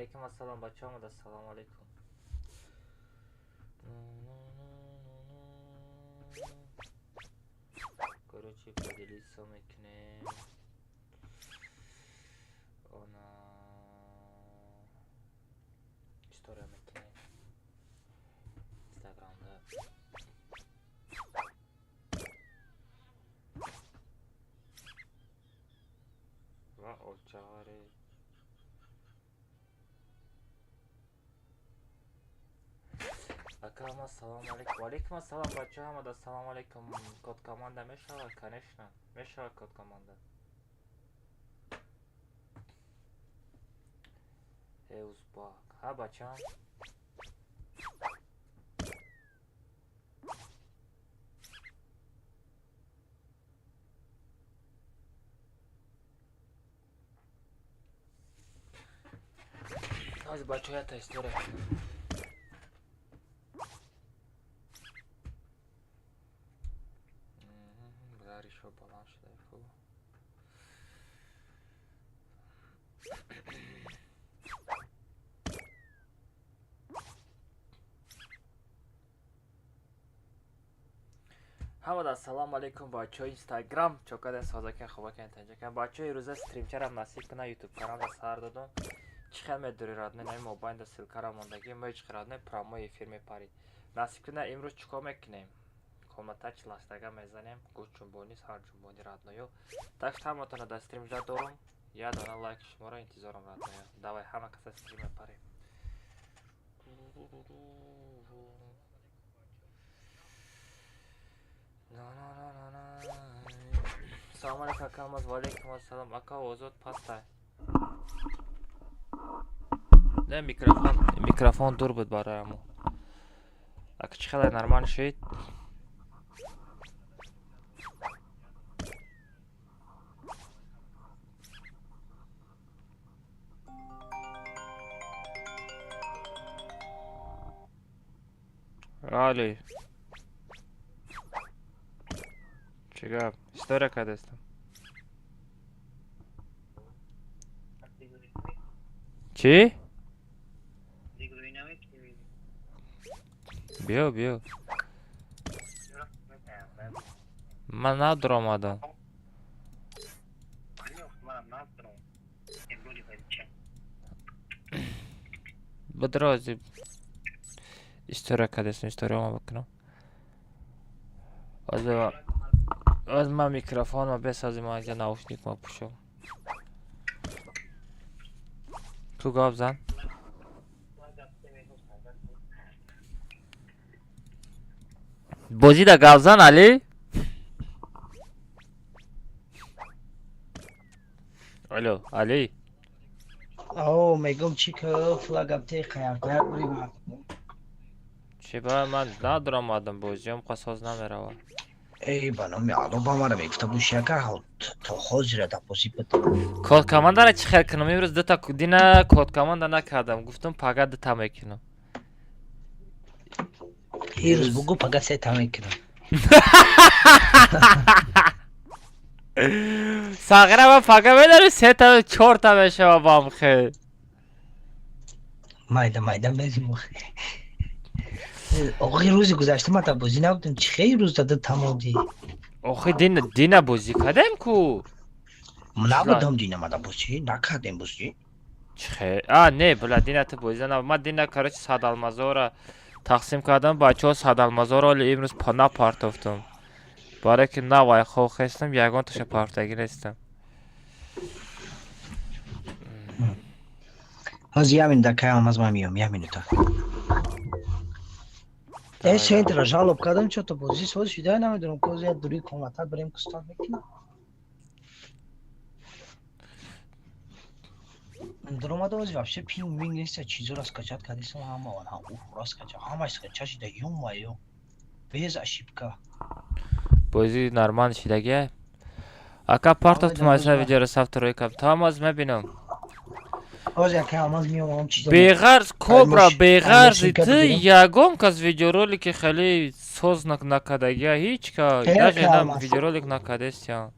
Ваалайкум ассалом, бачаҳо омада, ассалому алайкум. Короче, поделиться мекунем. Она история мекунем. Инстаграмда. Ва очаре. Ака, ҳама салому алейкум. Ваалайкум ассалом, бачаҳо омада, ассалому алейкум. Код команда мешавад, конечно. Мешавад код команда. Э, узбак. Ҳа, бачаам. Ҳозир, бачаҳо, якта история кунам. Заришо баланд шуда фу. Ҳамада ассалому алайкум, бачаҳои Инстаграм. Чокадан, созакан, хубакан, танҷакан. Бачаҳои, рӯза стримчарам насиб куна, ютуб каналда сар додум. Чӣ хел медори, родной, нами мобайнда ссылкара мондагӣ, мо ҳеҷ родной прямой эфир мепарид. Насиб куна, имрӯз чӣ кор мекунем? Комната чилаштага мезанем, гӯшҷунбонӣ, сарҷунбонӣ, роднойо. Так что ҳаматона дар стрим ждать дорум. Як дона лайк шуморо интизорам, роднойо. Давай, ҳама каса стрим мепарем. Салому алейкум, ака Алмаз. Ва алейкум ассалом. Ака, озод пастай. Не, микрофон дур буд барои. Ака, чӣ хеле, нормально шуд? Али. Чӣ гап? История кардастам. Чӣ? Биё, биё. Ман надуромадам. Бидрози история кардастам, историяма бикунам. Ҳозир ман микрофонро бесозим, инҷа наушник ма пӯшам. Ту гап зан. Бозида гап зан, Али. Алло, Али. О, мегум, чӣ ка флагам те қаяр бурим. Чӣ ба ман надуромадам, бозиём қасоз намеравад. Эй, ба номи Алло, ба мара мегуфта боши, ака то ҳозира да бозӣ буда. Код командара чӣ хел кунам? Имрӯз дута дина код команда накардам. Гуфтам, пага дута мекунам. Ирӯз бугу, пага сета мекунам. Сағира, ман пага медори, сета, чорта мешава бам хел. Майда майда мезим. Охи, рӯзи гузашта ман дар бозӣ набудам. Чӣ хел рӯз дада тамом ди? Охи, дина бозӣ кардем ку. Набудам дина, ман дар бозӣ накардем бозӣ. Чӣ хел? А, не, бла, дина ту бозӣ на. Ман дина, короче, 100 алмазора тақсим кардам, бачаҳо, 100 алмазоро оли имрӯз напартофтам. Барое ки навай хоб хестам, ягон таша партагӣ нестам. Ҳозир як минута, кай Алмаз, ман миём, як минута. Э, центра жалоб кардам, чо-то бозӣ соз шуда, намедонам, коз як дури комната бирем, кустат мекунам. Даромада ози вообще пинг минг нест, чизоро скачать кардисам, ҳама он ҳа ура скачать, ҳамаш скачать шуда, ё-моё. Без ошибка. Бозӣ нормально шидагия. Ака, партофтум айса видеоро сафтрои кам. Тамом, аз мебинам. Ҳозир, ака Алмаз, миём, ҳам чизо. Беғарз, Кобра, беғарзи ту ягон кас видеоролики хеле соз накардагия, ҳеҷ ка даже на видеоролик накардестиям.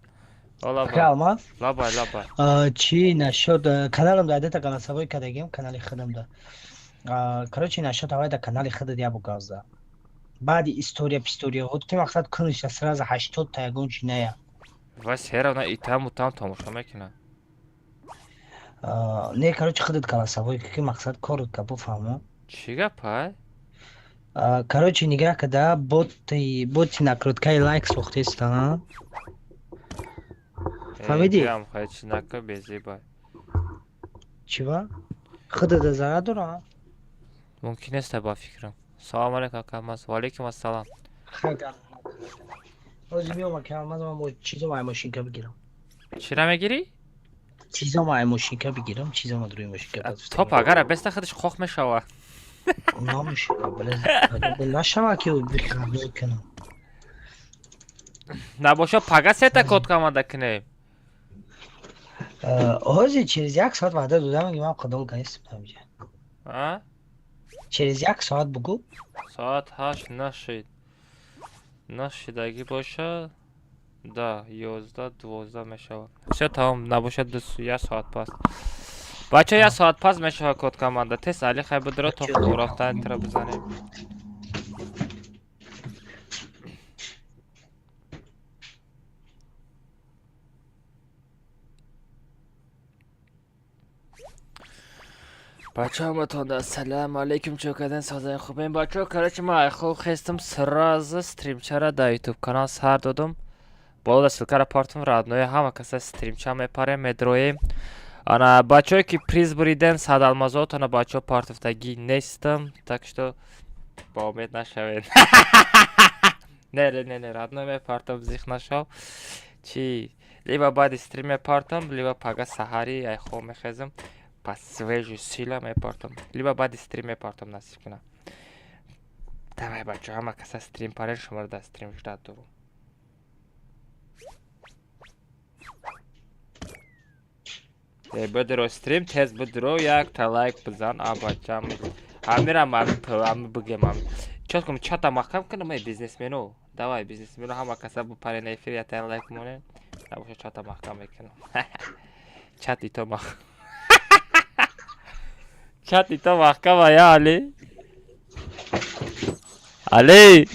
Алмаз. Лабай, лабай. Чӣ нашуд, каналам да адета голосовой кардагим, канали худам да. Короче, нашуд авай да канали худат ябу газда. Баъди история пистория худ ки мақсад куниша сразу 80 та ягон чи ная. Ва серавна и таму там тамошо мекунад. Не, короче, худат голосовой ки мақсад корот ка буфаҳмо. Чӣ гапай? Короче, нигаҳ када, боти накруткаи лайк сохтеста. Фаҳмидӣ? Ҳеҷ нака безебай. Чива? Худата зарар дора? Мумкин нест ба фикрам. Салом алейкум, ака Алмаз. Ва алейкум ассалом. Ҳозир меом, ака Алмаз, ман чизома ай мошинка бигирам. Чира мегирӣ? Чизома ай мошинка бигирам, чизома рӯи мошинка. Топ агар беста худаш қоқ мешава. Намешава, бале. Нашава ки бихаб кунам. Набоша пага сета код команда кунем. Ҳозир через як соат ваъда додам, ки ман қадол ганистам ҳамиҷа. А? Через як соат бугӯ. Соат 8 нашид. Нашидагӣ боша, да, 11, 12 мешавад. Всё, тамом, набошад як соат пас. Бача, як соат пас мешавад код команда. Тез Али хай бидро то рафтан тра бизанем. Бача, ҳаматон ассалому алейкум, чо карден, созаи хубем, бачаҳо? Короче, ман айхоб хестам, сразу стримчара дар ютуб канал сар додум. Болода ссылкара партум, родной, ҳама каса стримча мепарем, медроем. Ана бачаҳое ки приз буриден, сад алмазотона, бачаҳо, партофтагӣ нестам, так что ба умед нашавед. Не, не, не, родной, мепартам, зих нашав. Чи либо баъди стрим мепартам, либо пага саҳари айхоб мехезам, па свежий сила мепартам, либо баъди стрим мепартам, насиб кунам. Давай, бачо, ҳама каса стрим парен, шуморо дар стрим ждать дорум. Бидро стрим, тез бидро, якта лайк бизан. А бачам, ҳамирам ами бигем, ами чот кунам, чата маҳкам кунам. Эй, бизнесмену, давай, бизнесмену, ҳама каса бипарен эфир, якта лайк монен. Набоша, чата маҳкам мекунам. Чат ито мах чат ито маҳкама. Я Али, Али,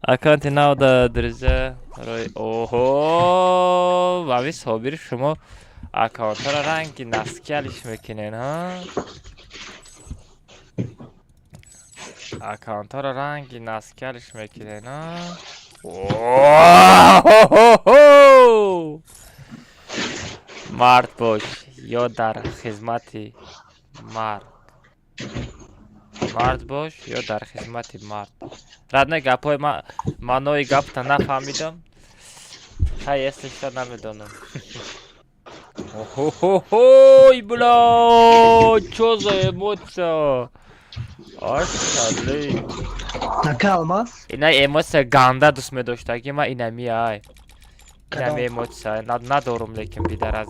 аккаунти нав да, друзья, рой. Оҳо, ами Собир, шумо аккаунтҳоро ранги носки алиш мекунен, ҳа? Аккаунтҳоро ранги носки алиш мекунен, ҳа? Оҳо, мард бош ё дар хизмати мард, мард бош ё дар хизмати мард. Родной, гапҳои маънои гапта нафаҳмидам. Хай, если что, намедонам. Охо-хо-хой, бля, чё за эмоция? Ашали. Ака Алмаз. Ина эмоция ганда дӯст медоштаги ма инами ай. Инами эмоция надорум, лекин бидараз.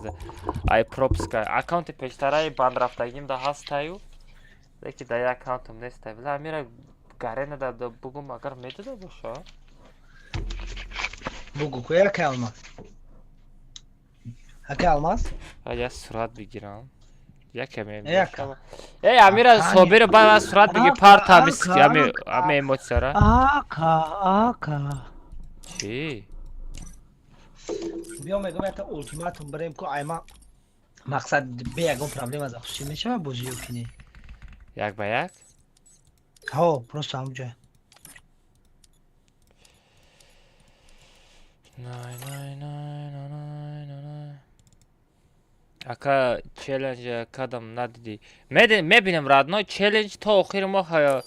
Ай пропуска. Аккаунти пештараи банд рафтагим да ҳастаю. Лекин дар як аккаунтам нестай. Бля, амира гарена да бугум, агар медода боша. Бугу ку, ака Алмаз. Ака Алмаз? Я сурат бигирам. Якаме. Яка. Эй, Амира, Собир, ба сурат биги, парта ами ами эмоцияра. Ака, ака. Чӣ? Биё, мегӯм, якта ултиматум бирем ку, айма мақсад бе ягон проблема запусти мешава бозӣ ё ки не? Як ба як? Ҳо, просто ҳамҷо. Най, най, най, най, най, най. Ака, челлендж кадам надидӣ? Мебинем, родной, челлендж то охири моҳ,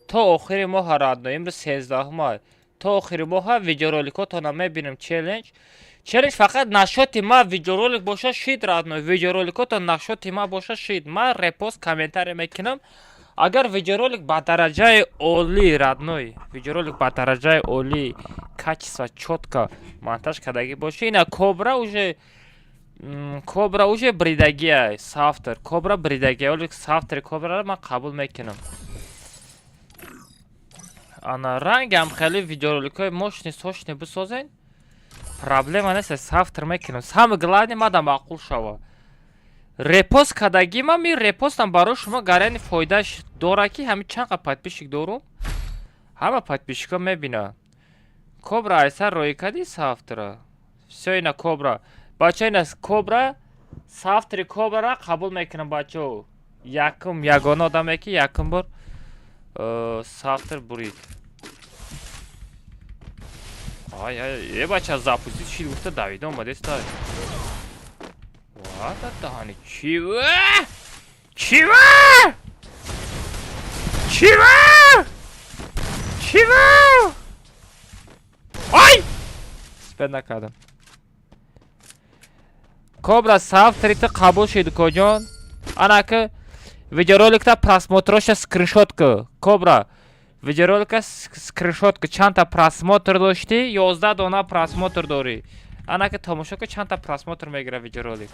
то охири моҳ, родной, имрӯз 13-ма, то охири моҳ видеороликотона мебинем. Челлендж фақат нашоти ма видеоролик боша шид, родной, видеороликото нашоти ма боша шид, ма репост, комментарий мекунам. Агар видеоролик ба дараҷаи олӣ, родной, видеоролик ба дараҷаи олӣ, качество чётко монтаж кардагӣ боша. Ина кобра уже, кобра уже бридагия, соавтор кобра бридагия, олик соавтори кобраро ман қабул мекунам. Ана рангам хеле видеороликҳои мощный, сочный бисозен. Проблема нест, соавтор мекунам. Самое главное, мада маъқул шава. Репост кардагима, ми репостам барои шумо гаряни фоидааш дора, ки ҳамин чанд қа подписчик дорум, ҳама подписчикҳо мебинанд. Кобра, айсар роӣ кардӣ соавтора? Всё, ина Кобра. Бачаҳо, ина Кобра, соавтори Кобрара қабул мекунам, бачаҳо. Якум, ягона одаме, ки якум бор соавтор бурид. Ай, ай, э, бача, запустить шид гуфта давида омадестай. Ва, даҳани чива? Чива? Чива? Чива? Ай! Спед накардам. Кобра, соавторите қабул шид, коҷон. Анаки видеороликта просмотроша скриншот ку. Кобра, видеоролика скриншот ку, чандта просмотр доштӣ? 11 дона просмотр дорӣ. Анаки тамошо ку, чандта просмотр мегирад видеоролик.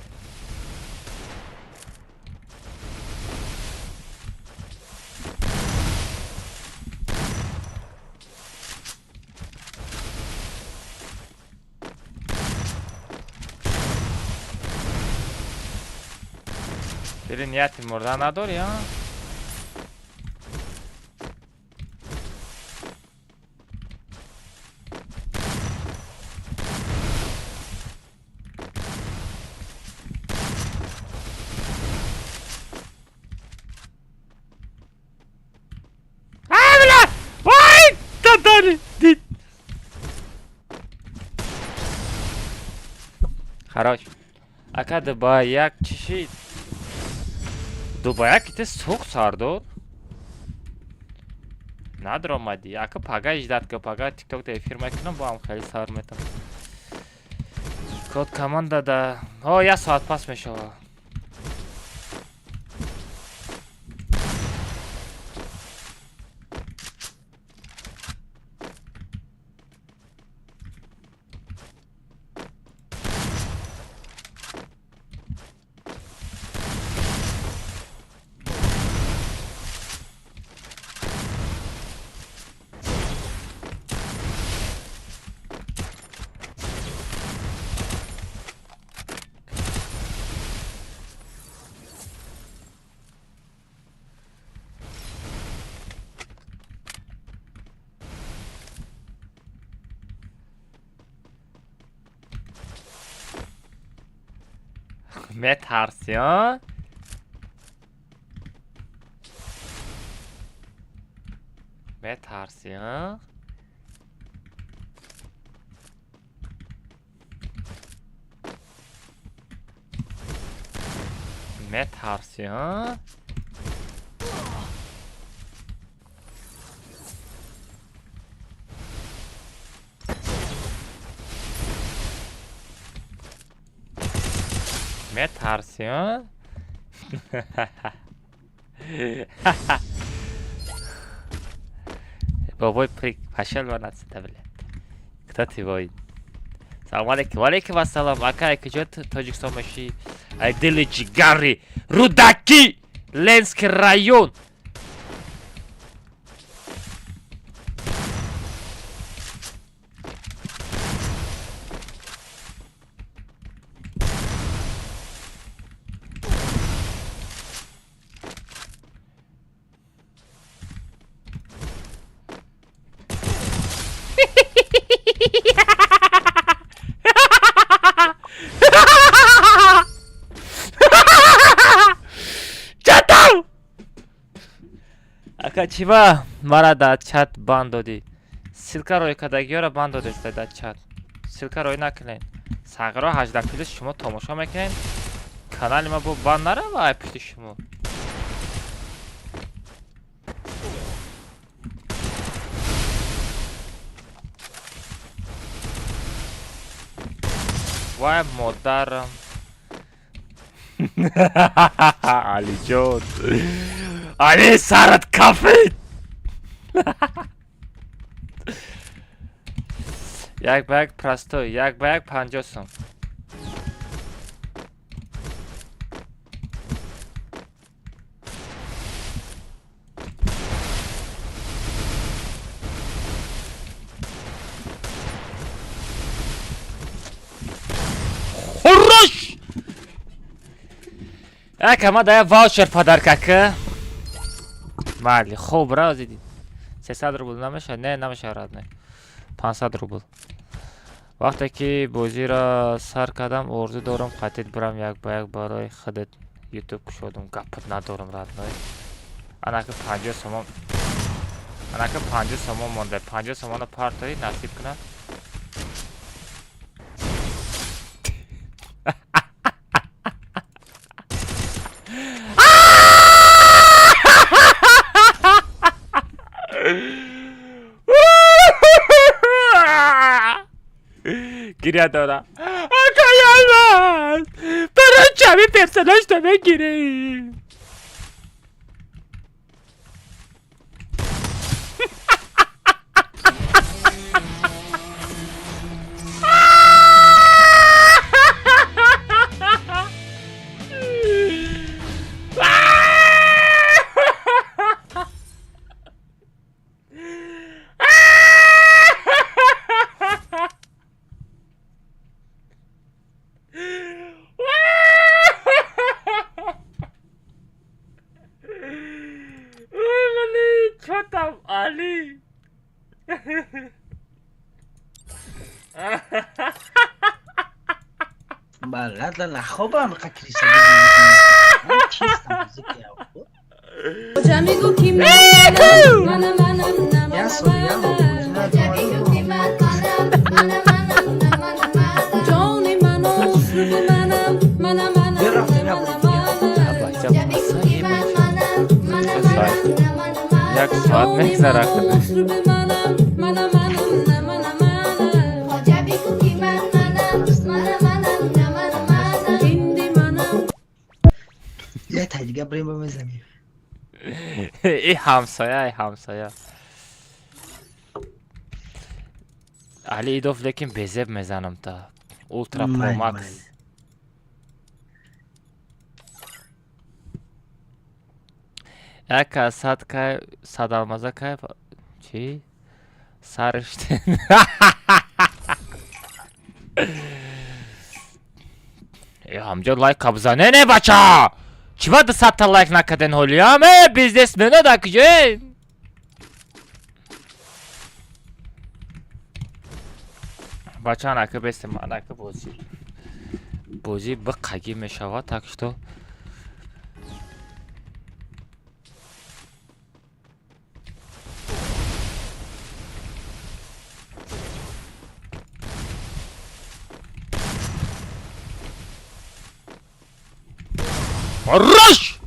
Дили нияти мурдан надорӣ, а? А, бля! Вай! Дадали! Дид! Хорош. Ака, Дубай як чӣ шид? Дубай ки те сӯхт, Сардор? Надромадӣ. Ака, пага ждать ка, пага тиктокда эфир мекунам, бо ҳам хеле сар метам. Код команда да. О, як соат пас мешава. Метарсӣ, а? Метарсӣ, а? Метарсӣ, а? Метарсӣ, а? Бобой прик, пошёл вон отсюда, блядь. Кто ты, воин? Салом алейкум. Валейкум ассалом. Ака, куҷо Тоҷикистон мешӣ? Ай дили ҷигари Рӯдакӣ, Ленский район. Чатам! Ака, чива мара дар чат банд додӣ? Ссылка рӯй кардагиёро банд додеста дар чат. Ссылка рӯй накунед. Сағиро 18 плюс шумо тамошо мекунед. Канали ма бо банд нарава ай пушти шумо. Вай, модарам. Алиҷон. Али, сарат кафид. Як ба як простой, як ба як 50 сом. Ака, ма да ваучер подарка ка. Майли, хуб рази дид. 300 рубл намешавад? Не, намешавад, родной. 500 рубл. Вақте ки бозиро сар кардам, орзу дорам қатид бирам як ба як барои худат ютуб кушодум. Гапат надорам, родной. Анака 50 сомон. Анака 50 сомон монда. 50 сомона партои насиб кунад. Гиря дора. Акаялмаз! Барои чами персонаж намегирӣ. Али. Балада нахобам қакриса. Як соат мегзарад. И ҳамсоя, и ҳамсоя. Али Идов, лекин безеб мезанам та. Ултра Про Макс. Яка сад кай, сад алмаза кай, чӣ? Сариште. Э, ҳамҷо лайк кабзане не бача! Чӣ ба 200 та лайк накарден ҳолиам? Э, бизнесмено да куҷоен? Бача, анака бестем, анака бозӣ. Бозӣ биқагӣ мешавад, так что Хорош!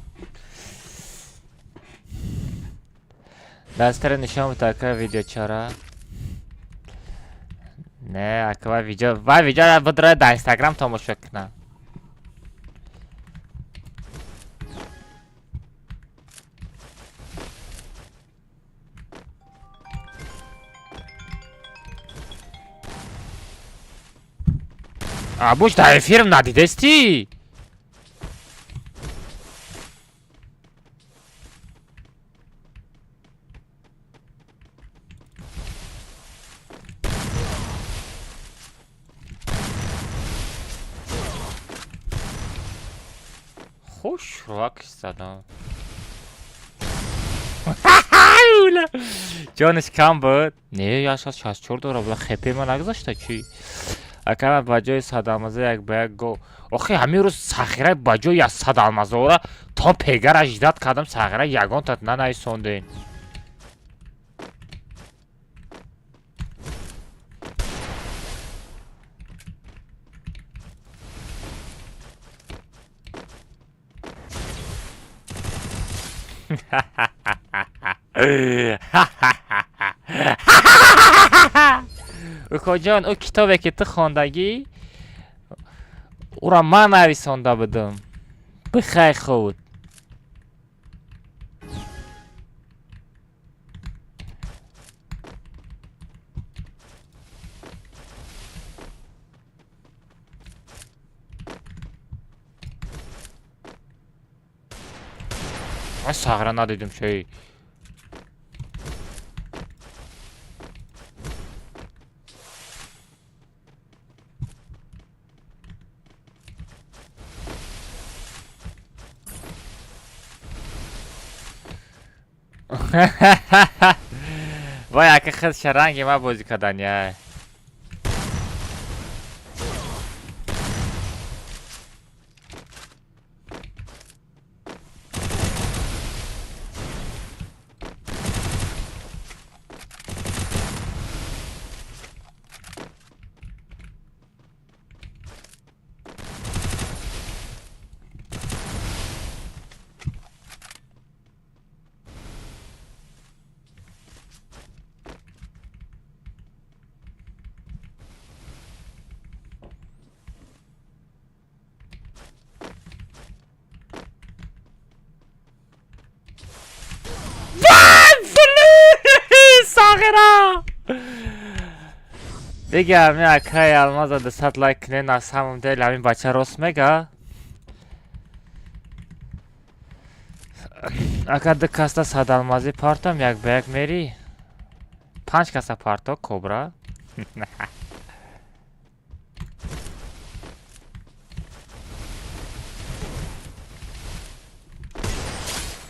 Дастара нишон така видеочара. Не, аква видео, ва видео бидра да Инстаграм тамошо кна. Абуш да эфирм надидести? Хуш рак задам. Ҷониш кам буд? Не, 164 дора, була хепе ма нагузашта чӣ? Акана ба ҷои садалмаза як ба як го. Охи ҳамин рӯз сахира ба ҷои аз садалмазаора то пегара ждат кардам, сахира ягонтат нанависонден. Укоҷон, ӯ китобе ки ту хондагӣ, ӯро ман нависонда будам. Бихай худ. Ман сағра надидим шои. Вай, ака, худша ранги ма бозӣ кардания. Сағира! Дига ҳамин акаи Алмаза 200 лайк кунен, аз ҳамон дел ҳамин бача рост мега. Ака, ду каста 100 алмазӣ партом, як ба як мерӣ. Панҷ каса парто, кобра.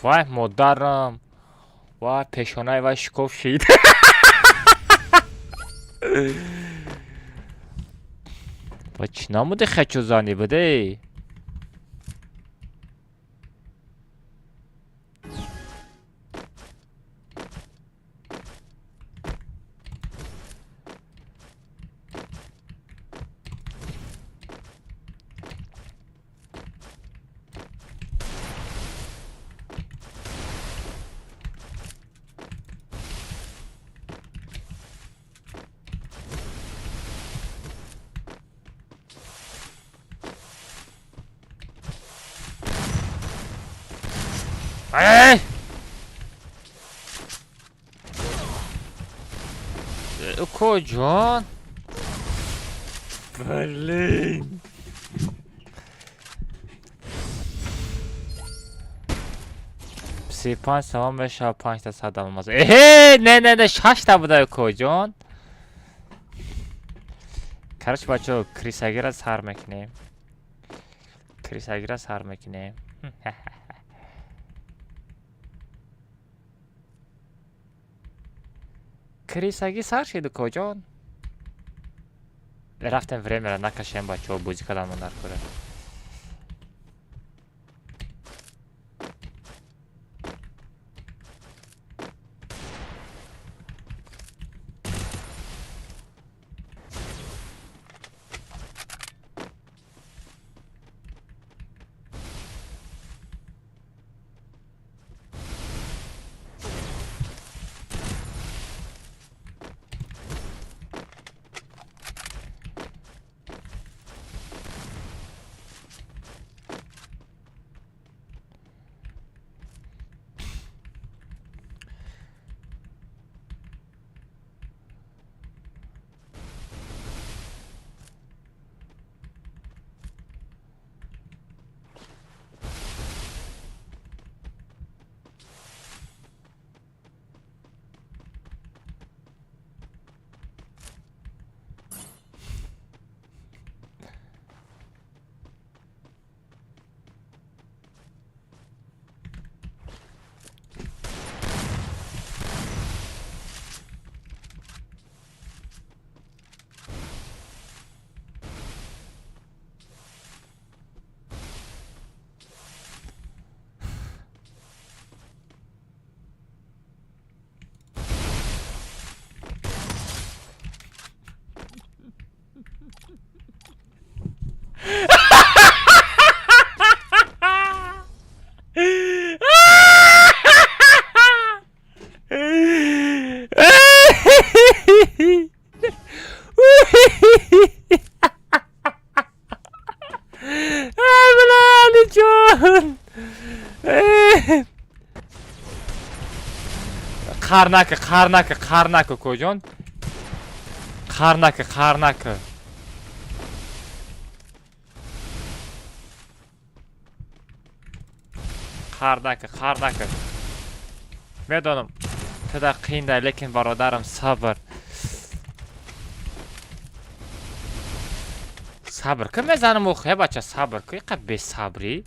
Вай, модарам! Вай, пешонаи вай шикоф шид. Ва чӣ намуди хечу занӣ буде? Ай! Укоҷон? Блин. 35 сомон мешавад панҷта 100 алмаз. Эҳе, не, не, не, шашта буда, укоҷон. Короче, бачаҳо, крисагира сар мекунем. Крисагира сар мекунем. Крисагӣ сар шид, укоҷон. Рафтем, времяро накашем, бачаҳо, бозӣ карданмон дар кора. Алиҷон, қар нака, қар нака, қар нака, укоҷон, қар нака, қар нака. Қар нака, қар нака. Медонам, туда қиинда, лекин, бародарам, сабр, сабр ки мезанам. Охе, бача, сабр ки. Иқа бесабрӣ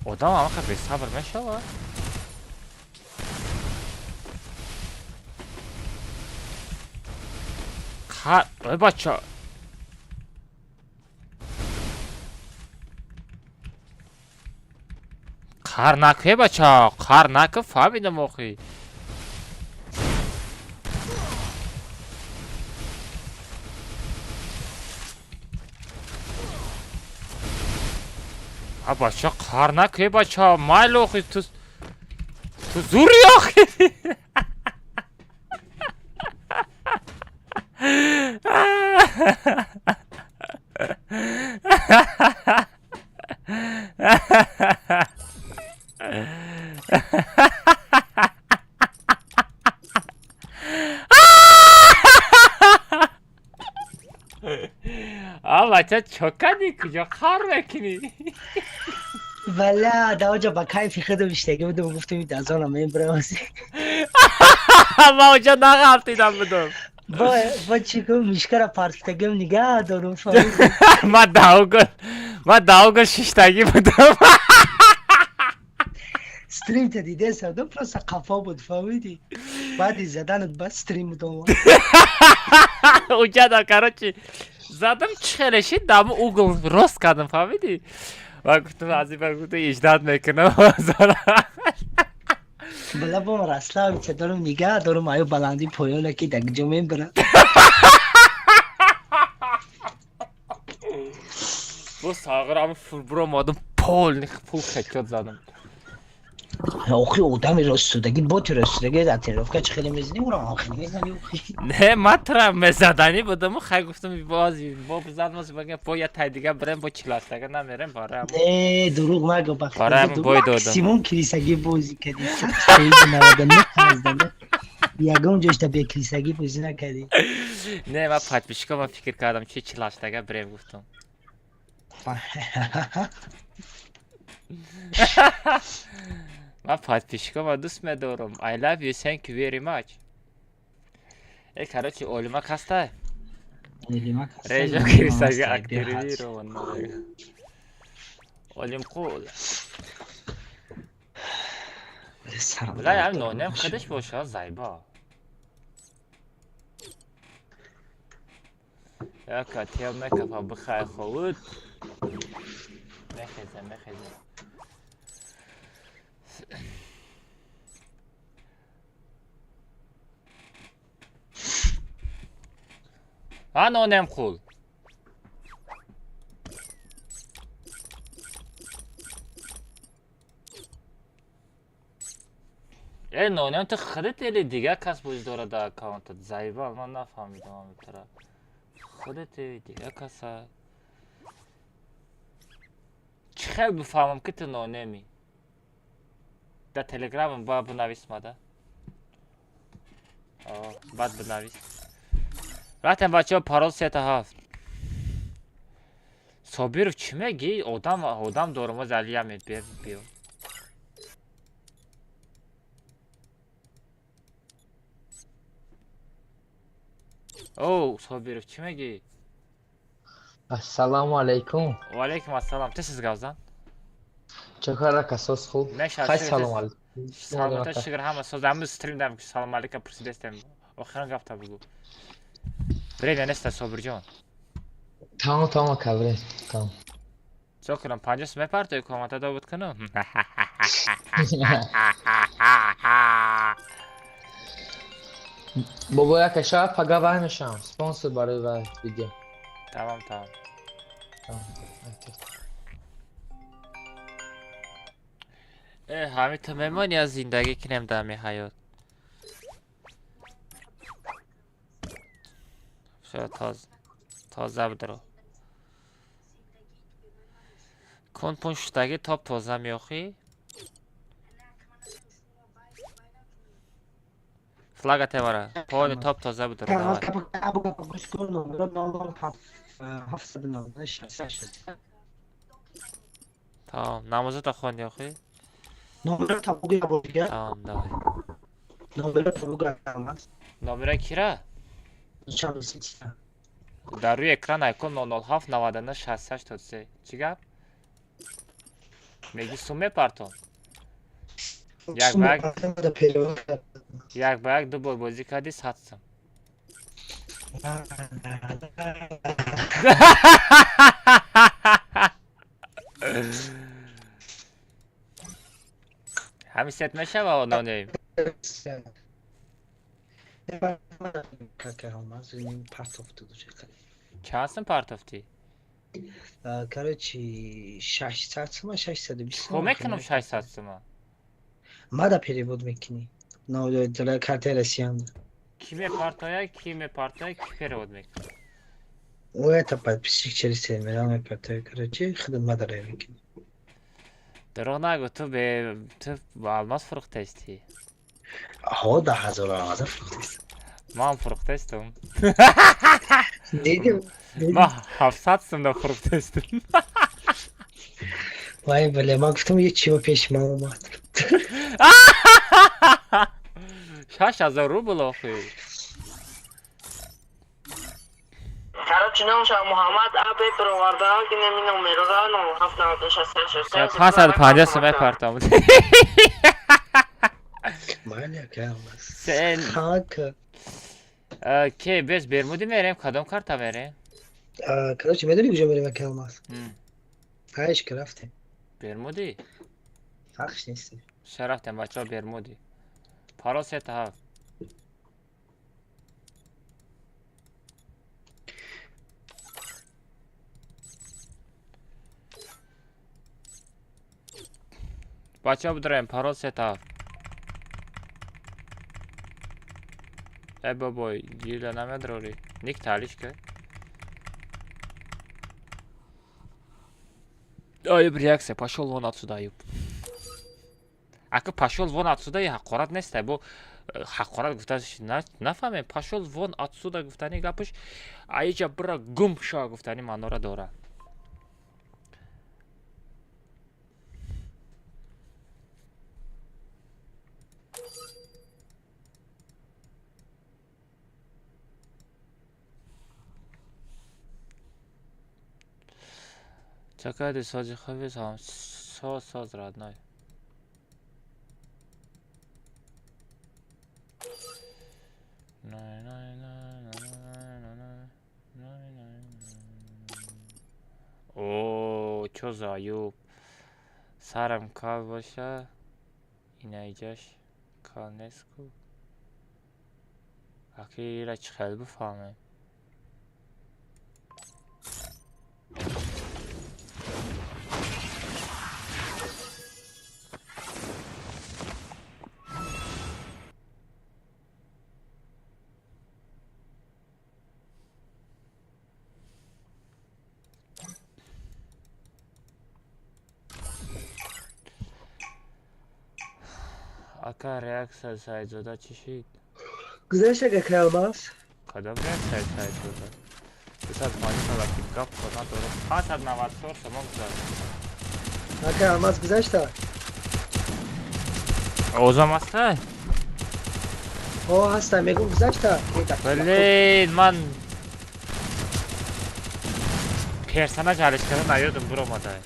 одам, амақа бесабр мешавад. Қар, ой бача. Қар накӯ, бача, қар накӯ, фаҳмидам охи. А бача, қар накӯ, бача, майли охи, ту зури охи. А бача, чо кардӣ, куҷо қар мекунӣ? Валла даоҷа ба кайфи худам иштагӣ будам, гуфтам ин азона мебарам. Ман оҷа нағалтидам будам. Бо чӣ кун, мишкара партагим нигаҳ дорум, фаҳмидӣ? Ман давгул шиштагӣ будам. Стрим та дидесам, просто қафо буд, фаҳмидӣ? Баъди заданат ба стрим будам. Уҷада, короче, задам, чӣ хеле шид, даму угол рост кардам, фаҳмидӣ? Ва гуфтам, аз ин ба гуфтам, иждат мекунам. Бала бом расслабиться дорум, нигаҳ дорум, аю баландӣ поёна ки дар ҷо мебарам. Бо сағирам фурбуромадам, полный пул хечот задам. Охи, одами ростудагӣ, боти ростудагӣ дар тренировка чӣ хеле мезанӣ, уро хеле мезанӣ охи. Не, ман тра мезаданӣ будам, хай гуфтам, боз бо бизад, моз багам, бо я тай дига брем, бо чиластага намерем барам. Не, дурӯғ магӯ, ба Барам бой додам. Максимум крисагӣ бозӣ кардӣ, 100%, 99, ягон ҷошта бе крисагӣ бозӣ накардӣ. Не, ман подписчика ман фикр кардам, чи чиластага брем гуфтам. Ман подписчика ма дӯст медорам. I love you, thank you very much. Э, короче, олима каста? Режа крисага активирован. Олимқул. Бля, ям нонем худаш боша, зайба. Яка тел мекафа бихай ховуд. Мехезе, мехезе. А нонем қул. Э, нонем, ту худат или дигар кас бозӣ дорад дар аккаунтат? Зайба, ман нафаҳмидам ҳамитара. Худат или дигар каса? Чӣ хел бифаҳмам, ки ту нонемӣ? Дар телеграмам ба бинавис мада. Баъд бинавис. Рафтем, бачаҳо, парол сета ҳафт. Собиров, чӣ мегӣ? Одам одам дорум, оз Алия мебер биё. О, Собиров, чӣ мегӣ? Ассалому алайкум. Ва алайкум ассалом. Ту сиз гавзан? Чокар ака, соз, хуб? Меша, Хай, салом алайкум. Саломата, шукр, ҳама соз. Ҳамин стрим дам салом алейкум пурсидестем. Охирон гапта бугу. Время неста, Собирҷон. Тамом, тамом ака, бирем. Тамом. Чо кунам, 50 сум мепартои, комната добуд кунам? Бобо ака, шояд пага вай мешавам. Спонсор барои вай видео. Тамом, тамом. Тамом. Э, ҳамин ту мемонӣ, аз зиндагӣ кунем дар ҳамин ҳаёт. Всё, тоза бидро. Кун пун шуштагӣ топ тоза меохӣ? Флага темара. Пони топ тоза бидро. Давай. Гӯш кун, номеро 007 796. Тамом, намозата хондӣ охӣ? Номеро табугу ябордига. Тамом, давай. Номеро табугу. Номера кира? Дар рӯи экран айкон 007 99 68 83. Чӣ гап? Меги сум мепартон? Як ба як, як ба як ду бор бозӣ кардӣ, 100 сум. Ҳамин сет мешава нонем. Чанд сум партофтӣ? Короче, 600 сума, 620 сума. Чӣ мекунам 600 сума? Мада перевод мекунӣ. На картаи Россиям. Ки мепартояд, ки мепартояд, ки перевод мекунад? О, это подписчик через терминал мепартояд, короче, худат мада рай мекунӣ. Дурӯғ нагӯ, ту бе ту алмаз фурӯхтаистӣ. Ҳо, 10 000 алмаза фурӯхтаистам. Ман фурӯхтаистам. Дидим. Ман 700 сумда фурӯхтаистам. Вай, бале, ман гуфтам, ҳеҷ чиво пеши ман омад. 6000 рубл охи. Короче, номша Муҳаммад Абе бироварда, ки неми номерора 9796. 550 сум мепартам. Майли, ака алмаз. Сен Хак. Ке без Бермуди мерем, кадом карта мерем? Короче, медонӣ куҷо мерем, ака алмаз? Ҳайш ки рафтем. Бермуди? Фарқш нест. Ша рафтем, бачаҳо, Бермуди. Парол сета ҳафт. Бачаҳо, бидроем, парол сета ҳафт. Э бобой, гила намедрорӣ. Ник таълиш ки. Аюб реакция, пошёл вон отсюда, Аюб. Ака, пошёл вон отсюда и ҳақорат нест, бо ҳақорат гуфташ нафаҳмем. Пошёл вон отсюда гуфтани гапаш аиҷа бира гум шава гуфтани маънора дорад. Чакайди сози хави сам соз соз родной. Най най най най най най най. О, чо за Аюб? Сарам кал боша, инаиҷаш кал нест ку. Аки ира чӣ хел бифаҳмем? Ака, реаксия Саидзода чӣ шид? Гузашт, ака алмаз. Кадом реаксияи Саидзода? 250 салаки гап надорам. 594 сомон гузашт. Ака алмаз, гузашта? Овозам ҳаста? Ҳо, ҳаста, мегӯм гузашта. Блин, ман персонаж ҳалиш карда наёдам буромадай.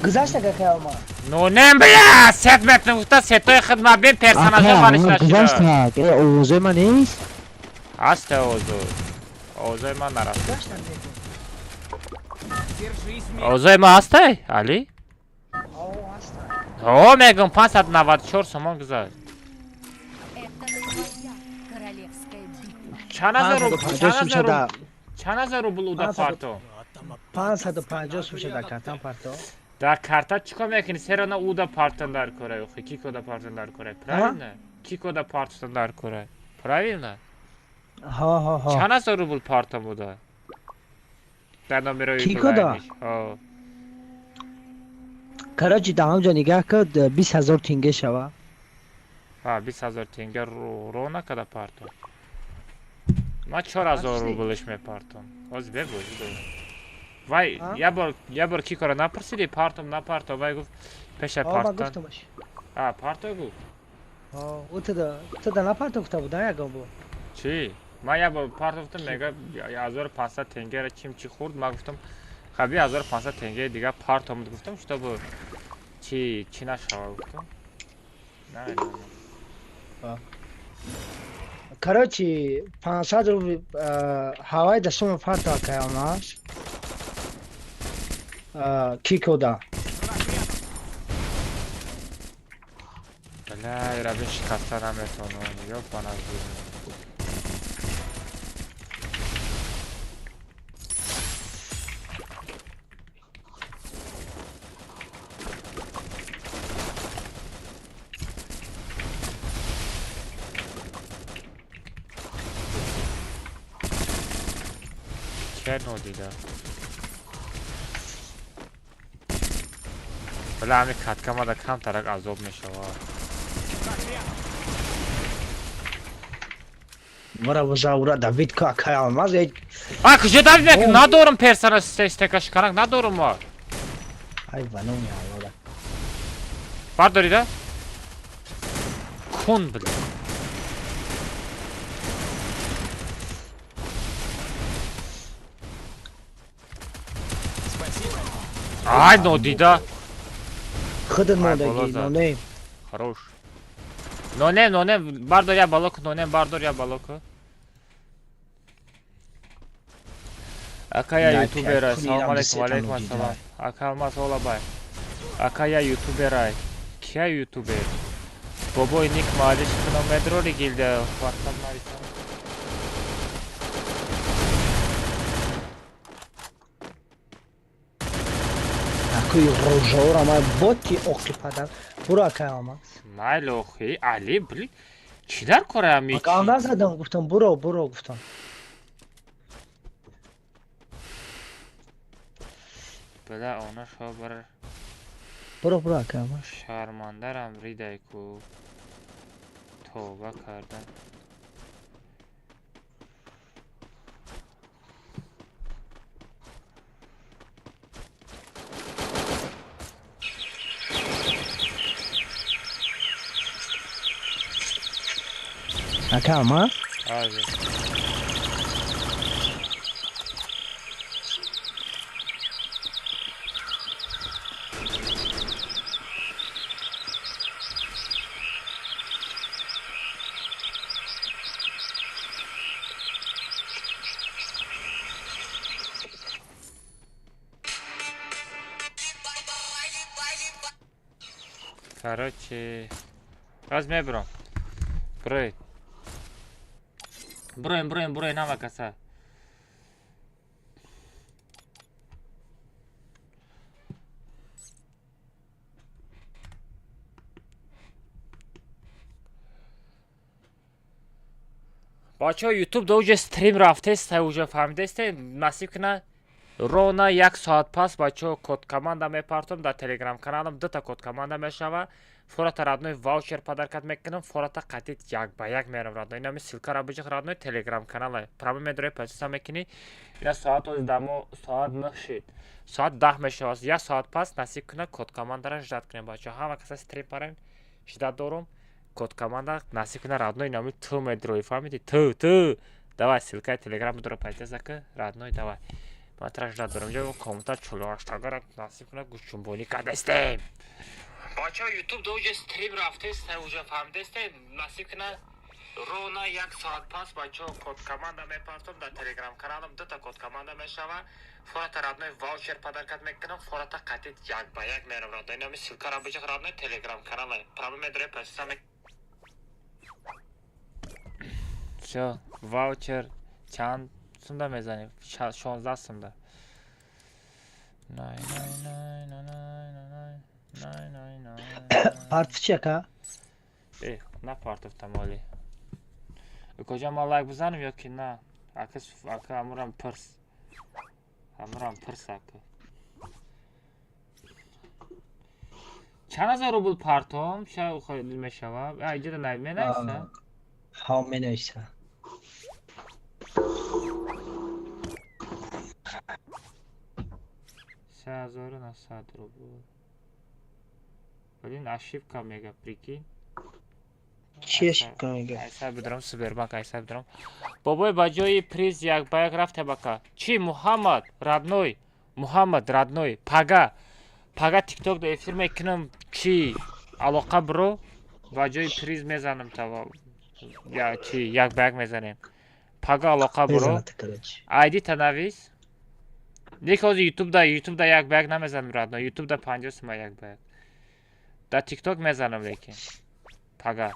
Гузашта, ака алмаз. Ну нем, бля, сет метр гуфта, сетои хидмат бин персонажа валиш нашуда. Гузашта, овозои ман нест? Ҳаста овозо. Овозои ман нарафт. Гузашта мегӯм. Овозои ман ҳастай, Али? Ҳо, ҳаста. Ҳо, мегӯм 594 сомон гузашт. Это твоя королевская битва. Чанд ҳазор рубл? 550 сум шуда. Чанд ҳазор рубл уда парто? 550 сум шуда картам парто. Дар карта чӣ кор мекунӣ? Серона уда партон дар кора, охи, кикода партон дар кора, правильно? Кикода партон дар кора, правильно? Ҳо, ҳо, ҳо. Чанд ҳазор рубл партон буда? Дар номерои Кикода? Ҳо. Короче, дар ҳамҷо нигаҳ кар, 20 000 тенге шава. Ҳа, 20 000 тенге ро накарда партон. Ман 4000 рублш мепартом. Ҳозир бегӯ. Вай, я бор кикора напурсидӣ, партом напартом, вай гуфт пеша партон. А, парто гуфт. Ҳо, ӯ туда напартохта буда ягон бор. Чӣ? Ман як бор партофтам, мега 1500 тенгера чим чӣ хӯрд, ман гуфтам хаби 1500 тенге дигар партом гуфтам, чтобы чӣ чӣ нашава гуфтам. На, на, на. Короче, 500 рубли ҳавай да сума парто, акай Алмаз. Кикода. Бля, ира бишикаста наметонам. Ёбана жизнь. Ча нодида? Бля, ҳами катка мада камтарак азоб мешавад. Мара вазаура Давид ка, акай Алмаз. А куҷо давид мекунӣ? Надорам персона стека шиканак надорам ма. Ай, ваноми Аллоҳ. Бардорида? Кун, бля. Спасибо. Ай, нодида. Худат Ай, мондагӣ, боло зад. нонем. Хорош. Нонем, нонем, бардор я балоку, нонем, бардор я балоку. Ака, я Най, ютубер, пули салом ирам алейкум, дисета алейкум нодида. ассалам. Ака Алмаз, олабай. Ака, я ютуберай. Кия ютубер? Бобой ник маалиш кунам медроли гилда. WhatsApp нависам. Акуи рожаора ма боти оқи падар. Буро, акай Алмаз. Майли охи, Али, бли. Чӣ дар кора ами? Ака, назадам, гуфтам буро, буро гуфтам. Бля, она шобар Буро, буро, акай Алмаз. шармандарам ридай ку. Тавба кардам. Акай Алмаз. Азе. Короче, раз мебрам. Броед. Броем, броем, броем, нама каса. Бачаҳо, ютуб да уже стрим рафтест, уже фаҳмидесте, насиб кина, рона як соат пас, бачаҳо, код команда мепартом дар телеграм каналам, дута код команда мешава. Фората, родной, ваучер подаркат мекунам, фората қатит як ба як мерам, родной. Инами ссылкара биҷиқ, родной, телеграм канала прямо медорӣ, подписаться мекунӣ. Ина соат оз дамо соат 9 шид, соат 10 мешавад, як соат пас, насиб кина, код командара ждать кунем. Бачаҳо, ҳама каса стрим парем, ждать дорум код команда, насиб кина, родной. Инами ту медрои, фаҳмидӣ? Ту, ту давай, ссылкаи телеграм медора, подписаться ки, родной, давай, ман тра ждать дорум. Ҷо комната чулоаштагара, насиб кина, гӯшчунбонӣ кардастем. Бачаҳо, ютуб да уже стрим рафтест, уже фаҳмидесте, насиб кина, рона як соат пас, бачаҳо, код команда мепартом дар телеграм каналам, дута код команда мешава. Фората, родной, ваучер подаркат мекунам, фората қатит як ба як мерам, родной. Инами ссылкара биҷиқ, родной, телеграм канала прямо медорӣ, подписаться мек. Всё, ваучер чанд сумда мезанем? 16 сумда. Най, най, най, най, най, най, най, най, най. Партов чи, ака? Э, на партовтам оли. Куҷа ман лайк бизанам ё ки на? Ака, ака, амурам пирс. Амурам пирс, ака. Чанд ҳазор рубл партом? Ча мешава? А, иҷода най менависа? Ҳо, менависа. 3900 рубл. Блин, ошибка мега, прикинь. Чи ошибка мега? Айса бидорам Сбербанк, айса бидорам. Бобой, ба ҷои приз як ба як рафте бака. Чи Муҳаммад, родной, Муҳаммад, родной, пага. Пага TikTok да эфир мекунам, чи алоқа бро, ба ҷои приз мезанам тава. Я чи як ба як мезанем. Пага алоқа буро. Айди танавис. Нек ҳозир ютубда як ба як намезанам родной. Ютубда 50 сума як ба як. Да тикток мезанам лекин. Пага.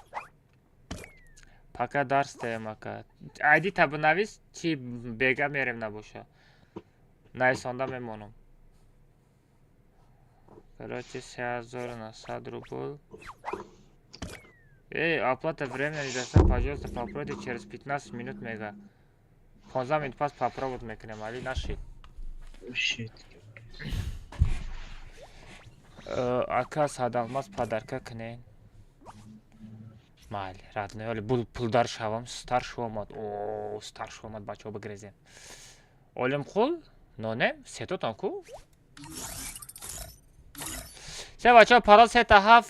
Пага дарс теем ака. Айди та бинавис чи бега мерем набоша. Нависонда мемонам. Короче, 3900 рубль. Эй, оплата временно недостаточно, пожалуйста, попробуйте через 15 минут мега. 15 минут пас попробовать мекунем, али наши. Ака садалмаз подарка кунен. Майли, родной, оли пулдар шавам, стар шуомад. О, стар шуомад, бачаҳо бигрезем. Олимқул, нонем, сетотон ку? Се бачаҳо парол сета ҳафт,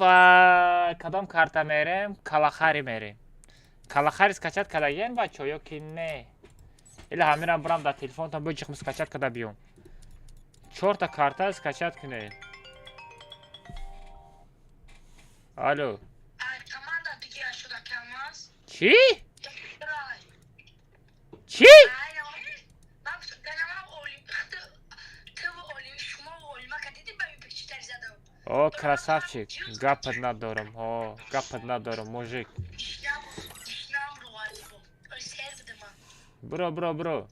кадом карта мерем? Калахари мерем. Калахари скачать кардагиен бачаҳо ё ки не? Или ҳамирам бурам дар телефонтон биҷиқм скачать карда биём. Чорта карта скачать кунед. Алло. Чӣ? Чӣ? О, красавчик, гапат надорам, о, гапат надорам, мужик. Бро, бро, бро.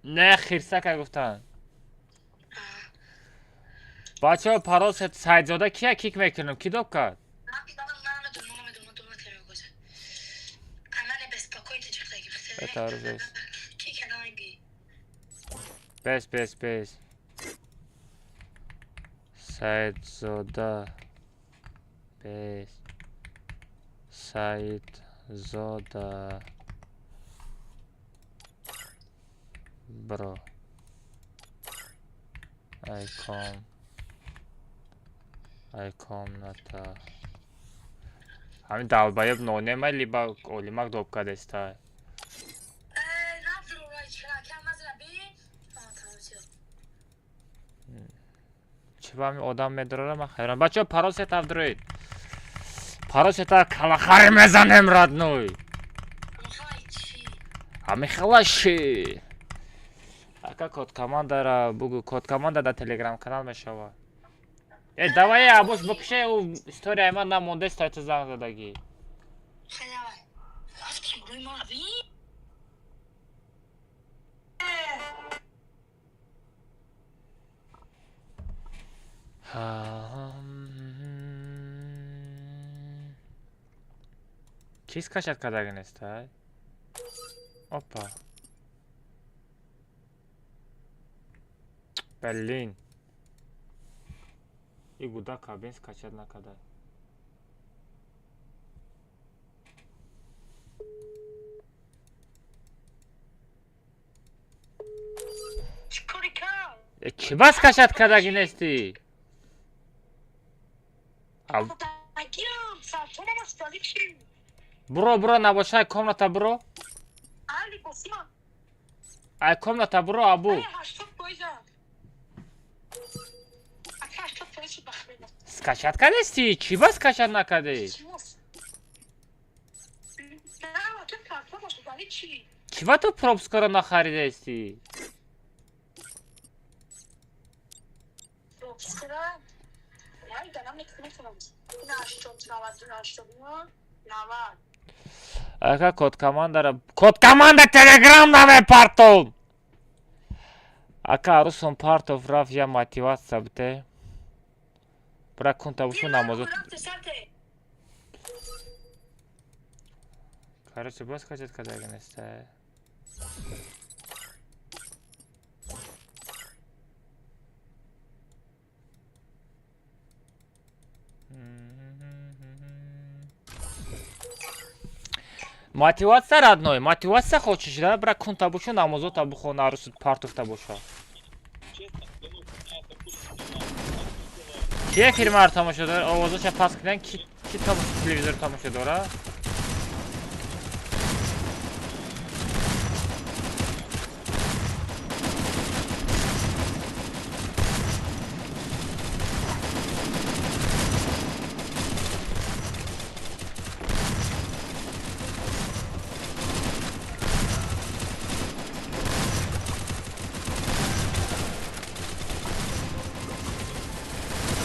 Не, хирсака гуфтан. Бачаҳо парол Саидзода кия кик мекунам? Ки доб кард? Бес, бес, бес. Саидзода. Бес. Саидзода. Бро. Айком. Ай комната. Ҳамин далбаёб нонема либо олимак доб кардеста. Чӣ ба ҳамин одам медорара ман ҳайрон. Бачаҳо парол сетав дуроед. Парол сетав калахари мезанем родной. Ҳамин хелаши. Ака код командара бугу, код команда дар телеграм канал мешавад. Э, давай, абош бикше, ӯ историяи ман намондест, ту занг задагӣ. Чиз кашад кардаги нестай? Опа. Блин. И гуда кабин скачать накарда. Чӣ ба скачать кардаги нестӣ? Буро, буро, набошай комната буро. Ай комната буро, абу. Скачать кардести? Чӣ ба скачать накардӣ? Чӣ ба ту пропускаро нахаридести? Ака код командара, код команда телеграм намепартом. Ака арӯсон партов рафт я мотиватсия бите. Бра кунта бушу намозу. Короче, боз скачать кардаги неста. Мотивация, родной, мотивация хочешь, да? Бра кунта бушу намозота бухон арӯсут партовта боша. Кие филмаро тамошо дора? Овозаша пас кунен, ки телевизор тамошо дора?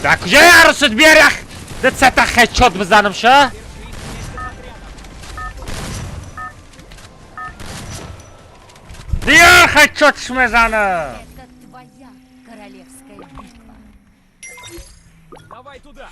Да куҷои арусуд биёр ях дсета хедшот бизанам ша. Биёр хедшотш мезанам. Это твоя королевская битва. Давай туда!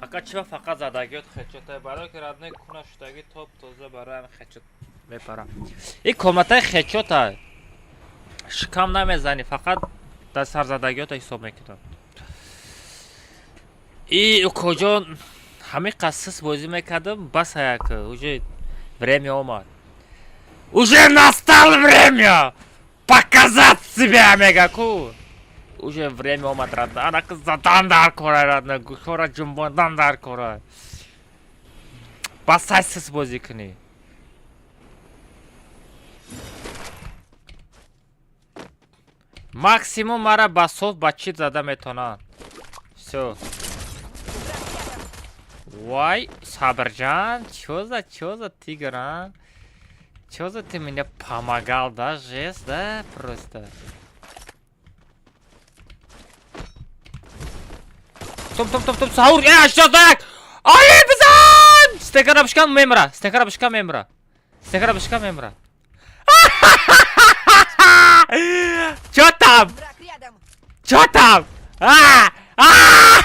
Ака чиба фақат задагиёт хедшота барои ки родной куна шудаги топ тоза барои ҳамин хедшот мепарам. Ин комнатаи хедшота шикам намезанӣ, фақат дар сарзадагиёта ҳисоб мекунам. И укоҷон ҳамин қасис бозӣ мекардам, бас як уже время омад. Уже настал время показать себя, мега ку. Уже время омад, родной. Анаки задан дар кора, родной. Гӯшора ҷунбондан дар кора. Бас сис бозӣ кунӣ. Максимум мара ба соф ба чит зада метавонанд. Всё. Вай, Сабржан, чё за тигр, а? Чё за ты меня помогал, да, жест, да, просто? Том, том, том, том, саур, 81! Али, бизан! Стекара бишкан мемра, стекара бишкан мемра. Стекара бишкан мемра. Чё там? Враг рядом! Чё там? А! А!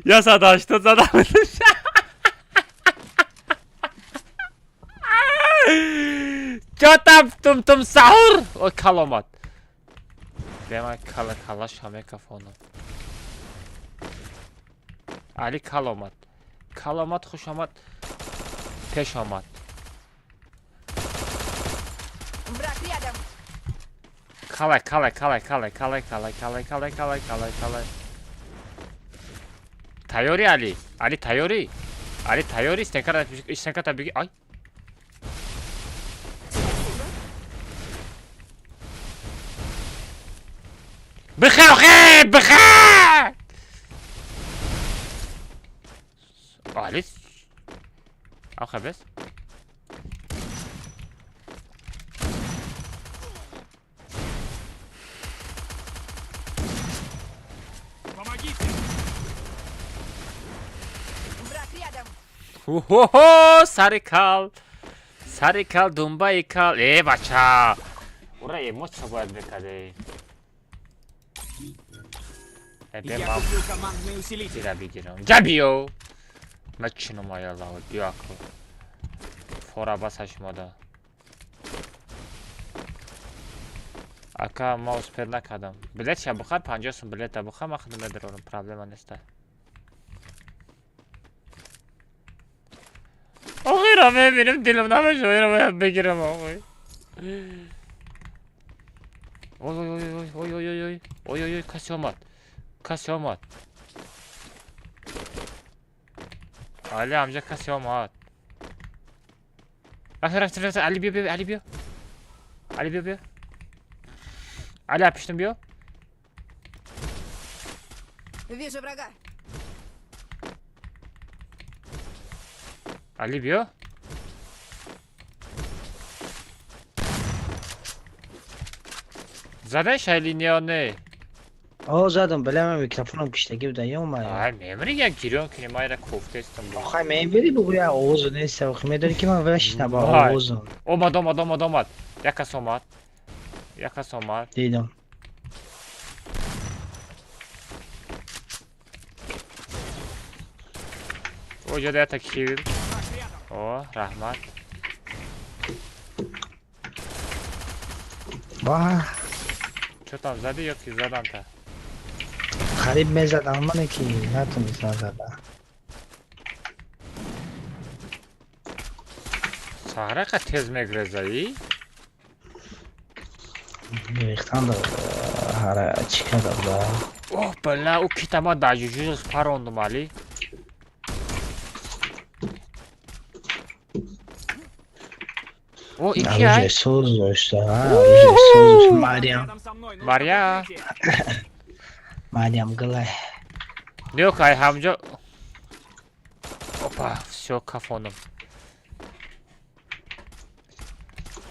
Я задал, что задал? Чё там, тум-тум саур? Ой, каломат. Бема кала кала шамека фону. Али каломат. Каломат хуш омад. Пеш омад. Враг рядом! Калай, калай, калай, калай, калай, калай, калай, калай, калай, калай, калай. Тайёрӣ, Али? Али тайёрӣ? Али тайёрӣ? Стенкара, стенката биги. Ай. Бихе, охе, бихе! Али? Охе, бес? Помогите! Враг рядом! Хо-хо-хо, сари кал. Сари кал, думбаи кал. Э, бача. Ура, эмоция бояд мекарди. Э, Я бе, мам. куплю командный усилитель. Ира бигирам. Ҷа биё. Ма чинум аяллаҳо, биё аку. Фора баса шумода. Ака, ма успел накардам. Билет ша бухар, 50 сум билета бухар, ма худам медарорам, проблема неста. Охира мебинем, дилам намешава, ира бояд бигирам, охи. Ой, ой, ой, ой, ой, ой, ой, ой, ой, ой, касе омад. Касе омад. Али, амҷа касе омад. Рафт, рафт, рафт, Али биё, биё, Али биё. Али биё, биё. Али, апиштум биё. Вижу врага! Али биё. Задаеш али не не? О, задам, бля, ман микрофонам киштаги буда, ё-моё. Ай, мемри як гирён кунӣ, ма ира кофтестам. Охай, мебери бугу я овозу нест, охи медонӣ ки ман вешна ба Вай. овозум. Омад, омад, омад, омад. Як кас омад. Як кас омад. Дидам. Оҷода ята кил. Враг рядом! О, раҳмат. Ва, Чо там зади ё ки задан та? қариб мезадам, мане ки натонистам зада. Саҳрақа тез мегрезаӣ? Гирифтан да ҳара чӣ кардам да? Оҳ, бала, ӯ кита ма дар ҷуҷуз парондум, Али. О, ики ай. Оружие соз дошта, оружие соз дошта. Мариам. Рядом со мной нужно Марья. прикрытие. Мариам гулай. Нёк ай ҳамҷо. Опа, всё кафондам.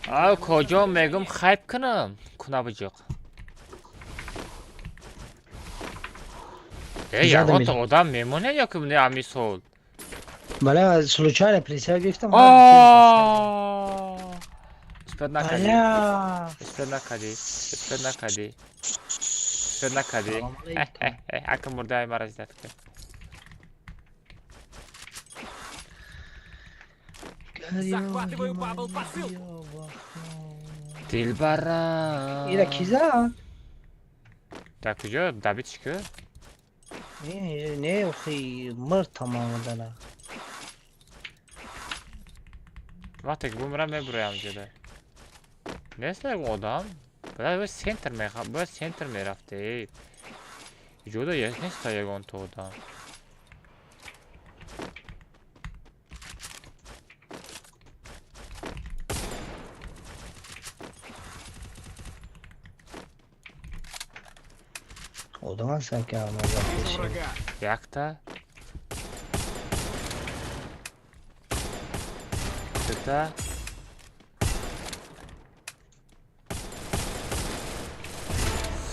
Ав куҷо мегум хайб кунам? Кунабиҷоқ. Э, Задам ягонта одам мемонад ё ки не ами сол? Бале, случайно прицел гирифтам. Успед накардӣ. Бале. Успед накардӣ. Успед накардӣ. Успед накардӣ. Салом алейкум. Ака мурдаи мара зидат кар. Захватываю бабл посылку. Дилбара. Ира ки зад? Дар куҷо? Дабитиш ку? Не, не, охи мурд тамом дала. Вақте ки бумрам мебуроям ҷода. Нест ягон одам? Бояд центр меха, бояд центр мерафте. Ҷода нест ягонта одам. Одам аст ки алмаз Вижу врага. Якта. Дута.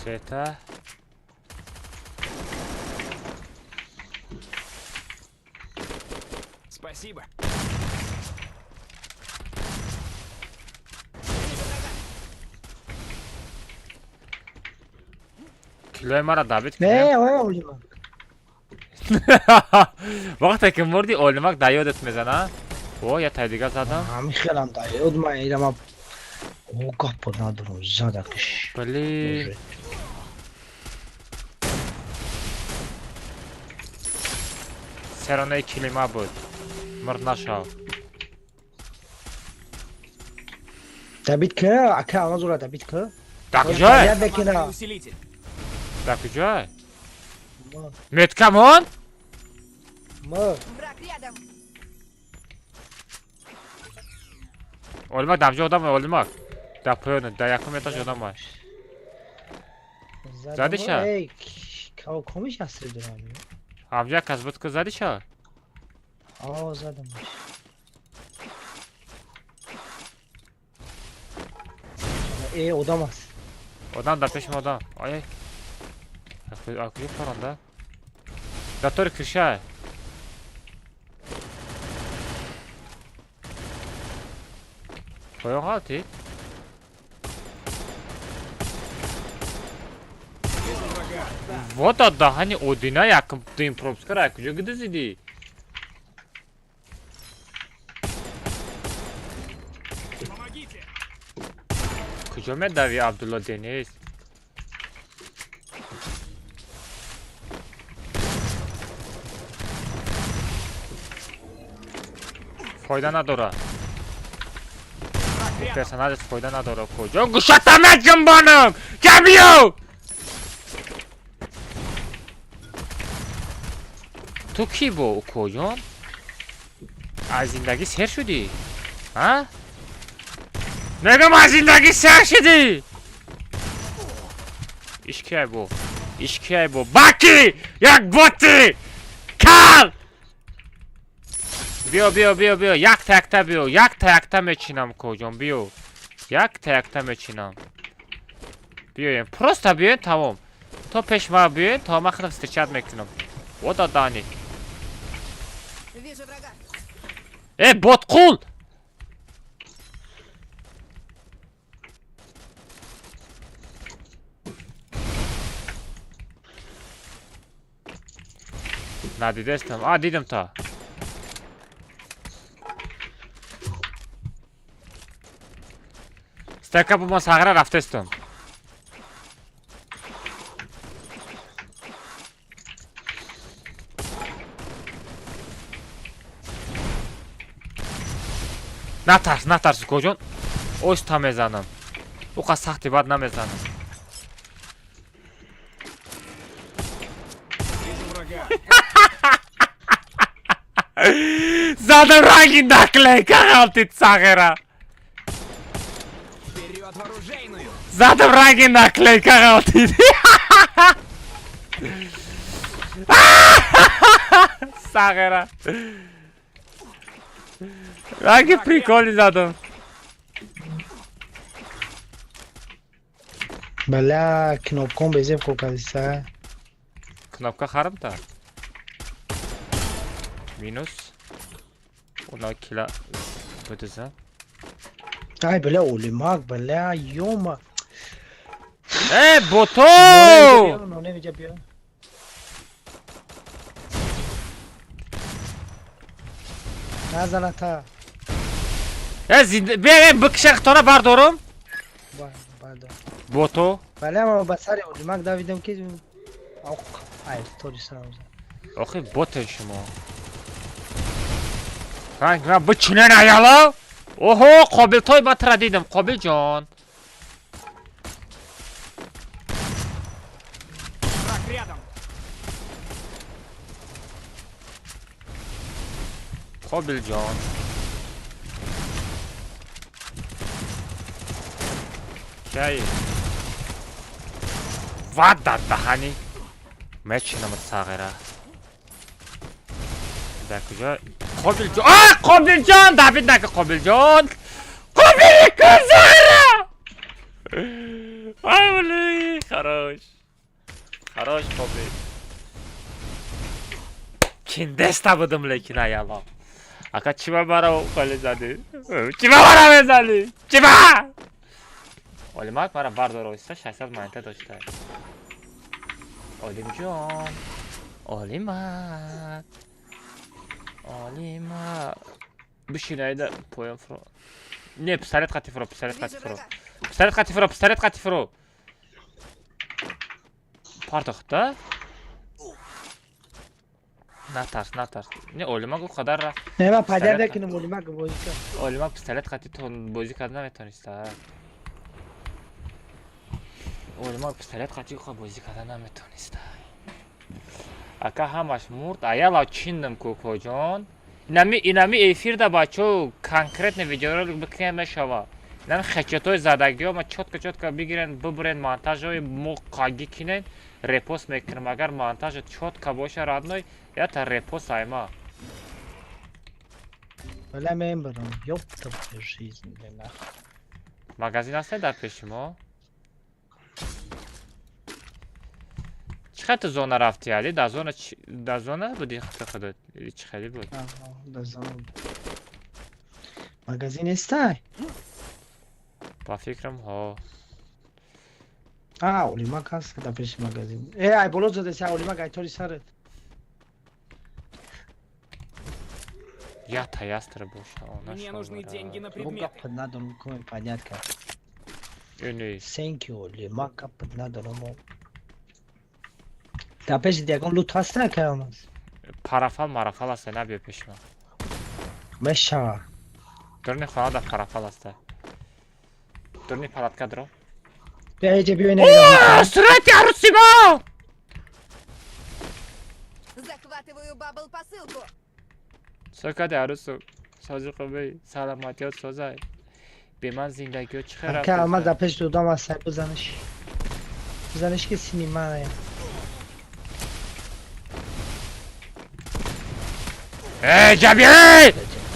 Сета. Спасибо. Килои мара дабит Не, кунем. ой, олима. Вақте ки мурди олимак дар ёдат мезана. О, я тай дига задам. Ҳами хелам да ёд ма ирама. О, гапо надорам, задакш. Блин. Серонаи килима буд. Мурд нашав. Дабит ка, ака алмаз ура дабит ка. Дар куҷое? Яд бекина. Командный усилитель. Дар куҷое? Метка мон? Ма. Враг рядом. Олимак дар ҷо одам олимак. Дар поён, дар якум этаж одам ай. Задиша? Эй, комиш асри дорам. Ҳамҷа кас буд ку задиша? О, задам. Э, одам аст. Одам дар пеши мо одам. Ай. А куҷо паронда? Дар тори крыша. Поён ғалтид? Вижу врага. Вот дар даҳани одина якум дуюм пропускара як куҷо гидизидӣ? Помогите. Куҷо медавӣ Абдулло Денис? Фоида надора. Враг рядом. Персонажат фоида надора. Куҷо гӯшата меҷунбонам? Ҷамиё! Ту кӣ бо укоҷон? Аз зиндагӣ сер шудӣ? А? Мегам аз зиндагӣ сер шудӣ! Иш киай бо? Иш киай бо? Баки! Як боти! Кал! Биё, биё, биё, биё, якта якта биё, якта якта мечинам коҷон, биё. Якта якта мечинам. Биёем, просто биёем тамом. То пеш ма биёем, то ман худам встречать мекунам. Вот дани. Вижу врага. Э, ботқул! Надидестам. А, дидам та. Стака бо ма сағра рафтестам. Натарс, натарс, коҷон. Оста мезанам. Уқа сахти бад намезанам. Вижу врага. Задам ранги наклейка ғалтид сағира. Вперед в оружейную! Задам ранги наклейка ғалтид. Сағира. Ранги приколи задам. Бля, кнопком безеб кокадиса. Кнопка харам-то. Минус. Она кила бдза. Ай, бля, олимак, бля, ёма. Э, бото! Назаната. Э, зинда... Бе, бикшахтона бардорум. Бардор. Бото. Бля, ма ба сари олимак давидам ки... Ох, ай, тори сарам. Охи, ботен шумо. Ранг, ман бичунен аяло? Оҳо, қобил той ман тра дидам, Қобил ҷон. Враг рядом! Қобил ҷон. Кай. Ва дар даҳани. Мечинам сағира. Дар куҷо? Қобил ҷон. А, Қобил ҷон, Давид нака Қобил ҷон. Қобил кун сағира. Ай, блин, хорош. Хорош, Қобил. Киндеста будам лекин аяло. Ака чима маро холи задӣ? Чима маро мезанӣ? Чима? Олимак мара бардор оҳиста 600 монета дошта. Олимҷон. Олимак. Олимак. Бишин айда поён фуро. Не, пистолет қати фуро, пистолет қати Вижу фуро. врага. Пистолет қати фуро, пистолет қати фуро. Партохта? Натарс, натарс. Не, Олимак ӯ қадар рафт. Не, ма падар Пистолет накунам олимак бозӣ кар. Олимак пистолет қати тон бозӣ карда наметониста. Олимак пистолет қати ӯ бозӣ карда наметониста. Ака ҳамаш мурд, аяла чиндам кӯкоҷон. Инами эфирда бачо конкретно видеоролик бикунем мешава. Инами хечатои задагиҳо ма чётко чётко бигирен, бибурен монтажҳои мо қагӣ кинен, репост мекунем. Агар монтажа чётко боша родной, ята репост айма. Бля, мембарам. Ёб твою жизнь, бля, нахуй. Магазин ҳасте дар пеши мо? Чӣ хел ту зона рафтӣ, Али? Дар зона дар зона буди хати худат? Или чӣ хеле буд? Аҳо, дар зона буд. Магазин нестай? Ба фикрам, ҳо. А, олимак ҳаст дар пеши магазин. Э, ай боло задеси, олимак ай тори сарат. Ята ястра боша, она Мне нужны деньги на Ёб предметы. гап надорам, кome понять кард. Ини. Thank you, олимак гап надорам. Дар пеши ягон лут ҳаст накардам. Парафал марафал аст, набиё пеши ман. Мешава. Дурни хона дар парафал аст. Дурни палатка дро. Бия эҷа биё ина. О, сурати аруси мо! Захватываю бабл посылку. Сокади арусу. Сози қубей, саламатиёт созай. Бе ман зиндагиё чӣ хел Ака, ама рафт? дар пеши додам ҳаст, бизаниш. Бизаниш ки сини ман. Эй, ҷаби!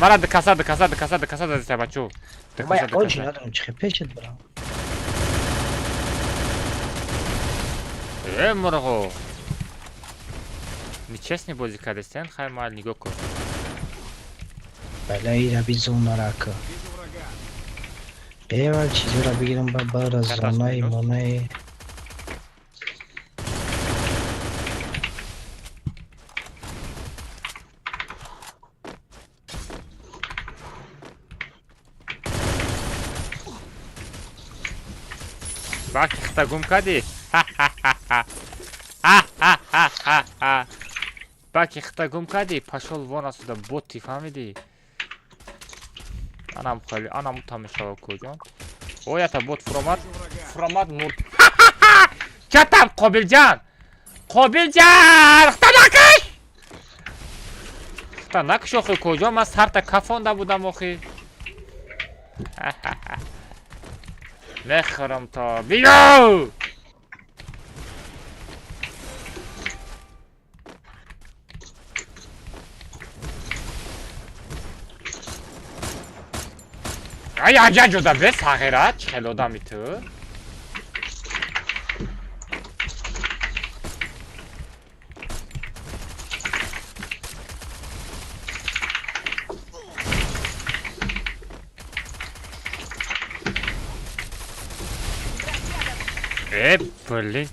Мара дикаса, дикаса, дикаса, дикаса задиса бачо. Ма Дикаса, ягон чи дикаса. надорам, чӣ хел пешат барам. Э, мурғо. Нечестный бозӣ кардастен, хай мал нигоҳ кун. Бля, ира би зонарака. Вижу врага! Бева чизора бигирам ба бара Катас зонаи минус. монаи. Баки хита гум кардӣ? Ха-ха-ха-ха. Баки хита гум кардӣ? Пошёл вон отсюда, боти, фаҳмидӣ? Анам хеле, анам ута мешава куҷон. О, ята бот фуромад. Вижу врага! Фуромад мурд. Чатам, Қобилҷан! Қобилҷан! Хита накаш! Хита накаш охи куҷон, ман сарта кафонда будам охи. Мехӯрам то. Биё! Ай, аҷа ҷода бес ҳақират, чӣ хел одами ту? Э, блин.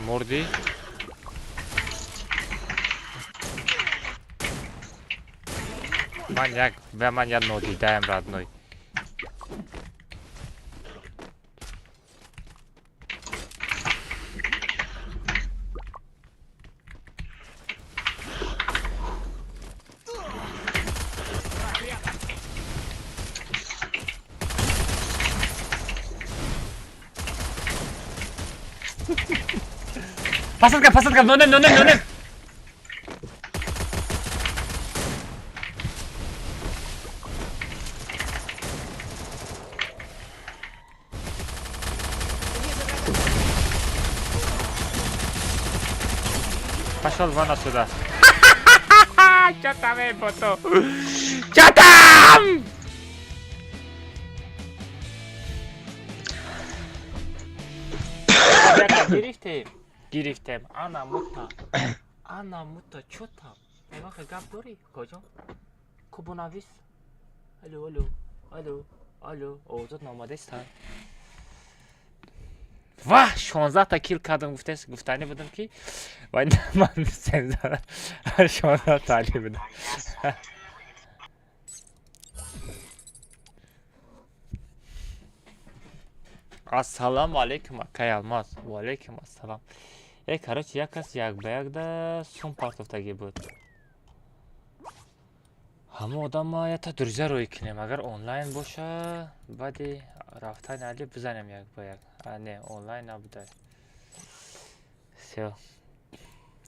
Мурдӣ? Ман як, ман як нодидаям, родной. Посадка, посадка, нонем, нонем, нонем. Пошел вон отсюда. Чё там, эй, бото? Чё там? Гирифтем. Гирифтем. Ана мута. Ана мута, чё там? Ягон гап дорӣ, коҷон? Кубонавис? Алло, алло, алло, алло, овозот наомадеста? Ваҳ, 16 та кил кардам, гуфтес, гуфтанӣ будам ки вай ман сензора 16 та али будам. Ассалому алейкум, акай Алмаз. Ва алейкум ассалам. Э, короче, як кас як ба якда сум партофтагӣ буд. Ҳама одама ята друзья рӯй кунем. Агар онлайн боша, баъди рафтани Али бизанем як ба як. А, не, онлайн набуда. Всё.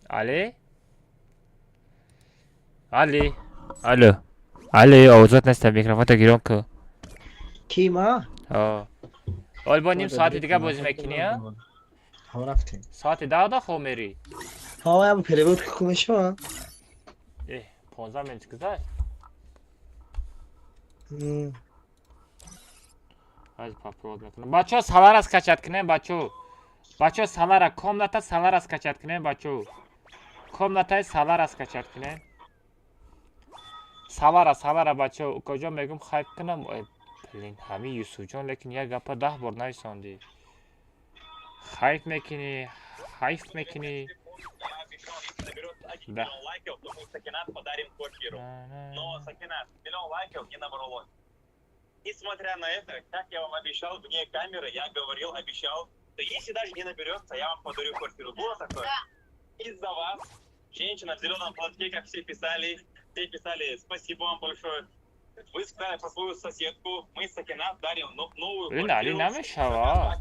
Али? Али? Алло. Али, овозот неста, микрофонто гирон ку. Ки ма? О. Ол бо ним соати дига бозӣ мекунӣ, а? Ҳо, рафтем. Соати 10 да хоб мерӣ? Ҳо, ям перевод ку мешава. Э, 15 минут гузашт. Аз попробовать мекунам. Бачаҳо, Салара скачать кунем, бачаҳо. Бачаҳо, Салара, комната Салара скачать кунем, бачаҳо. Комнатаи Салара скачать кунем. Салара, Салара, бачаҳо, куҷо мегум хайп кунам? Ой, блин, ҳами Юсуфҷон, лекин як гапа 10 бор нависондӣ. Хайп мекунӣ, хайф мекунӣ. Да. Миллион лайков, то мы Сакинат подарим квартиру. Но Сакинат, миллион лайков не набралось. Несмотря на это, как я вам обещал, вне камеры, я говорил, обещал, что если даже не наберется, я вам подарю квартиру. Было такое? Да. Из-за вас, женщина в зеленом платке, как все писали, спасибо вам большое. Вы сказали про свою соседку, мы Сакинат дарим новую Блин, квартиру. Али намешава.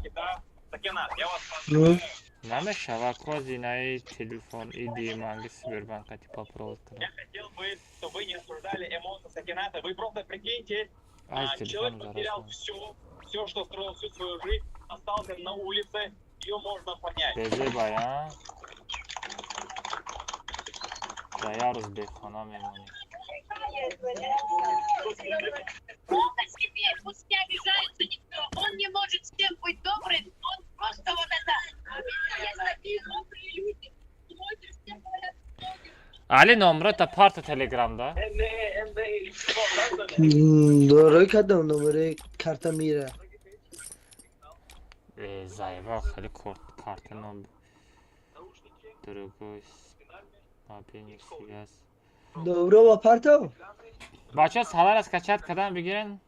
Сакинат, я вас поздравляю. Намешава, козинаи телефон иди манги Сбербанка ти попробовать кунам. Я хотел бы, чтобы вы не осуждали эмоции Сакината. Вы просто прикиньте, Ай, человек телефон потерял зараза. все, все, что строил всю свою жизнь, остался на улице, ее можно понять. Безебай, а? Да я рӯз бехона мемонӣ. Плохо себе, пусть не обижается никто. Он не может всем быть добрым, он просто вот это. А есть такие добрые люди. Смотришь, все говорят, Али, номрота парта Телеграмда. Дорой кардам номери карта мира. Э, заебал, хеле карта ном. Другой мобильный связь. Добро ба парто? Бачаҳо, Салара скачать кардан бигирен.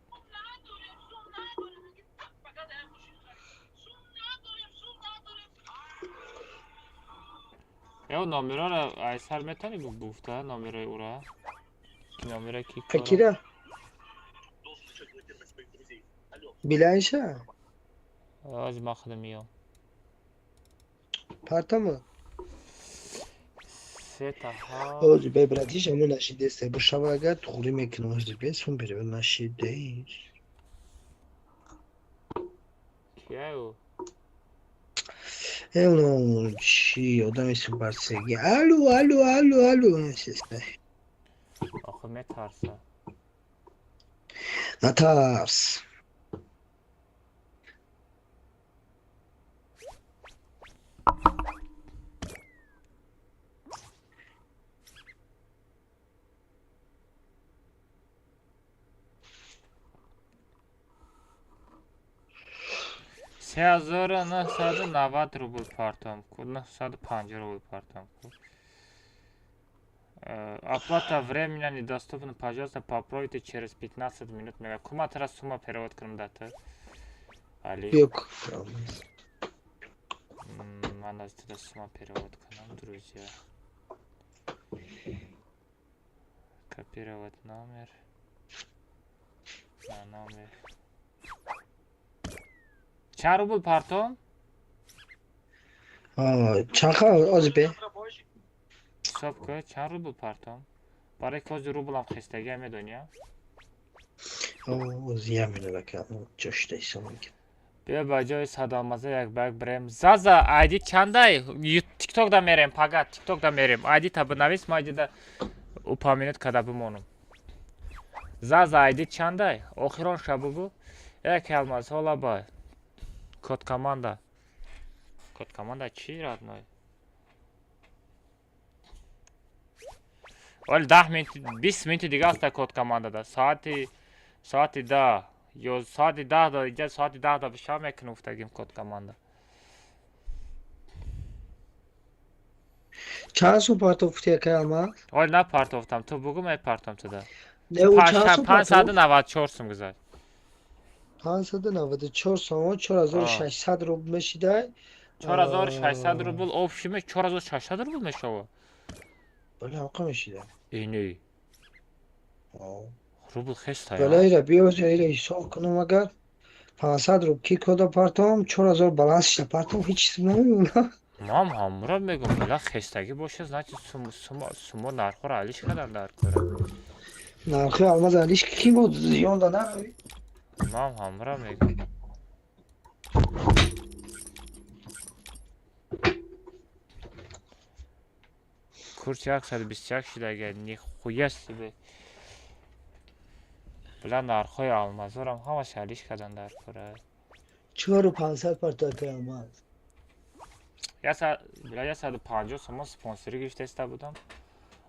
Э, номероро айсар метавонӣ гуфта, номерои ура? Ки номерои ки кора? Акира? Билайша? Оз ман худам миём. Партама? Сета ҳа. Ози бе братиш ҳамон нашидест. Бошава агар туғри мекунам ози бе сум бере нашидест. Кия ӯ? Эло чи одами супарсеги. Алло, алло, алло, алло. Охи метарса. Натарс. Се ҳазору нӯҳсаду навад рубл партом ку, 950 рубл партом ку. Оплата временно недоступна, пожалуйста, попробуйте через 15 минут. Мега кума тара сумма перевод кунам дата. Али. Юк. Ман аз туда сумма перевод кунам, друзья. Копировать номер. На номер. Чанд рубл партом? Чанд ози бе? Ҳисоб кун, чанд рубл партом? Барои ки ҳозир рублам хестагия медонӣ, а? Ози як минут ака, ҷошта ҳисоб мекунам. Биё ба ҷои садалмаза як ба як бирем. Заза, айди чандай? Тиктокда мерем, пага, тиктокда мерем. Айди та бинавис, ма айдида упомянуть карда бимонам. Заза, айди чандай? Охирон ша бугу. Як алмаз, ҳола бай. Код команда. Код команда чи, родной? Оли 10 минут, 20 минути дига аста код командада. Соати 10. Ё соати 10 да, иҷа соати 10 да бишав мекунам гуфтагим код команда. Чанд сум партофти ака алмаз? Оли на партофтам, ту бугу мепартом туда. Не, ӯ чанд сум партофт? 594 сум гузашт. 594 сомон 4600 рубл мешидай. 4600 рубл общий 4600 рубл мешава. Бале, ҳамқа мешидай. Ини. Рубл хеста. Бале, ира биё, ира ҳисоб кунам агар 500 рубл ки кода партом, 4000 баланс шида партом, ҳеҷ чиз намемонад. Ман ҳамро мегум, била хестагӣ боша, значит сумо нархҳоро алиш кардан дар кора. Нархи алмаз алиш ки буд, зиён да нарави. Ман ҳамро мегум. Курс 121 шидага, нихуя себе. Била нархҳои алмазорам ҳамаш алиш кардан дар кора. 4500 партоки алмаз. Била 150 сомон спонсорӣ гирифтаиста будам.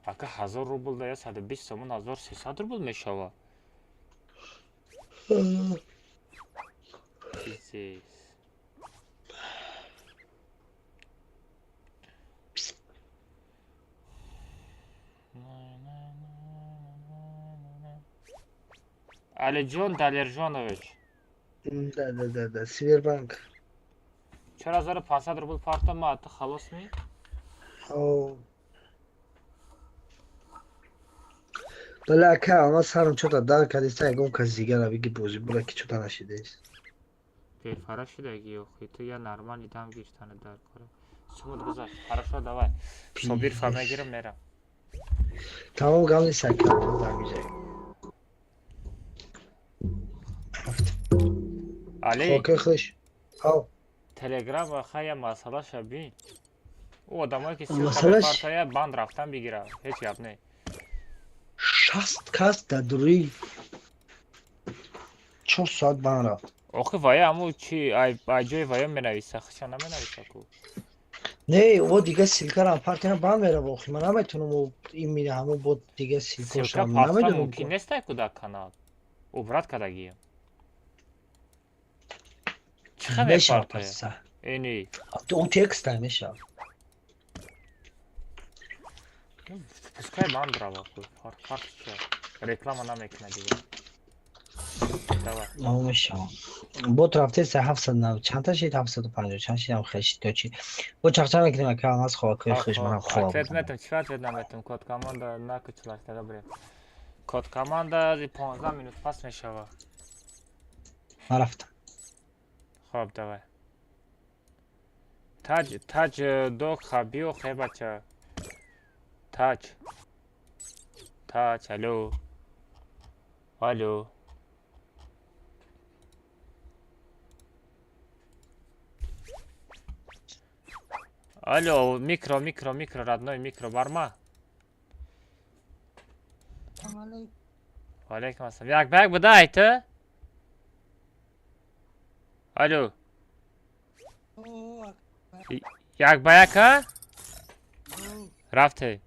Ака 1000 рубл да 120 сомон 1300 рубл мешава. Пиздец. Алиҷон Далержонович. Да, да, да, да, Сбербанк. 4500 рубл парта ма, ту халос ми? О. Бале ака, ама сарам чота дар кардиста, ягон кас дигара биги бозӣ бура ки чота нашидааст. Бефара шидаги охи, ту я нормальный дам гирифтана дар кора. Сумут гузашт. Хорошо, давай. Собир фа мегирам, мерам. Тамом гап нест ака, замиҷа. Али. Хоки хуш. Ҳав. Телеграм хая масъалаша бин. Ӯ одамое ки ссылка мепартоя банд рафтан бигира. Ҳеҷ гап не. 60 кас дар дуруи 4 соат банд рафт. Охи вая ҳаму чи ай ҷои вая менависа, хича наменависа ку. Не, о дига ссылкаро партина банд мерава охи, ман наметавонам ин ҳамун бо дига ссылкаша намедонам. Мумкин нестай ку дар канал. Убрат кардагием. Чӣ хел мепартоя? Ини. Ӯ текста мешавад. Пускай банд рава ку. Фарқ чи? Реклама намекунад дига. Давай. Мешавад. Бот рафтеса 700 чандта шид 750 чанд шидам хешид ё чи. Бо чақчақ мекунем ака алмаз ховакои хуш манам хоб. Ответ метам, чӣ ответ наметам? Код команда накучилаш дага бирем. Код команда 15 минут пас мешава. Ман рафтам. Хоб, давай. Таҷ, таҷ доха биё хе бача. Таҷ. Таҷ, алло. Алло. Алло, микро, микро, микро, родной, микро, барма. Алейкум ассалом. Як ба як буда айты? Алло. Як ба як, а? Рафте.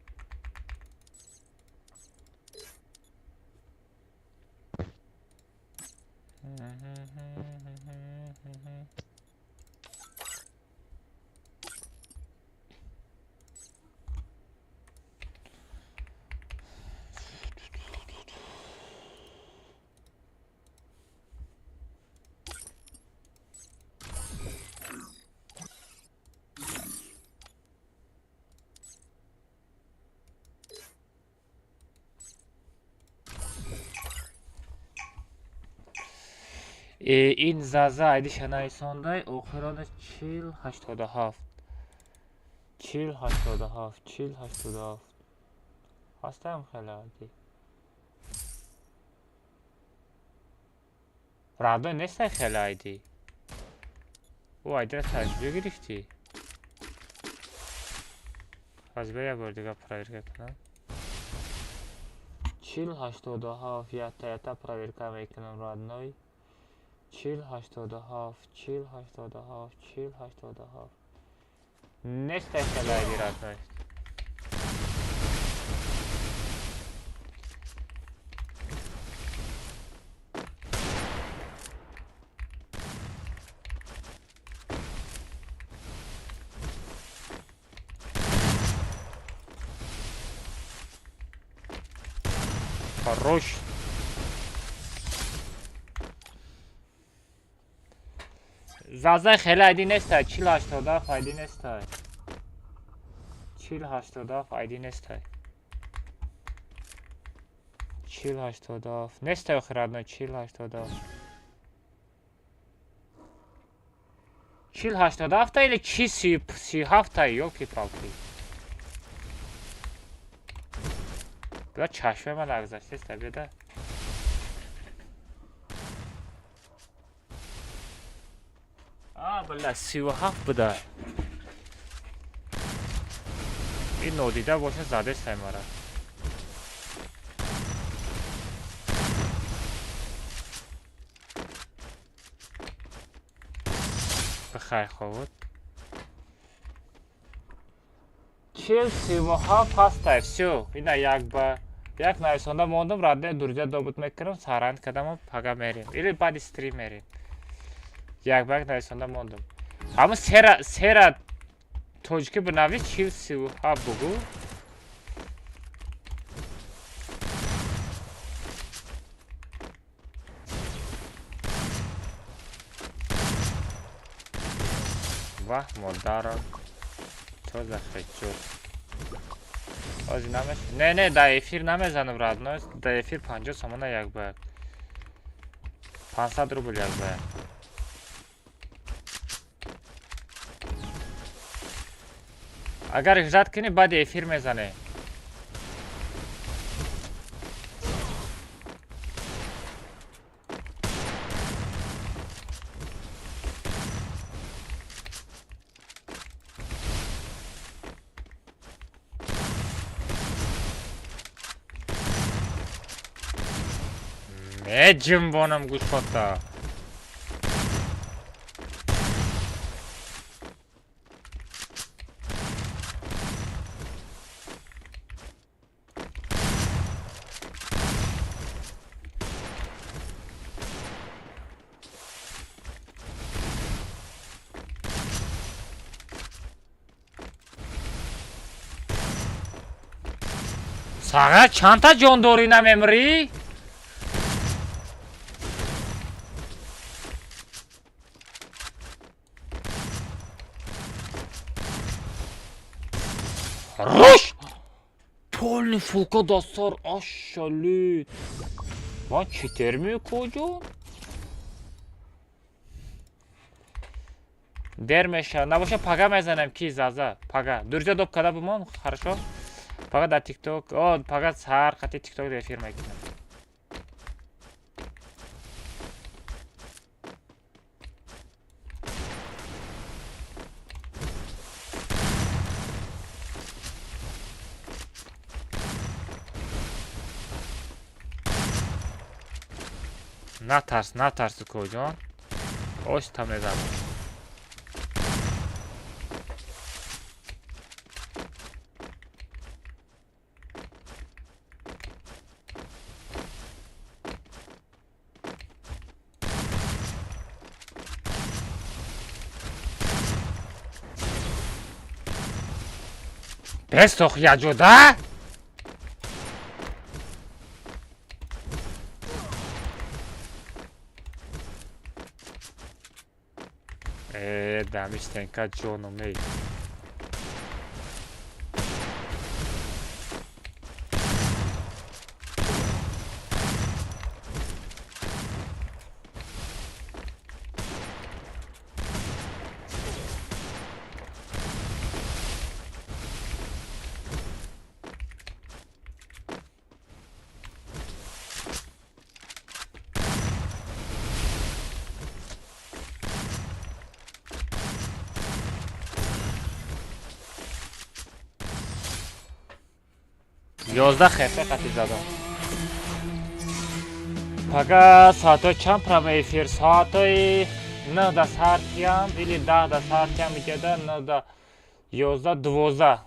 Ин заза айдиша нависондай, охиронаш 40 87, 40 87, 40 87 ҳастаам. Хеле айди родной нестай, хеле айди. Ӯ айдира таҷриба гирифтӣ. Аз бер як бор дига проверка кунам. 40 87, ята ята проверка мекунам, родной. 40 87, 40 87, 40 87 нестай, хеле айди родной. Хорош. Заза хеле айди нестай, 40 87 айди нестай. 40 87 айди нестай. 40 87 нестай охи, родной, 40 87. 40 87 или чи 37-та, ёлки-палки. Бля, чашмаи ман нагузаштеста, беда. А, бля, 37 буда. Ин нодида боша задестай мара. Бихайр хобуд. 40 37 ҳастай, всё. Ина як ба як нависонда мондум, родной, друзья добавить мекунам, саранд кардаму пага мерем. Или баъди стрим мерем. Як ба як нависонда мондум. Ҳама сера сера тоҷикӣ бинавис, 40 37 бугӯ. Ваҳ, модарам. Чо за хечур? Ози намеш. Не, не, дар эфир намезанам, родной. Дар эфир 50 сомона як ба як. 500 рубл як ба як. Агар ждать кунӣ, баъди эфир мезанем. Меҷунбонам гӯшота. Сага чандта ҷон дорӣ, намемрӣ? Руш! Полный фулка дастар ашшалит. Ман читер мекуҷо? Дер меша. Набоша пага мезанем ки заза. Пага. Дурҷа доп када бумон, хорошо? Пага дар TikTok, о, пага сар қати TikTok эфир мекунем. Натарс, натарс укоҷон. Оста мезанам. Бесох яҷода? Дамиш тенка ҷоном эй. Ёздаҳ хефе қати задам. Пага соатҳои чанд прямо эфир? Соатҳои 9 да сар тиям или 10 да сар тиям иҷода 9 да 11 12.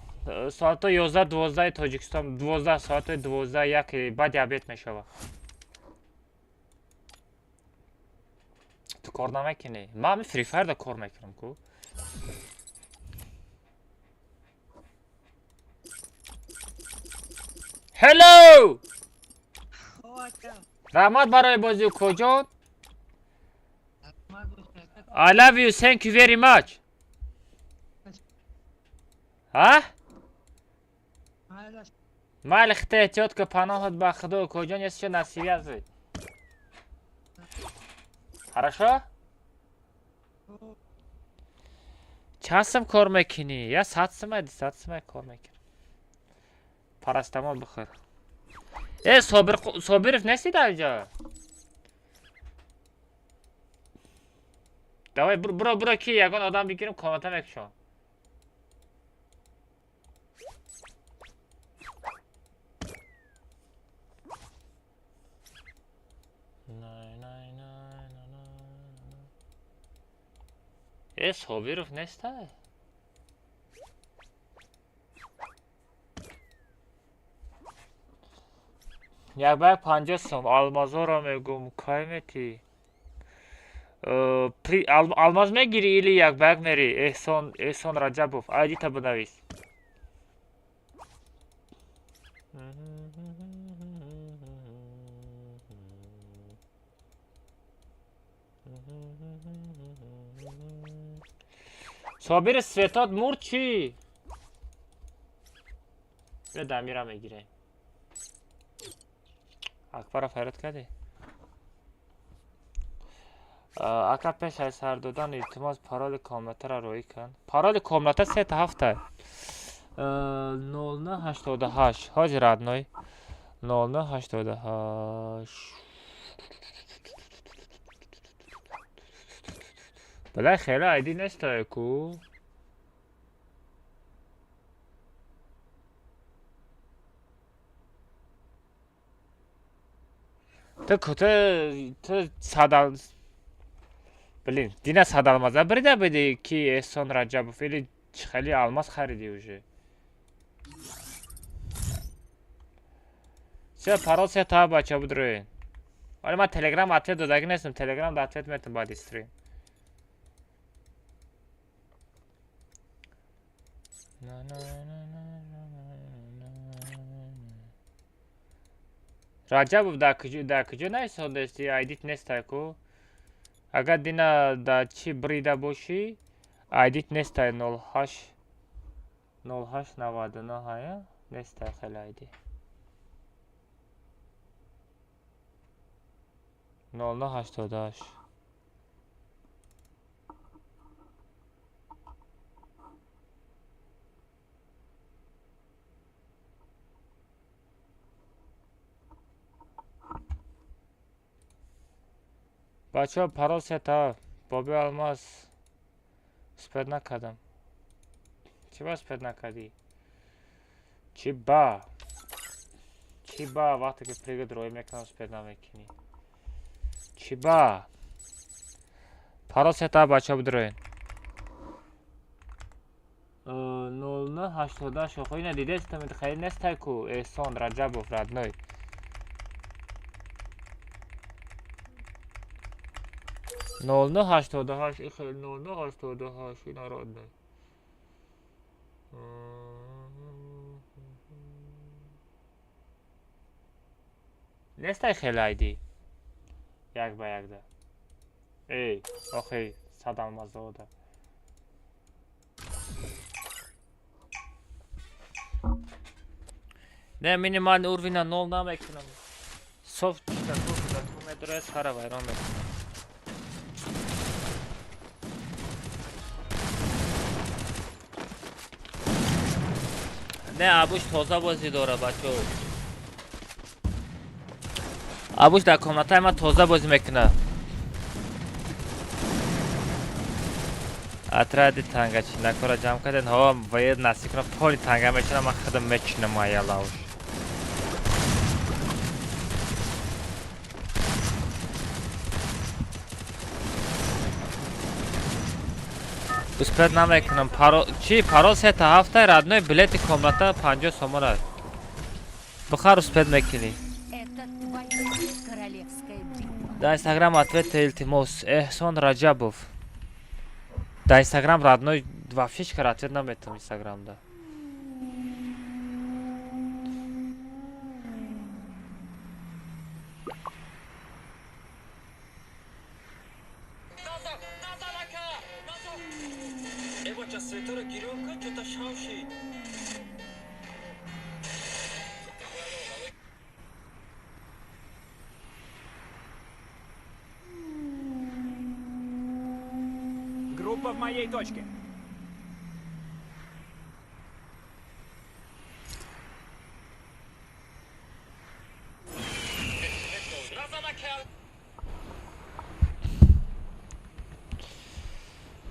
Соатҳои 11 12 Тоҷикистон 12 соатҳои 12 як баъди обед мешавад. Ту кор намекунӣ? Ман ҳамин Free Fire-да кор мекунам ку. Hello! Раҳмат барои бозӣ укоҷон. I love you, thank you very much. Ҳа? Майли хита эҳтиёт ку, паноҳат ба худо укоҷон, если что на связи. Хорошо? Чанд сум кор мекунӣ? Я 100 сума, 200 сума кор мекунам. Парастамол бихӯр. Э, Собиров нести дар ҷо? Давай буро буро ки ягон одам бигирем комната мекушам. Э, Собиров неста? Як ба як 50 сум. Алмазоро мегум, кай метӣ? Алмаз мегирӣ или як ба як мерӣ? Эҳсон, Эҳсон Раҷабов, айдита бинавис. Собири светот мурд чӣ? Бیا дамира мегирем. Акбарро фарёд кардӣ? Ака пеш аз сар додан илтимос пароли комнатаро роӣ кун. Пароли комната 3 7 0988. Ҳозир родной. 0988. Балай хеле айдӣ нестае ку? Ту ту садал блин, дина сад алмаза бирида биди ки Эҳсон Раҷабов или хеле алмаз харидӣ уже? Всё, парол се та бача будроен. Вале ман Телеграм ответ додагӣ нестам, Телеграм да ответ метам баъди стрим. Раҷабов дар куҷо наисодаисти? Айдит нестай ку? Агар дина дар чӣ бирида бошӣ, айдит нестай 08 08 99 ҳая? Нестай хеле айди. 0988. Бачаҳо парол сета Боби Алмаз успед накардам. Чӣ ба успед накардӣ? Чӣ ба? Чӣ ба вақте ки пригод роӣ мекунам успед намекунӣ? Чӣ ба? Парол сета бачаҳо бидроен. 0988 охо ина дидестам хеле нестай ку Эҳсон Раҷабов родной. 0988 ихел 0988 ина родной. Нестай хеле айди. Як ба якда. Эй, охи сад алмазода. Не, минимальный уровень нол намекунам. Софт чита медура сара вайрон мекунам. Не, абуш тоза бозӣ дора, бачаҳо. Абуш дар комнатаи ман тоза бозӣ мекунад. Отряди тангачинакора ҷамъ кардем. Ҳо, ва насиб кунам поли танга мечинам, ман худам мечинам аялауш. Успед намекунам. Парол чи? Парол сета ҳафта родной билети комната 50 сомон аст. Бихар успед мекунӣ. Это твоя королевская битва. Дар Инстаграм ответ илтимос. Эҳсон Раҷабов. Дар Инстаграм родной вообще ҳеч кар ответ наметам Инстаграмда. Группа в моей точке.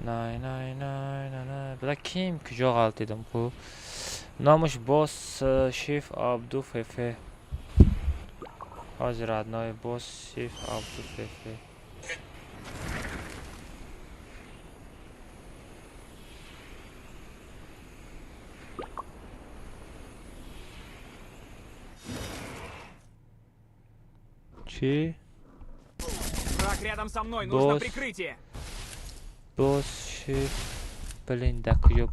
Най най най най най. Бла ким куҷо ғалтидам ку? Номаш бос Шиф Абду Фефе. Ҳозир родной бос Шиф Абду Фефе. Чӣ? Враг рядом со мной, нужно Босс. прикрытие. Босс Шиф. Блин, да куҷо?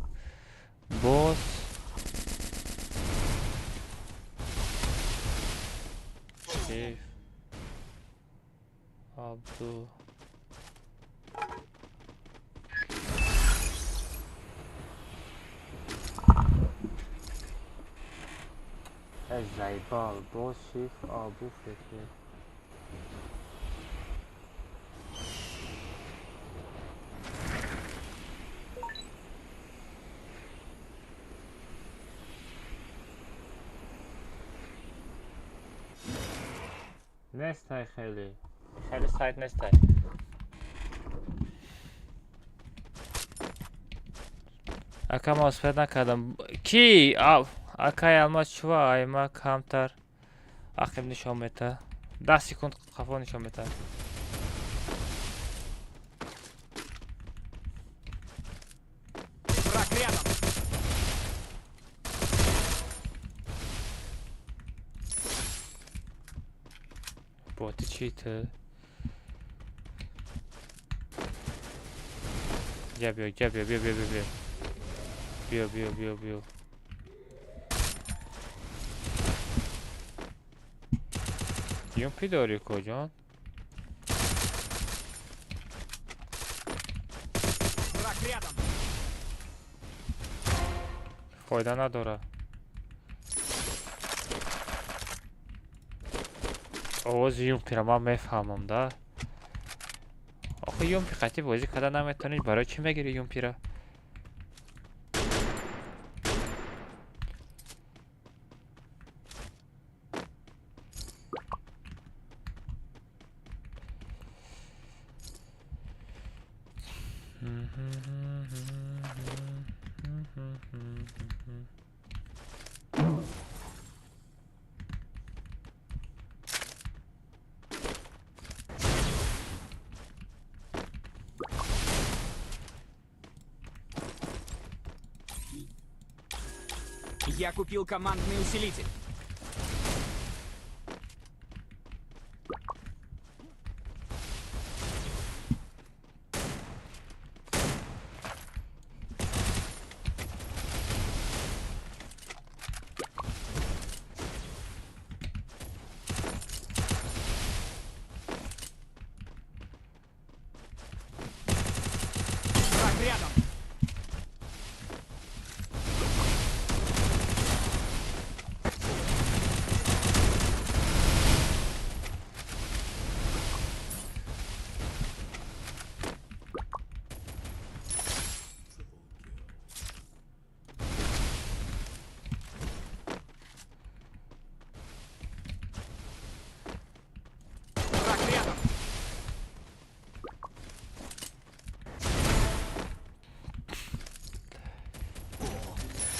Босс Шиф Абду. Э, заебал. Босс Шиф Абу Фефе. Нестай хеле. Хеле сайт нестай. Ака ма успед накардам. Ки? Акай Алмаз чува? Айма камтар. Ақиб нишон мета. 10 секунд қафо нишон мета. Враг рядом. Боти чӣ ту? Ҷа биё, ҷа биё, биё, биё, биё, биё. Биё, биё, биё, биё. Юмпи дорӣ куҷон? Враг рядом. Фоида надора. Овози юмпиро ман мефаҳмам да. Охи юмпи қатъи бозӣ карда наметавонӣ, барои чӣ мегирӣ юмпиро? Я купил командный усилитель. Враг рядом. Враг рядом.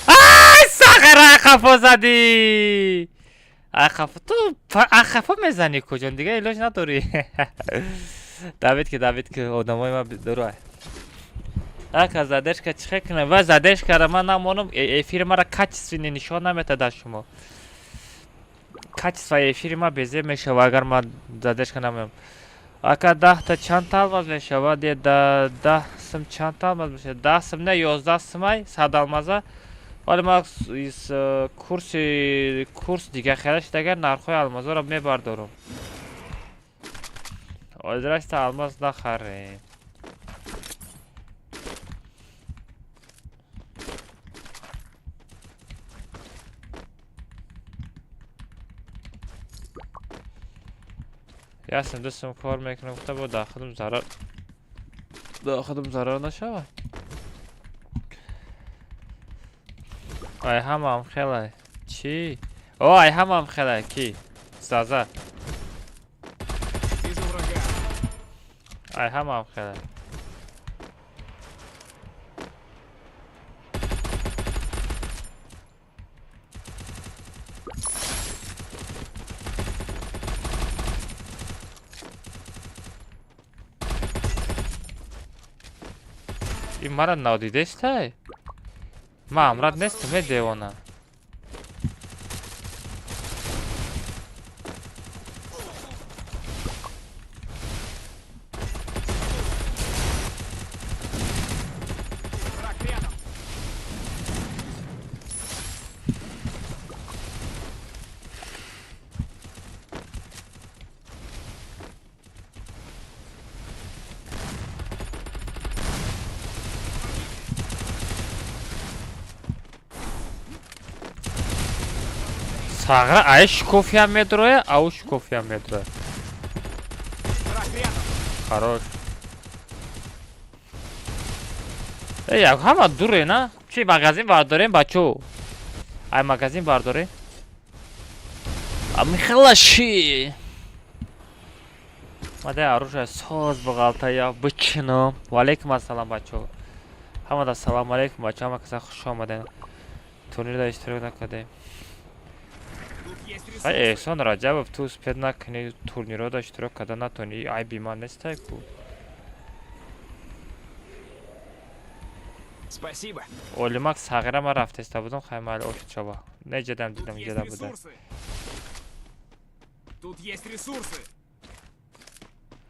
Ай, сағира, хафо задӣ! Ай хафо, ту ай хафо мезанӣ куҷон, дига илоҷ надорӣ. Давид ки, Давид ки, одамои ма дурай. Ака задержка чӣ кунам? Ва задержкара ман намонам, эфири мара качественный нишон наметада шумо. Качествои эфири ма безеб мешава, агар ман задержка намоям. Ака, 10-та чанд та алмаз мешавад? Е, да 10 сум чанд та алмаз мешавад? 10 сум не, 11 сумай, 100 алмаза. Вале ман курси курс дига хела шудагар, нархҳои алмазҳоро мебардорам. Озраста алмаз нахарем. Ясм дустум кор мекунам, гуфта бо дар худам зарар, дар худам зарар нашавад. Ай ҳамаам хелай. Чӣ? О, ай ҳамаам хелай. Ки? Заза. Вижу врага. Ай ҳамаам хелай. Ин мара нодидестай? Ма амрат нестам, е девона. Враг рядом. Сағра ай шукофиам медроя, ау шукофиам медроя. Враг рядом. Хорош. Эй, як ҳама дуре, на? Чи магазин бардорем, бачо? Ай магазин бардорем? А михалаши. Мадай оружие соз бағалтая бичинам. Ва алейкум ассалам, бачо. Ҳамада салам алейкум, бачо, ҳама каса хуш омадем. Турнирда иштирок накардем. Тут есть Ай, ресурсы. Эҳсон Раҷабов, ту успед накунӣ, турнирҳода иштирок карда натонӣ, айби ман нестай ку. Спасибо. Олимак сағира ман рафтеста будам, хай майли ошуд шава. Неҷадам Тут дидам есть ҷада буда. ресурсы. Тут есть ресурсы.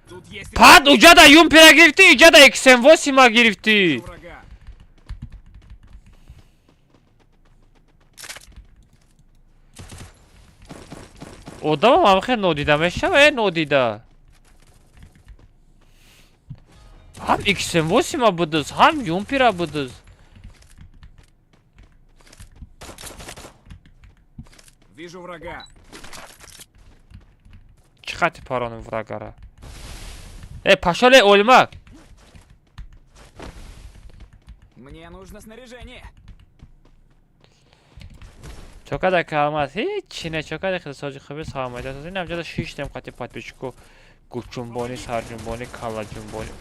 Тут есть Пад уҷада юмпера гирифтӣ, иҷада XM8-а гирифтӣ. ресурсы врага. Одамам ҳам хел нодида мешава, э нодида. Ҳам XM8-а будуз, ҳам юмпера будуз. Вижу врага. Чӣ хати пароним врагара? Э, пошёл, э, Олимак. Мне нужно снаряжение. Чокада калмаз, ҳеҷ не, чокада хел соҷи хуби саломатӣ. Ин ҳамҷода шиштем қати подписчико гӯшҷунбонӣ, сарҷунбонӣ, каллаҷунбонӣ.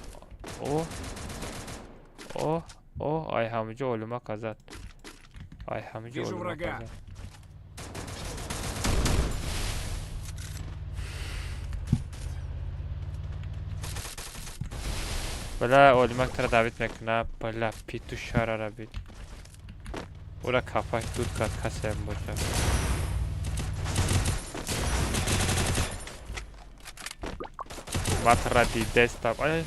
О. О, о, ай ҳамҷо олима казад. Ай ҳамҷо олима казад. Бля, олимак тара давид мекуна. Бля, питу шарара бит. Ура кафаш дуд кард касеам бошад. Матра дидестам. Ай.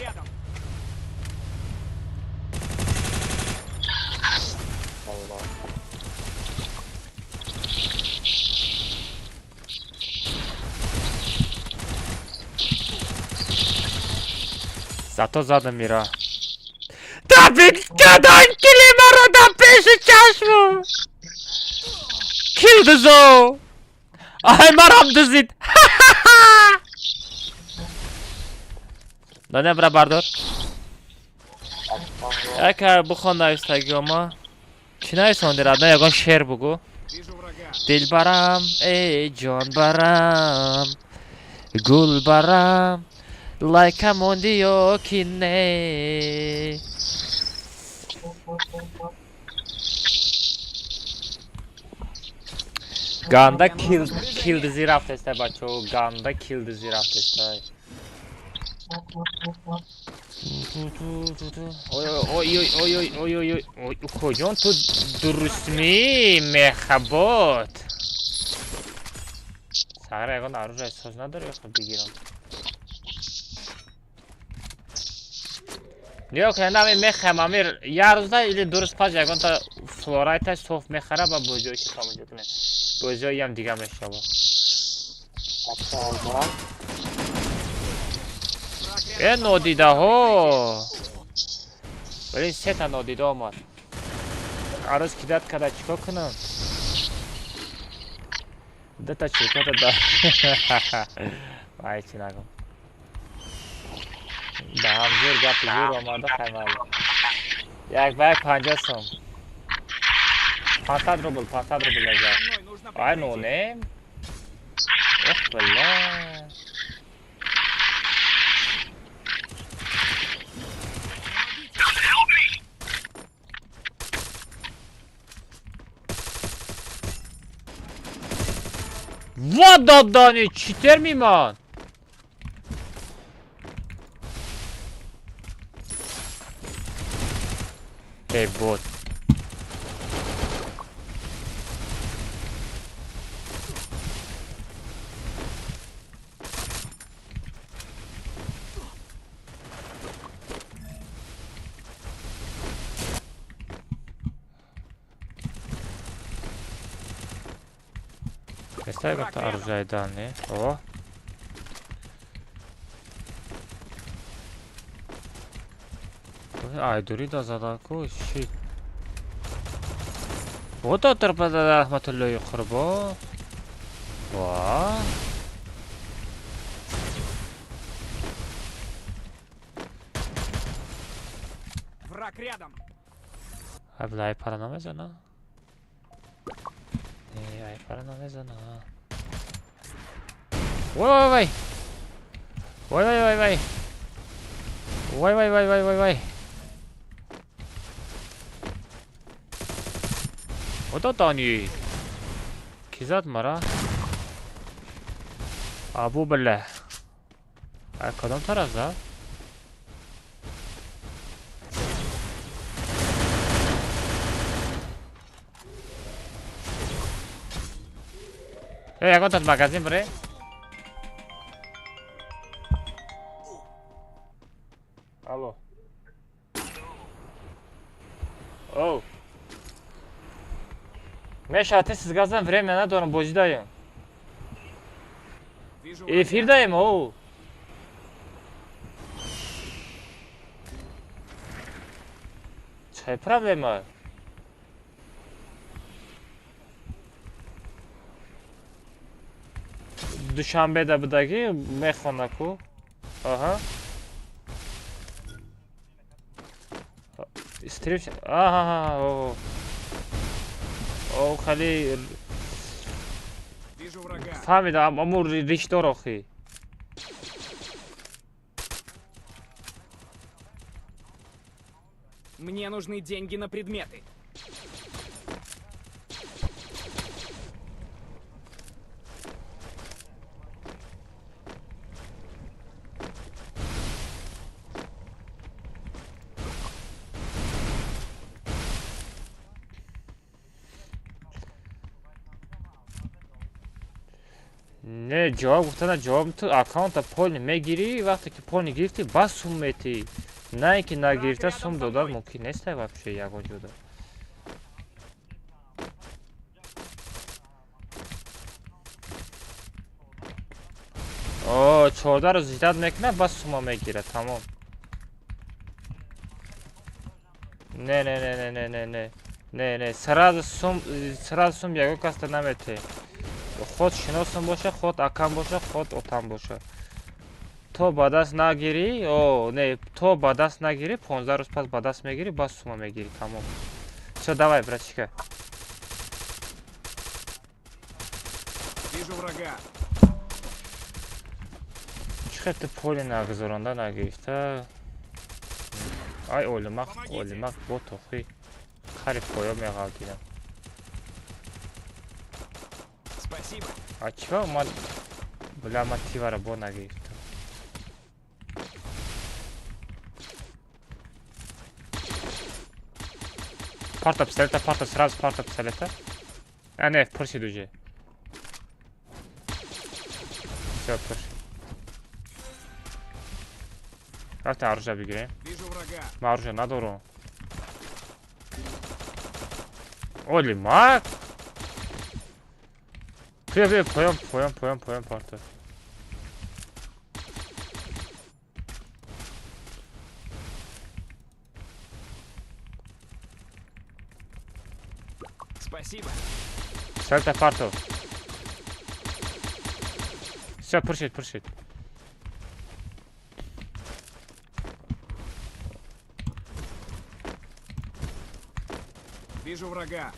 Рядом. Зато задам мира. Да кадан килимаро да пеши чашму. Kill the zoo. Ай марам дузид. Донебра бардор. Яка бухон навистагиома. Чӣ нависонди радна ягон шеър бугӯ. Дилбарам, эй ҷонбарам, гулбарам, лайка монди ё ки не. Ганда килдизи рафтеста бачо, ганда килдизи рафтеста. Ой ой ой ой ой ой ой ой укоҷон ту дурустмӣ мехабот. Сагра ягон оружие соз надори ё бигирам. Нигоҳ кунед ами мехаем амир як рӯза или ду рӯз пас ягонта флорайта соф мехара ба бозиҳои ки тамошо кунед. Бозиҳоиам дига мешавад. Э нодидаҳо! Вале сета нодида омад. Арӯз кидат карда чикор кунам? Дата чикота да. Вай чи нагум. Да ҳам зур гапи зур омада хаймал. Як ба як 50 сом. 500 рубл, 500 рубл ягар. Ай нонем. Ох, бля. Ва додани читер мимон. Эй бот. Представь, оружие данные. О. Ай, дури да задаку, щит. Вот это рахматуллоҳи қурбон. Ва. Враг рядом. Ай, бля, ай пара намезана. Ай, пара намезана. Вой, вой, вой. Вой, вой, вой, вой. Вой, вой, вой, вой, вой, вой. Вот это они. Кизат мара. Абу бля. А кадом тараф за? Ягон тат магазин бре. Алло. Оу. Меша, ты с газом время надорам, бозӣ даем. Эфир даем, оу. Чай проблема? Душанбеда будагӣ мехона ку. Аҳа. Стрим. Аҳа. О, хали Вижу врага. Фаҳмидам, аммо ришдор охи. Мне нужны деньги на предметы. Не, ҷавоб гуфтана, ҷавоб ту аккаунта полни мегирӣ, вақте ки полни гирифтӣ, бас сум метӣ. На ин ки нагирифта Враг сум рядом со додан мной. мумкин нест вообще ягон ҷода. О, 14 рӯз ждать мекунад, бас сума мегирад, тамом. Не, не, не, не, не, не, не. Не, не, сразу сум ягон касда наметӣ. Худ шиносам боша, худ акам боша, худ отам боша. То ба даст нагирӣ, о, не, то ба даст нагирӣ, 15 рӯз пас ба даст мегирӣ, бас сума мегирӣ, тамом. Всё, давай, братишка. Вижу врага. Чӣ хел ту поли нагузаронда нагирифта? Ай, олимақ, Помогите. олимақ, бо тохи хари поё меғалтидам. Спасибо. А чиба ман бля, ман тивара бо нагирифтам. Парта пистолета, парта, сразу парта пистолета. А, не, пурсид уже. Всё, пурсид. Рафтем оружие бигирем. Вижу врага. Ман оружие надорам. Олимак! Бия, бия, поён, поён, поён, поён, парта. Спасибо. Пистолета парту. Всё, пурсид, пурсид. Вижу врага.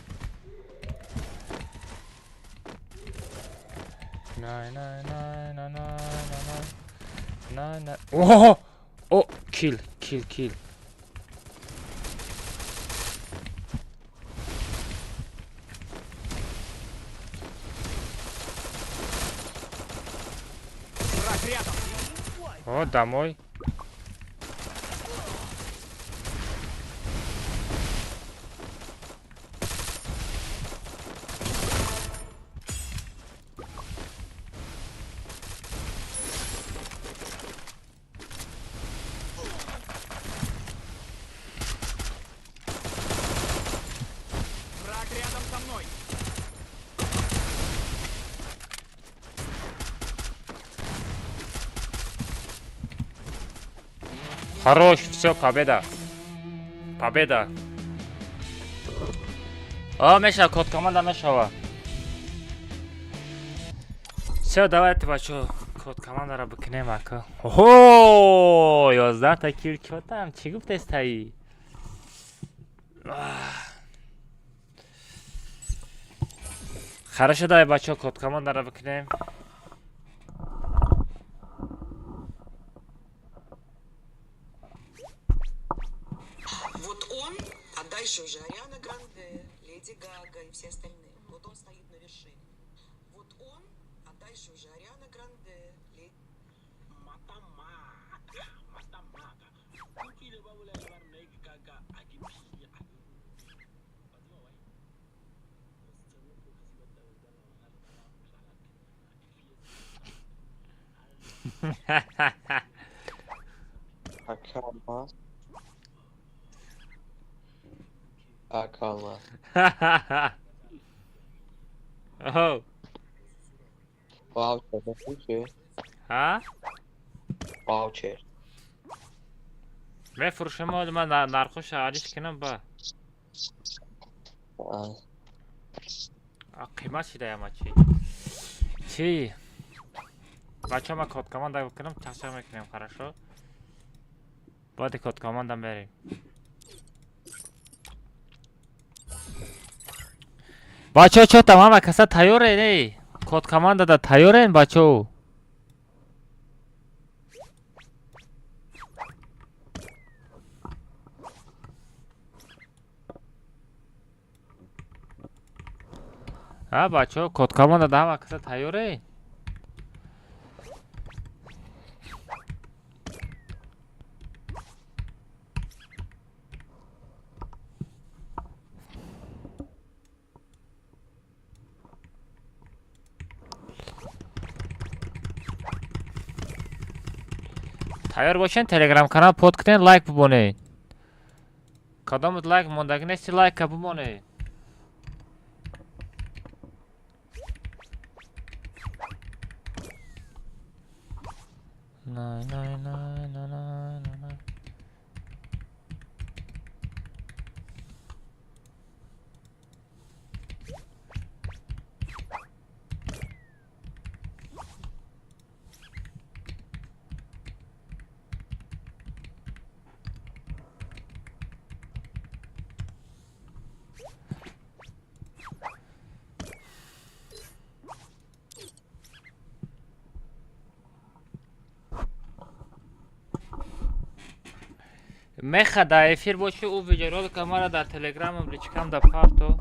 Най, най, най, най, най, най, най, най. О! О, кил, кил, кил. Враг рядом. О, домой. Враг рядом со мной. Хорош, всё, победа. Победа. О, меша, код команда мешава. Всё, давайте, бачо, код командара бикунем, ака. Охо, 11 та кил кётам, чӣ гуфтестаи? Хорошо, давай, бачо, код командара бикунем. Вот он, а дальше уже Ариана Гранде, Леди Гага и все остальные. Вот он стоит на вершине. Вот он, а дальше уже Ариана Гранде, Леди... Akalmaz. Akalmaz. Оҳо. Voucher мефурӯшӣ? Ҳа? Voucher. Мефурӯшам, оли ман нархоша алиш кунам ба. Қимат шидаям чи? Чи? Бача, ма код команда бикунам, чақчақ мекунем, хорошо? Баъди код команда мерем. Бачаҳо, чо там ҳама каса тайёрен, эй? Код командада тайёрен, бачаҳо? А, бачаҳо, код командада ҳама каса тайёрен? Тайёр бошен, телеграм канал под кунед, лайк бимонед. Кадомут лайк мондагӣ нести, лайка бимонед. Най, най, най, най, най, най, най. Меха, дар эфир боши, ӯ видеоролика мара дар телеграмам личкам да парто.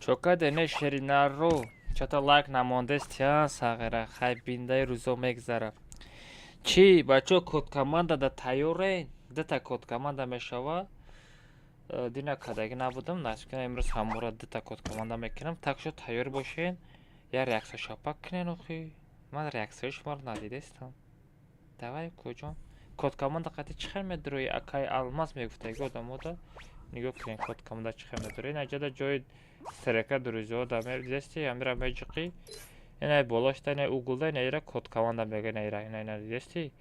Чокаде не шеринаро, чата лайк намондест, сағира, хай биндаи рӯзо мегзара. Чӣ, бачаҳо, код команда да тайёрен? Дута код команда мешава. Дина кадагӣ набудам, насиб кунам, имрӯз ҳамора дута код команда мекунам. Так шо тайёр бошен, я реаксия шапак кунен охи. Ман реаксияи шуморо надидестам. Давай, куҷон? Код команда қати чӣ хел медурои, акай Алмаз мегуфтаги одамода. Нигоҳ кунен, код команда чӣ хел медурои. Наҷада ҷои стрека друзья да дидести, амира меҷиқи. Ина болошта, ина угулда, ина ира код команда мега, ина ира, ина ина дидести.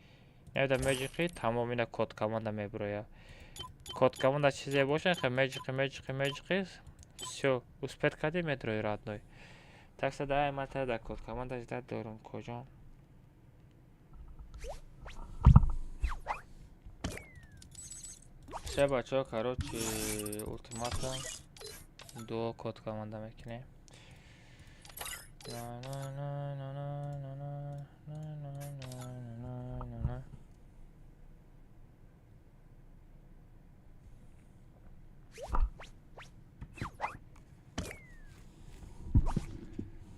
Ина да меҷиқи, тамом ина код команда меброя. Код команда чизе боша, хе меҷиқи, меҷиқи, меҷиқи. Всё, успеть кади медрои, родной. Так что давай, ман та да код команда ждать дорум, куҷон. Все, бачаҳо, короче, ултиматум ду код команда мекунем. На, на, на, на, на, на, на, на, на, на, на, на.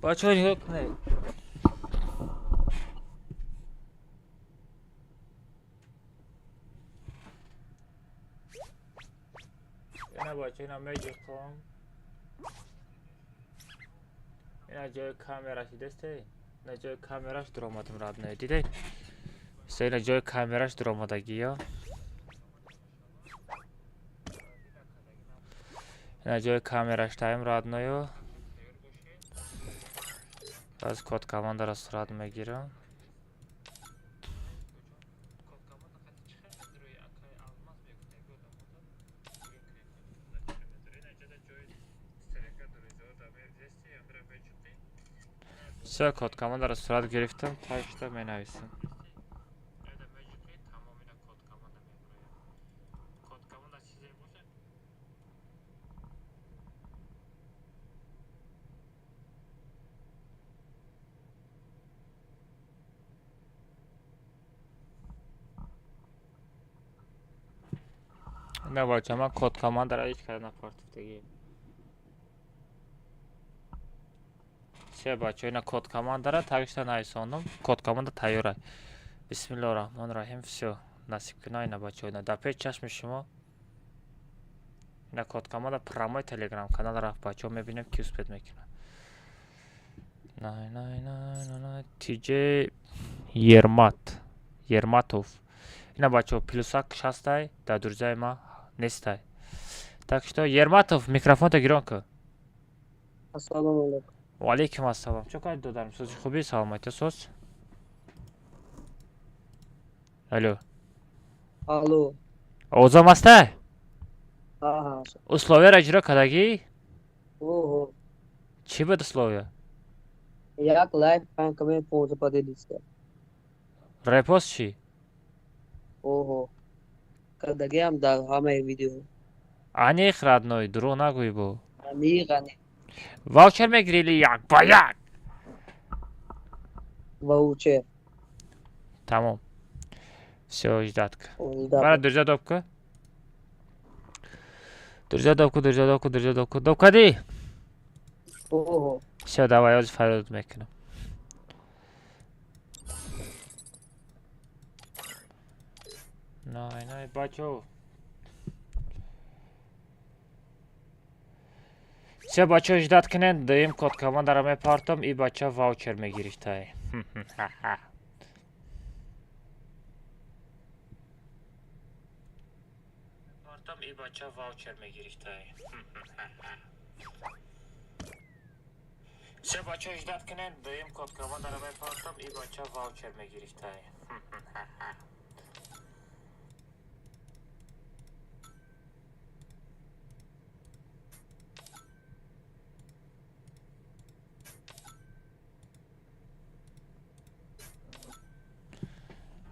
Бачаҳо, нигоҳ кунед. Ина бача, ина меҷиқом. Ина ҷои камераш дидесте? Ина ҷои камераш дуромадам, родной, дидед? Все, ина ҷои камераш дуромадагиё. Ина ҷои камераш таем, родною. Аз код командаро сурат мегирам. Всё, код командаро сурат гирифтам, тагшта менависам. На бача, ман код командаро ҳеҷ када напартофтагӣ. Се бача, ина код командара тагшта нависондум. Код команда тайёр аст. Бисмиллоҳи раҳмони раҳим. Всё, насиб куна, ина бача, ина дар пеши чашми шумо ина код команда прямой телеграм канал рафт, бачаҳо, мебинем, ки успеть мекунад. Най най най най най, тж Ермат Ерматов. Ина бачаҳо, плюсак шастай, дар друзьяи ма нестай. Так что, Ерматов, микрофонто гирон кун. Ассалому алайкум. Ва алейкум ассалом. Чо кардӣ, додарам? Сози, хубӣ, саломатӣ, соз? Алло. Алло. Овозам ҳастай? Аҳа. Условияро иҷро кардагӣ? Оҳо. Чӣ буд условия? Як лайк, панҷ коммент, 15 поделиться. Репост чӣ? Оҳо. Кардагиам дар ҳамаи видео. Аниқ, родной, дурӯғ нагӯй бо. Аниқ, аниқ. Ваучер мегирӣ или як ба як? Ваучер. Тамом. Всё, ждать ка. Бара друзья добка. Друзья добку, друзья добку, друзья добку. Доб кардӣ? Оҳо. Всё, давай, ҳозир фарёд мекунам. Най, най, бачо. Всё, бачо, ждать кунед, дуюм код командаро мепартом, и бача ваучер мегирифтай. Мепартом, и бача ваучер мегирифтай. Всё, бачо, ждать кунед, дуюм код командаро мепартом, и бача ваучер мегирифтай.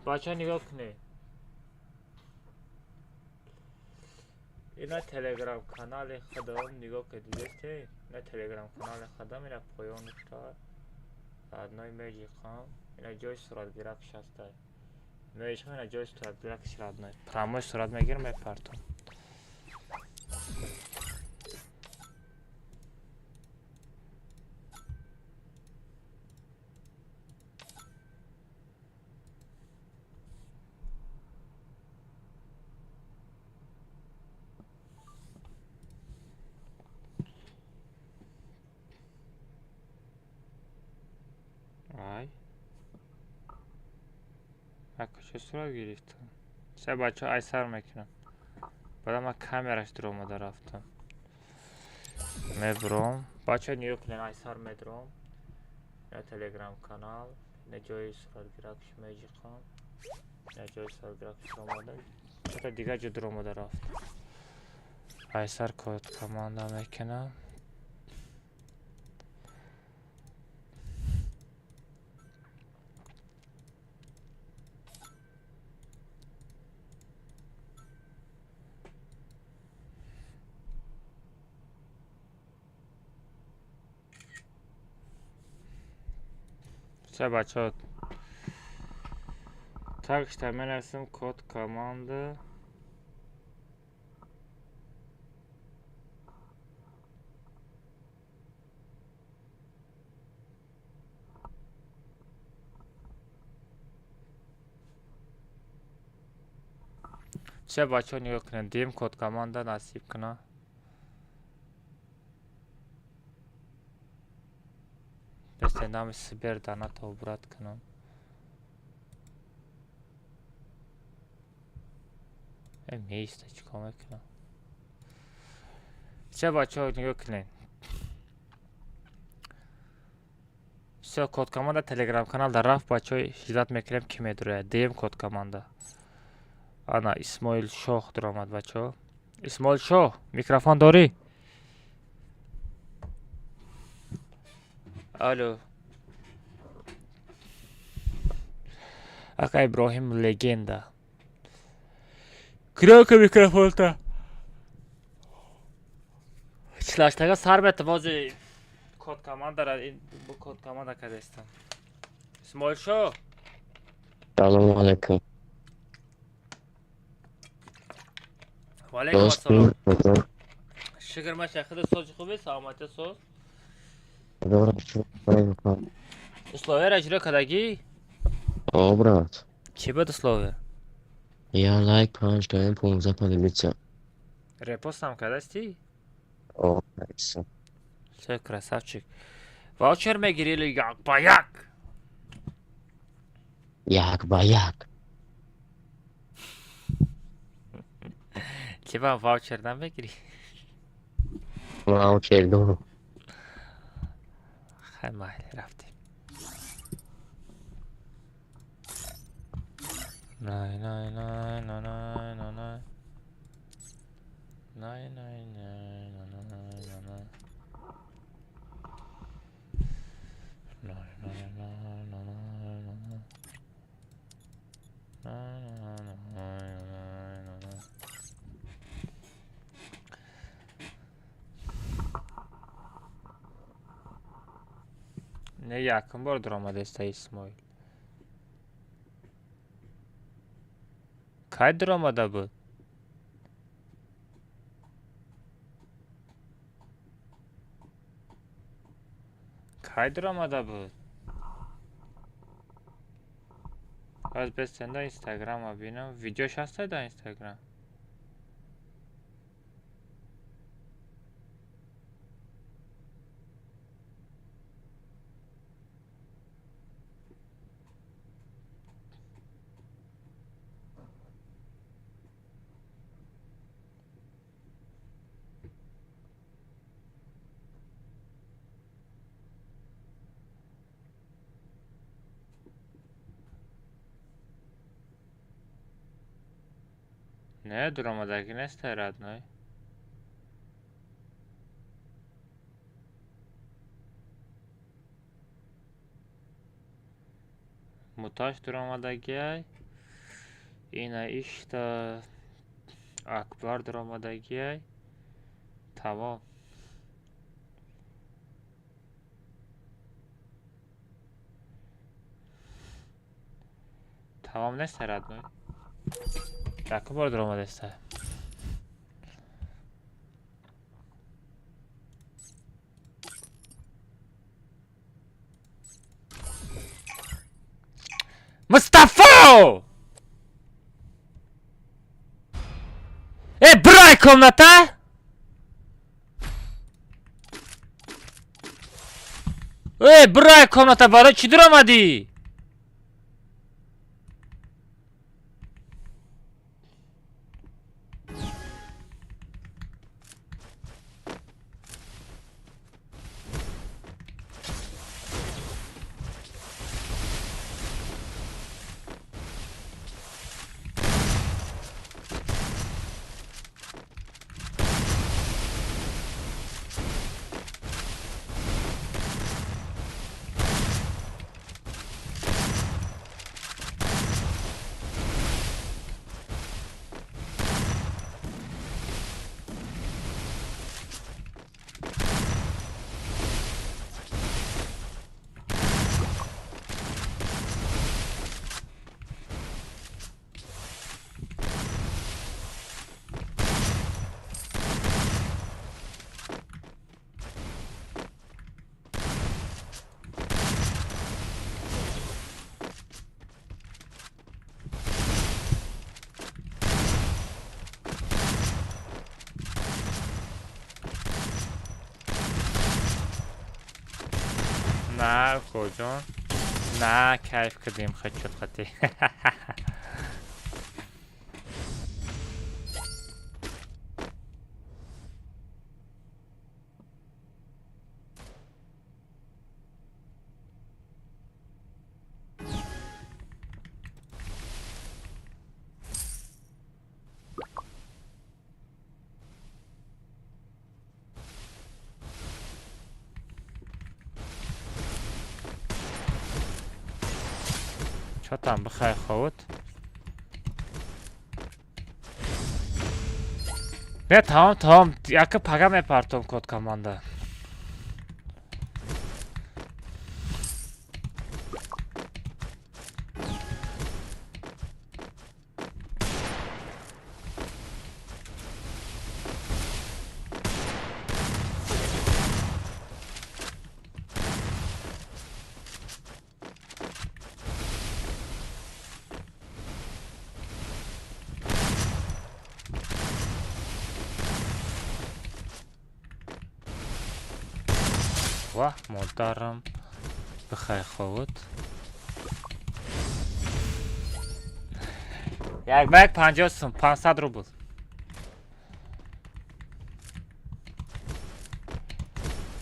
Бача, нигоҳ кунед. Ина телеграм канали худам, нигоҳ кунед, дидесте? Ина телеграм канали худам, ина поёнушта родной меҷиқам, ина ҷои суратгиракш ҳастай. Меҷиқам, ина ҷои суратгиракш, родной. Прямой сурат мегирам, мепартом. Ай. А куҷо сурат гирифтам? Се бача, ай сар мекунам. Баъда ман камераш дуромада рафтам. Мебуром. Бача, нигоҳ кунед, ай сар медуром. Ина телеграм канал, ина ҷои суратгиракш меҷиқам. Ина ҷои суратгиракш омада. Чата дигар ҷо дуромада рафт. Ай сар код команда мекунам. Всё, бачаҳо. Тагшта менависем код команда. Всё, бачаҳо, нигоҳ кунед, дуюм код команда насиб куна. Бесте нами сбер доната убрать кунам. Э, меиста, чикор мекунам? Всё, бачаҳо, нигоҳ кунед. Всё, код команда телеграм канал дар рафт, бачаҳо, ждать мекунем, ки медурояд. Дуюм код команда. Ана Исмоил Шоҳ дуромад, бачаҳо. Исмоил Шоҳ, микрофон дорӣ? Алло. Ака Иброҳим легенда. Кирёка микрофонта. Чилаштага сар мета бози код командара бу код команда кадестан. Исмоилшо. Салому алейкум. Ва алейкум ассалом. Шукр маша худ сози хубе саломатия соз. Условияро иҷро кардагӣ? О, брат. Чӣ буд условия? Я лайк 5 даем 15 поделиться. Репостам кардастӣ? О, найс. Всё, красавчик. Ваучер мегирӣ или як ба як? Як ба як. Чӣ ба ваучер намегирӣ? Ваучер дорам. Хай майли, рафтем. Най най най най най най най. Най най най най най най най. Най най най най най най. Най най най най най най. Не якум бор дуромадеста Исмоил. Кай дуромада буд? Кай дуромада буд? Аз бестен да Инстаграма бинам. Видеош ҳаста дар Инстаграм? Не, дуромадагӣ нестай родной. Муташ дуромадагиай. Ина ишта Акбар дуромадагиай. Тамом. Тамом нестай родной. Якум бор дуромадеста. Мустафо! Э, брай комната! Э, брай комната, барои чӣ дуромадӣ? На, хоҷон. На, кайф кардем хачот хати. Шотам бихай ховут. Не, тамом, тамом. Яка пага мепартом код команда. Ваҳ, модарам бихай ховут. Як ба як 50 сум, 500 рубл.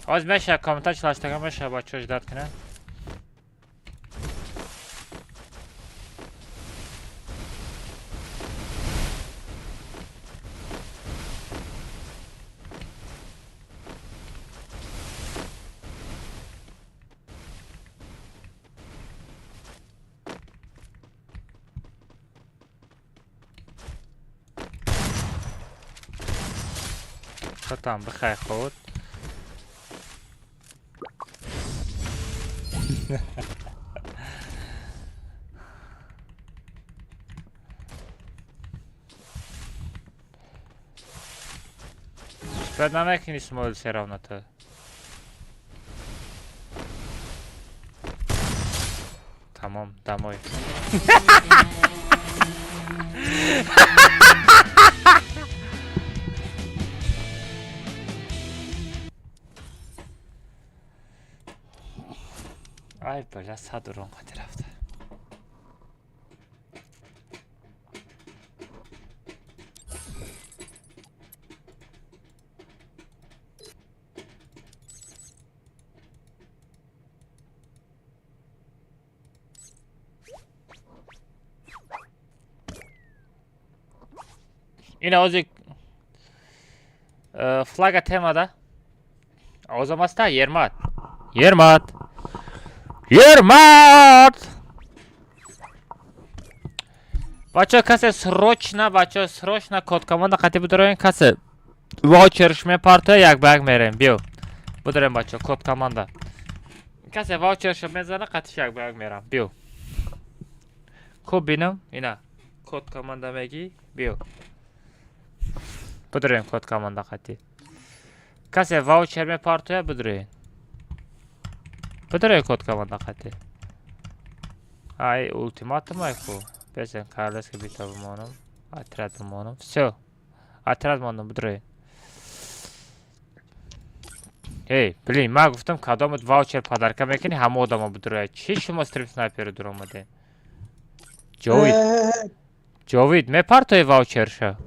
Ҳоз меша комментар чилаштага меша бачаҳо ждат кунанд. Там бихай ховут. Шояд намекунӣ Исмоил всё равно ту. Тамом, домой. Ай бля, сад урон қати рафта. Ин ози флага темада. Озам аста Ермат. Ермат. Ермат! Бачаҳо, касе срочно, бачаҳо, срочно код команда қати бидороен, касе ваучерш мепартоя, як ба як мерем. Биё. Бидорем бачаҳо, код команда. Касе ваучерш мезана, қатиш як ба як мерам. Биё. Хуб бинам, ина. Код команда мегӣ, биё. Бидорем код команда қати. Касе ваучер мепартоя, бидорен. Бидорем код команда қати. Ай, ултиматум ай ку. Бесен карлески бита бимонам. Отряд бимонам. Всё. Отряд мондам, бидорем. Эй, блин, ман гуфтам кадомат ваучер подарка мекунӣ, ҳама одамо бидорая. Чӣ шумо стрим снайперу дур омадем? Ҷовид. Ҷовид, мепартои ваучерша?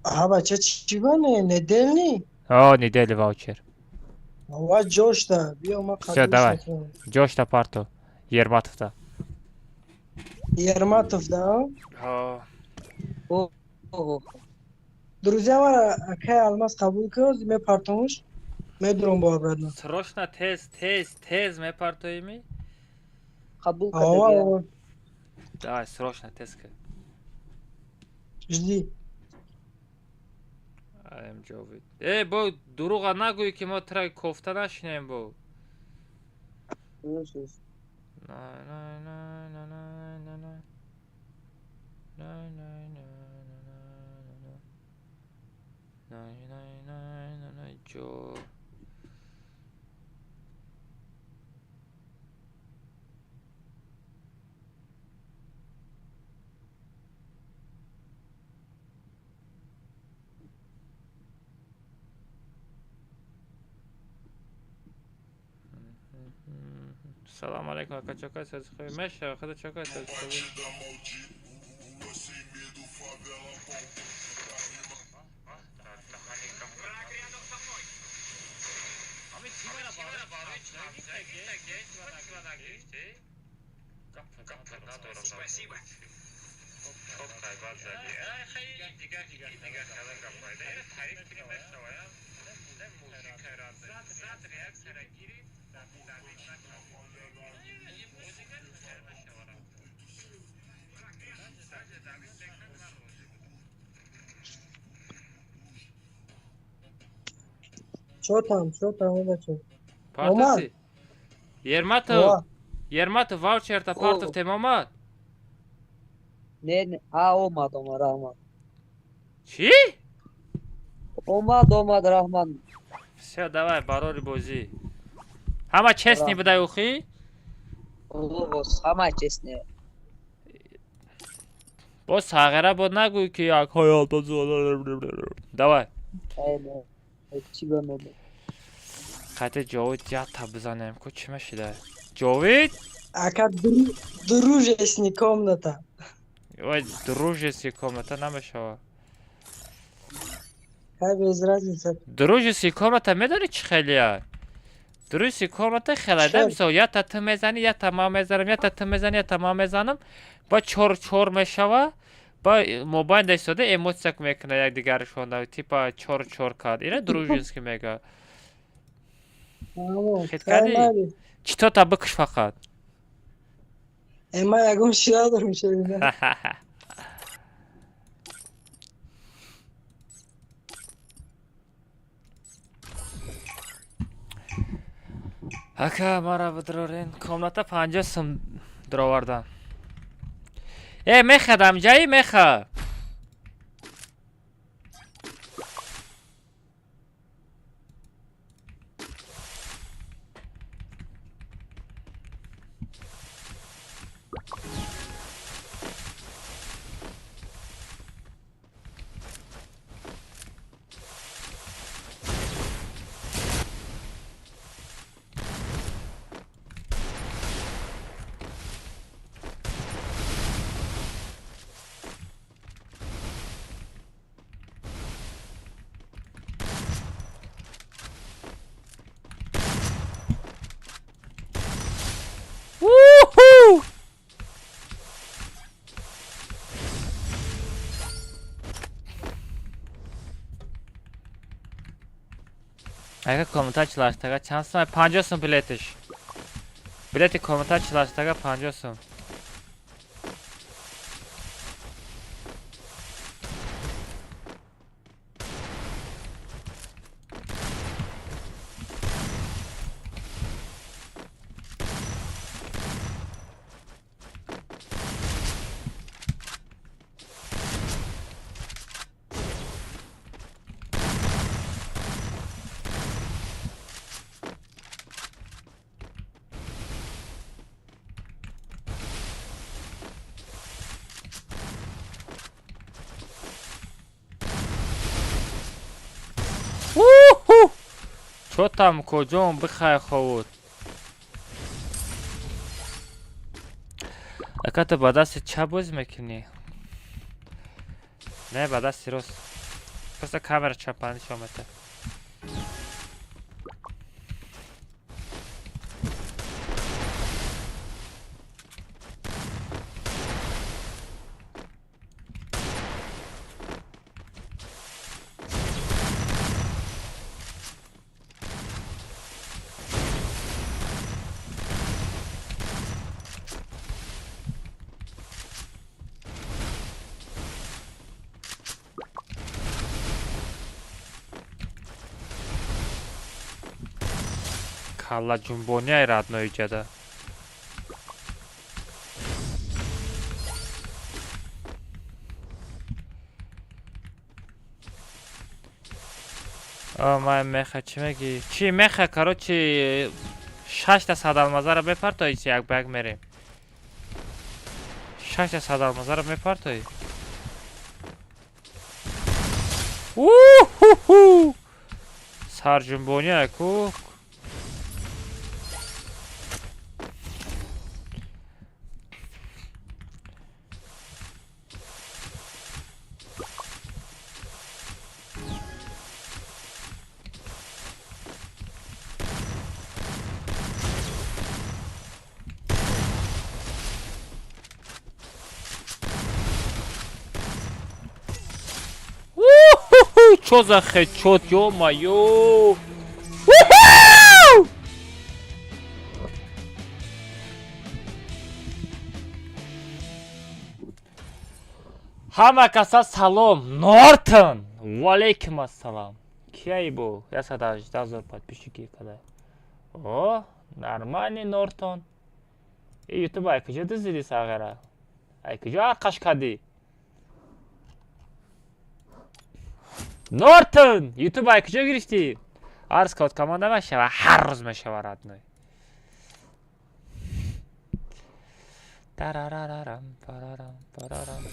Ҳа, бача, чӣ бане? Неделни? О, недели ваучер. Ва ҷошта, биё ма Всё, давай. Ҷошта парто. Ерматовта. Ерматов, да? Ҳо. Друзья, мара акай Алмаз қабул кун, мепартомуш. Медурам бо обратно. Срочно, тез, тез, тез мепартоими? Қабул кардагия. Давай, срочно, тез ки. Жди. Аем Ҷовид. Э, бо дурӯға нагӯй ки мо тра кофта нашинем бо. Най, най, най, най, най, най, най. Най, най, най, най, най, най. Най, най, най, най, най, ҷо. Салом алейкум, ака чока саз хуй. Меша, хада чока саз хуй. Спасибо. Чо там, чо там, бачо? Партофти? Ерматов, Ерматов, ваучерта партофтем омад? Не, не, а омад, омад, раҳмат. Чӣ? Омад, омад, раҳмат. Всё, давай, барори бозӣ. Ҳама честный будай ухи? Ҳама честный. Боз сағира бод нагӯй ки як ҳаёл. Давай. Чӣ бемода? Қайте Ҷовид якта бизанем ку чӣ мешида? Ҷовид? Ака дружесни комната. Ой, дружеский комната намешава. Хай без разница. Дружеский комната медонӣ чӣ хелия? Дружеский комната хелада мисол якта ту мезанӣ, якта ман мезанам, якта ту мезанӣ, якта ман мезанам, ба чор чор мешава, ба мобайн да истода эмоция мекуна якдигарашонда, типа чор чор кард. Ина дружеский мега. Хит кардӣ? Читота бикш фақат. Ман ягон чӣ надорам шерина. Ака, мара бидурорен. Комната 50 сум дуровардан. Э, мехадам ҷаи меха. Уху! Ака комната 48тага чанд сум? 50 сум билетиш. Билети комната 48тага 50 сум. Уху! Чо там куҷом бихай ховуд? Ака ту ба дасти чап бозӣ мекунӣ? Не, ба дасти рост. Просто камера чапа нишон мета. Каллаҷунбонияи родной ҷада. Ман меха чӣ мегӣ? Чӣ меха, короче, шашта садалмазаро мепартоӣ, чи як ба як мерем? Шашта садалмазаро мепартоӣ? Уху! Сарҷунбония ку? Чё за хедшот, ё-моё! Ҳама каса салом. Нортон. Валейкум ассалам. Кияи бу? 118 000 подписчики кадай. О, нормальный Нортон. И ютуб ай куҷо дуздиди сағира? Ай куҷо арқаш кардӣ? Нортон, ютуб ай куҷо гирифтӣ? Арз код команда мешава, ҳар рӯз мешава родной. Тарарарарам, парарам, парарам.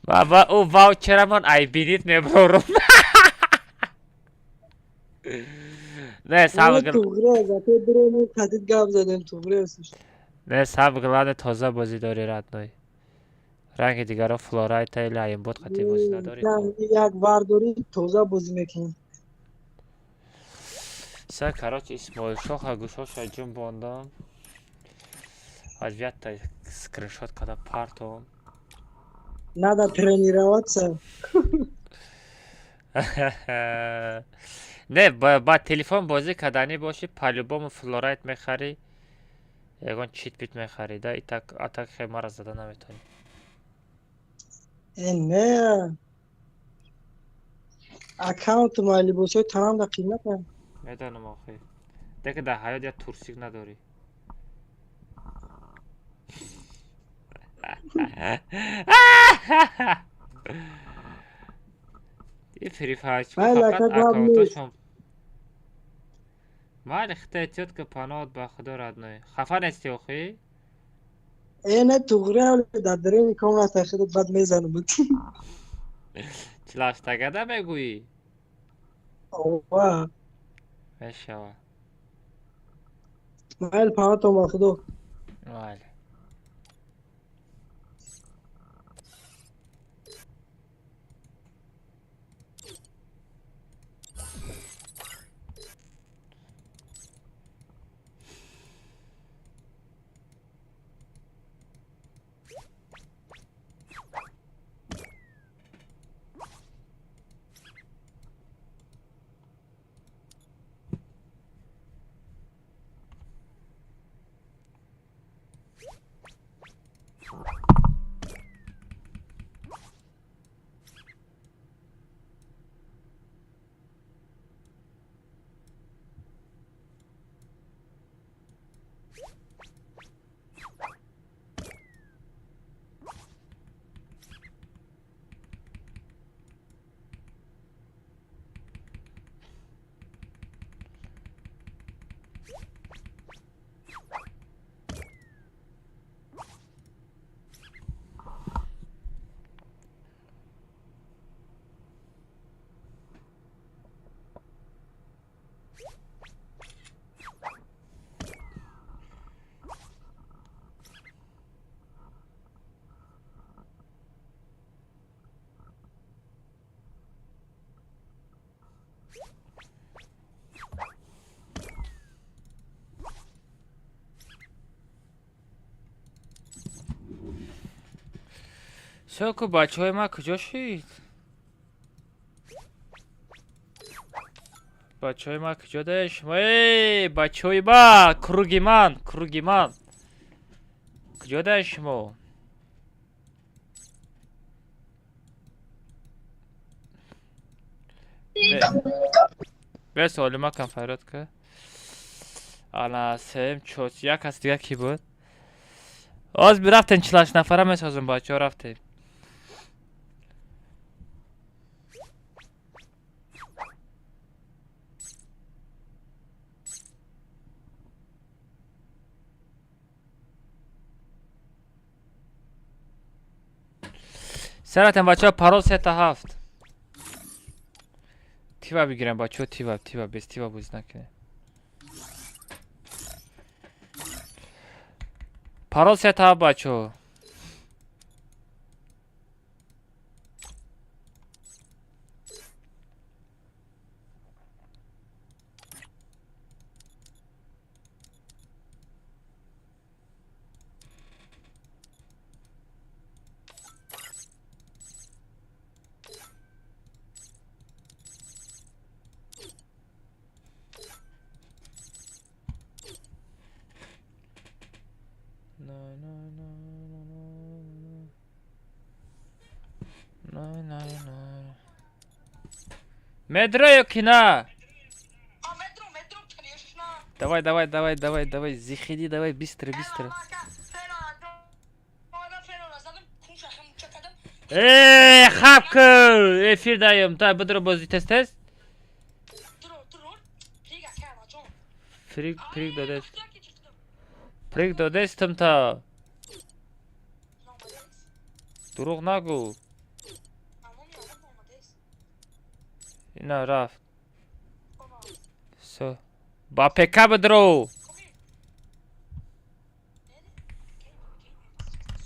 Баба, ӯ ваучерамон айбинит меброрум. Не, самое Не, самое главное тоза бозӣ дорӣ родной. Ранги дигаро флорайта или айнбот қатӣ бозӣ надорӣ. Як вардорӣ тоза бозӣ мекунӣ. Са, короче, Исмоилшоҳа гӯшоша ҷунбондам. Аз якта скриншот када партом. Надо тренироваться. Не, ба телефон бозӣ карданӣ бошӣ, по-любому флорайт мехарӣ, ягон чит-пит мехарӣ, да, и так, а так хе мара зада наметавонӣ. Э, не. Аккаунту ма либосҳои танам да қиматам. Медонам охи. Деки дар ҳаёт як турсик надорӣ. И фрифайрчико Майли, фақат ака, гап нест. аккаунтошон. Майли, хита тётка паноҳат ба худо родной. Хафа нести охи? Э, не, туғри дар дарини комната худат бад мезанам. Чилаштагада мегӯӣ? Ова. Мешава. Майли, паноҳатон ба худо. Майли. Соку бачаҳои ман куҷо шид? Бачаҳои ман куҷо даеш? Эй, бачаҳои ман, круги ман, круги ман. Куҷо даеш шумо? Бе суоли ман кам фарёд ка. Ана сеюм чор, як кас дига кӣ буд? Оз бирафтем 48 нафара месозем бачаҳо рафтем. Саратем бачаҳо парол 3 та 7. Тива бигирем бачаҳо тива, тива без тива бозӣ накунем. Парол 3 та 7 бачаҳо. Медро ё ки на? Давай, давай, давай, давай, давай, заходи, давай, быстро, быстро. Э, хаб ку, эфир даем, та бидро бозӣ тез тез. Прыг, прыг додест. Прыг додестам та. Дурӯғ нагӯ. Ина рафт. Всё. Ба ПК бидро.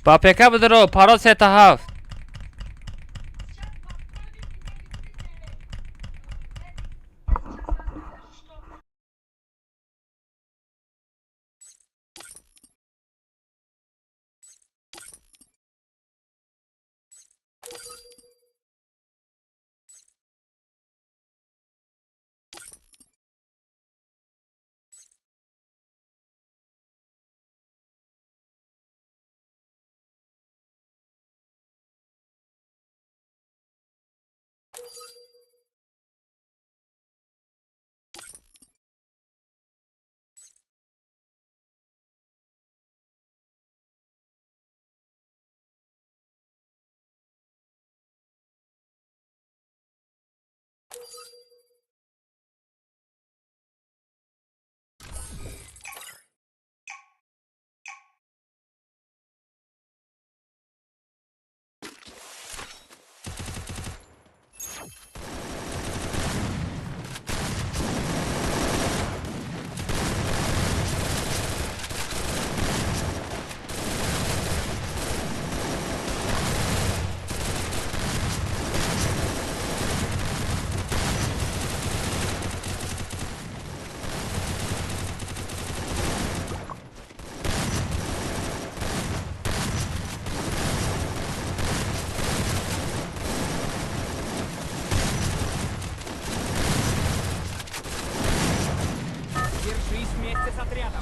Ба ПК бидро, парол 3 7. Держись вместе с отрядом.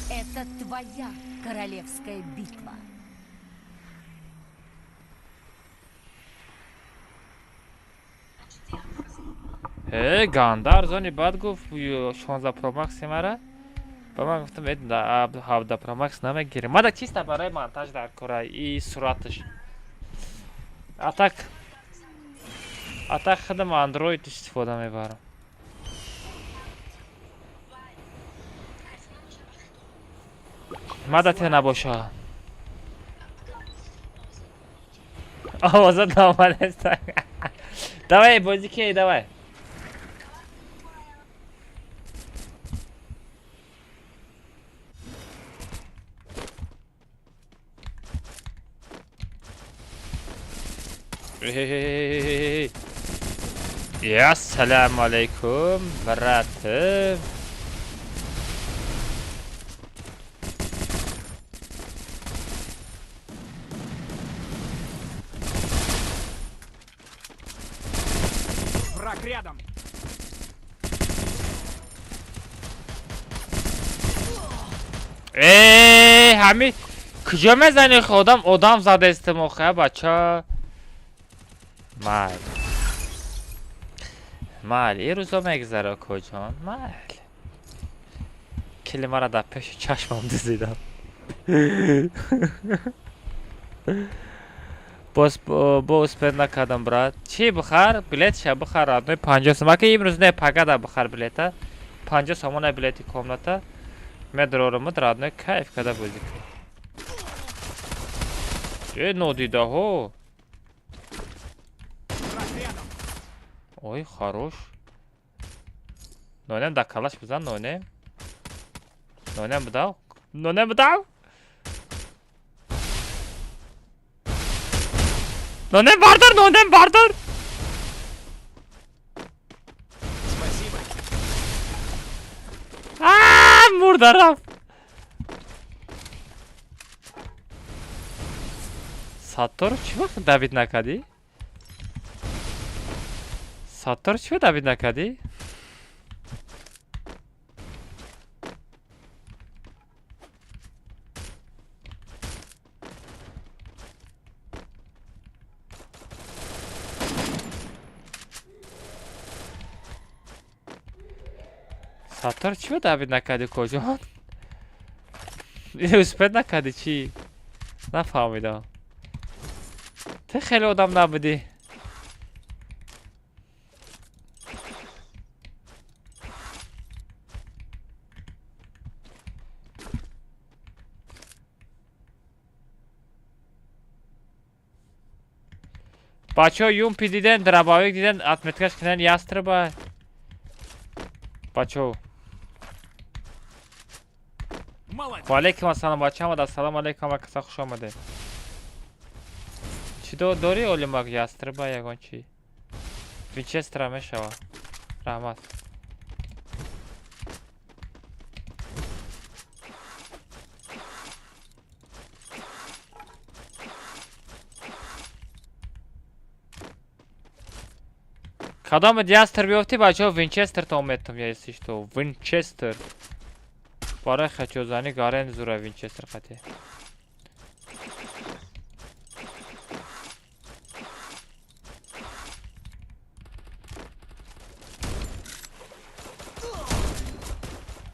Это твоя королевская битва. Э, ганда арзони баъд гуфт 16 Pro Max мара. Ба ман гуфтам, э, 17 Pro Max намегирем. Мада чиста барои монтаж дар кора и сураташ. А так худам Android истифода мебарам. Мада те набоша. Овозат наомадест. Давай, бозӣ ки, давай. Эй. Ассалому алайкум, братым. Враг рядом. Э, ҳами куҷо мезанӣ? Одам одам задестем охе, бача. Майли. Майли, ин рӯзо мегзара, коҷон. Майли. Кили мара дар пеши чашмам дизидам. Боз бо успеть накардам, брат. Чӣ бихар? Билетша бихар, родной, 50 сом. Ака имрӯз не, пагада бихар билета. 50 сомона билети комната. Медрорумуд, родной, кайф када бозӣ кун. Э, нодидаҳо. Враг рядом. Ой, хорош. Нонем да калаш бизан, нонем. Нонем бидав. Нонем бидав. Нонем бардор, нонем бардор. Спасибо. А, мурда рафт. Саттор чӣ вақт давид накардӣ? Саттор чӣ давид накардӣ? Саттор чӣ ба давид накарди, коҷон? Успеть накарди чӣ? Нафаҳмидам. Ту хеле одам набудӣ. Бачаҳо, юмпи диден, дробовик диден, отметкаш кунен ястреба. Бачаҳо. Молодец. Ва алейкум ассалом, бача омад. Ассалому алейкум ва каса хуш омадед. Чӣ дорӣ олимак ястреба ягон чӣ? Винчестера мешава. Раҳмат. Кадоме ястр биёфтӣ, бачаҳо, Винчестер то метам, я если что. Винчестер. Барои хачозанӣ гарен зура Винчестер қати.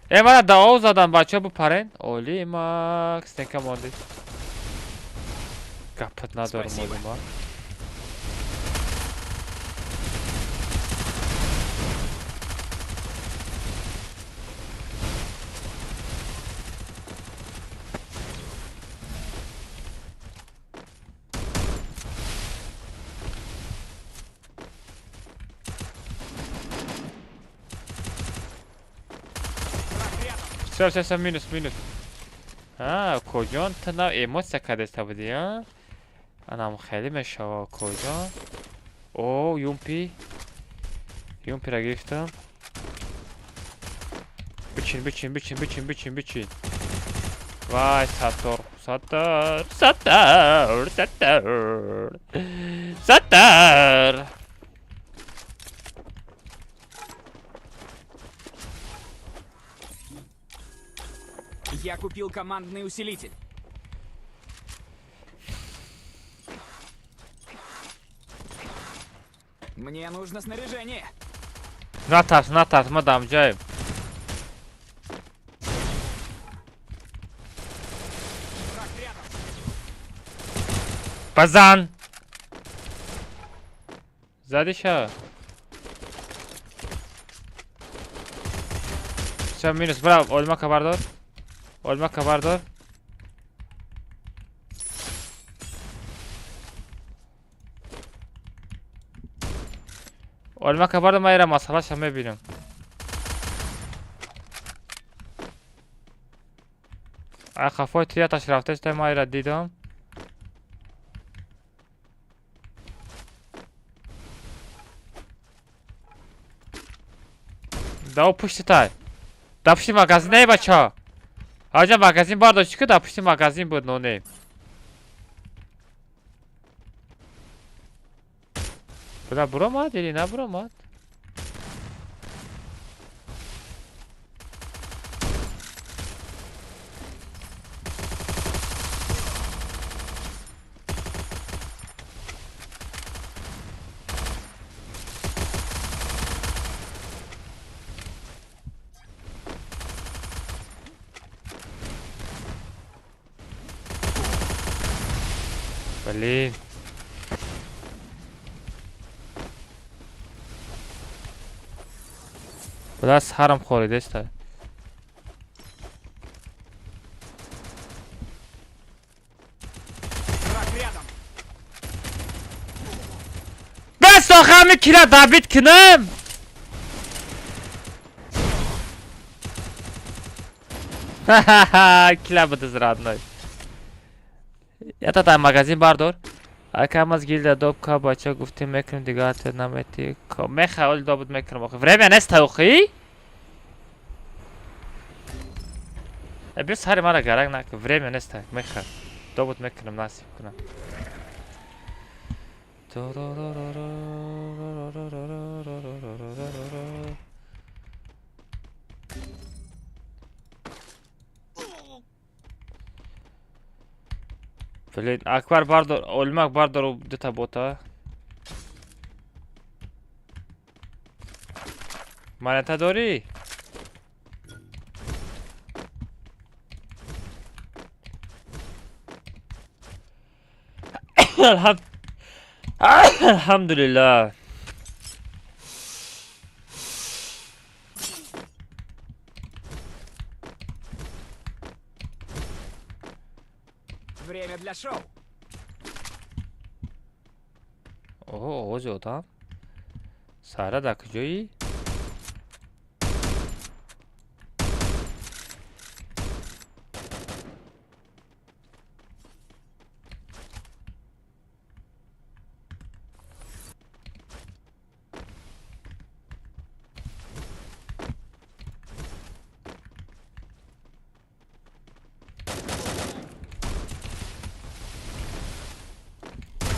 Э, мана даов задан, бачаҳо, бупарен. Олимак, стенка монди. Гапат надорам. Спасибо. Олимак. Враг рядом. Всё, всё, всё, минус, минус. А, коҷон, ту на эмоция кардеста будӣ, а? Анам хеле мешава, коҷон. О, юмпи. Юмпира гирифтам. Бичин, бичин, бичин, бичин, бичин, бичин. Вай, Саттор, Саттор, Саттор, Саттор. Саттор. Я купил командный усилитель. Мне нужно снаряжение. Натарс, натарс, ма дамҷаем. Враг рядом. Базан! Задиша. Всё, минус, браво, олмака бардор. Олмака бардор. Олмака бардор, ман ира масъалаша мебинам. Ай қафои тияташ рафтаста, ман ира дидам. Да пушти тай. Да пушти магазин эй бача. Аҷа магазин бардошт ки да пушти магазин буд ноне. Буда буромад или набуромад? Блин. Буда сарам хоридеста. Враг рядом. Бас охами кира добить кунам. Ха-ха-ха, кила будыз родной. Я та магазин бардор. Акам аз гилда добка бача гуфтем мекунем дигар ответ намети. Меха оли добуд мекунем охи. Время нест охи? Биё сари мара гарак накун. Время нест меха. Добуд мекунем насиб кунам. Блин, Акбар бардор, Олмак бардор дута бота. Монета дорӣ? Алҳамдулиллаҳ. Время для шоу. Оҳо, овози одам. Сара дар куҷоӣ?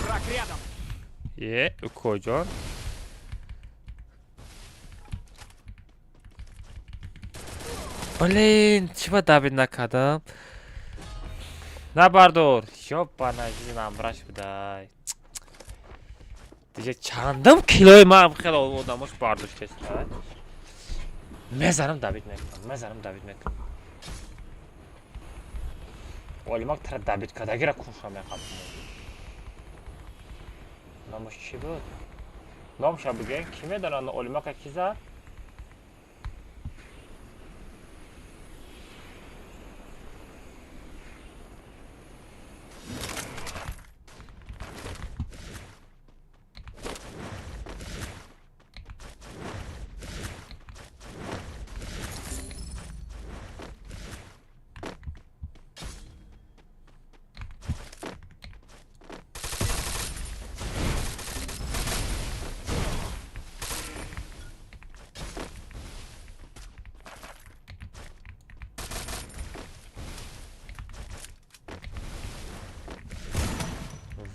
Враг рядом. Е, укоҷон. Блин, чӣ ба давид накардам? Набардор. Ёбана, намбраш будай. Дига чандум килои ман хеле одамош бардоштеста. Мезанам давид мекунам, мезанам давид мекунам. Олимак тара давид кардагира кунша меқаб. Номаш чӣ буд? Номша бигӯем, кӣ медонад Олимака кӣ зад?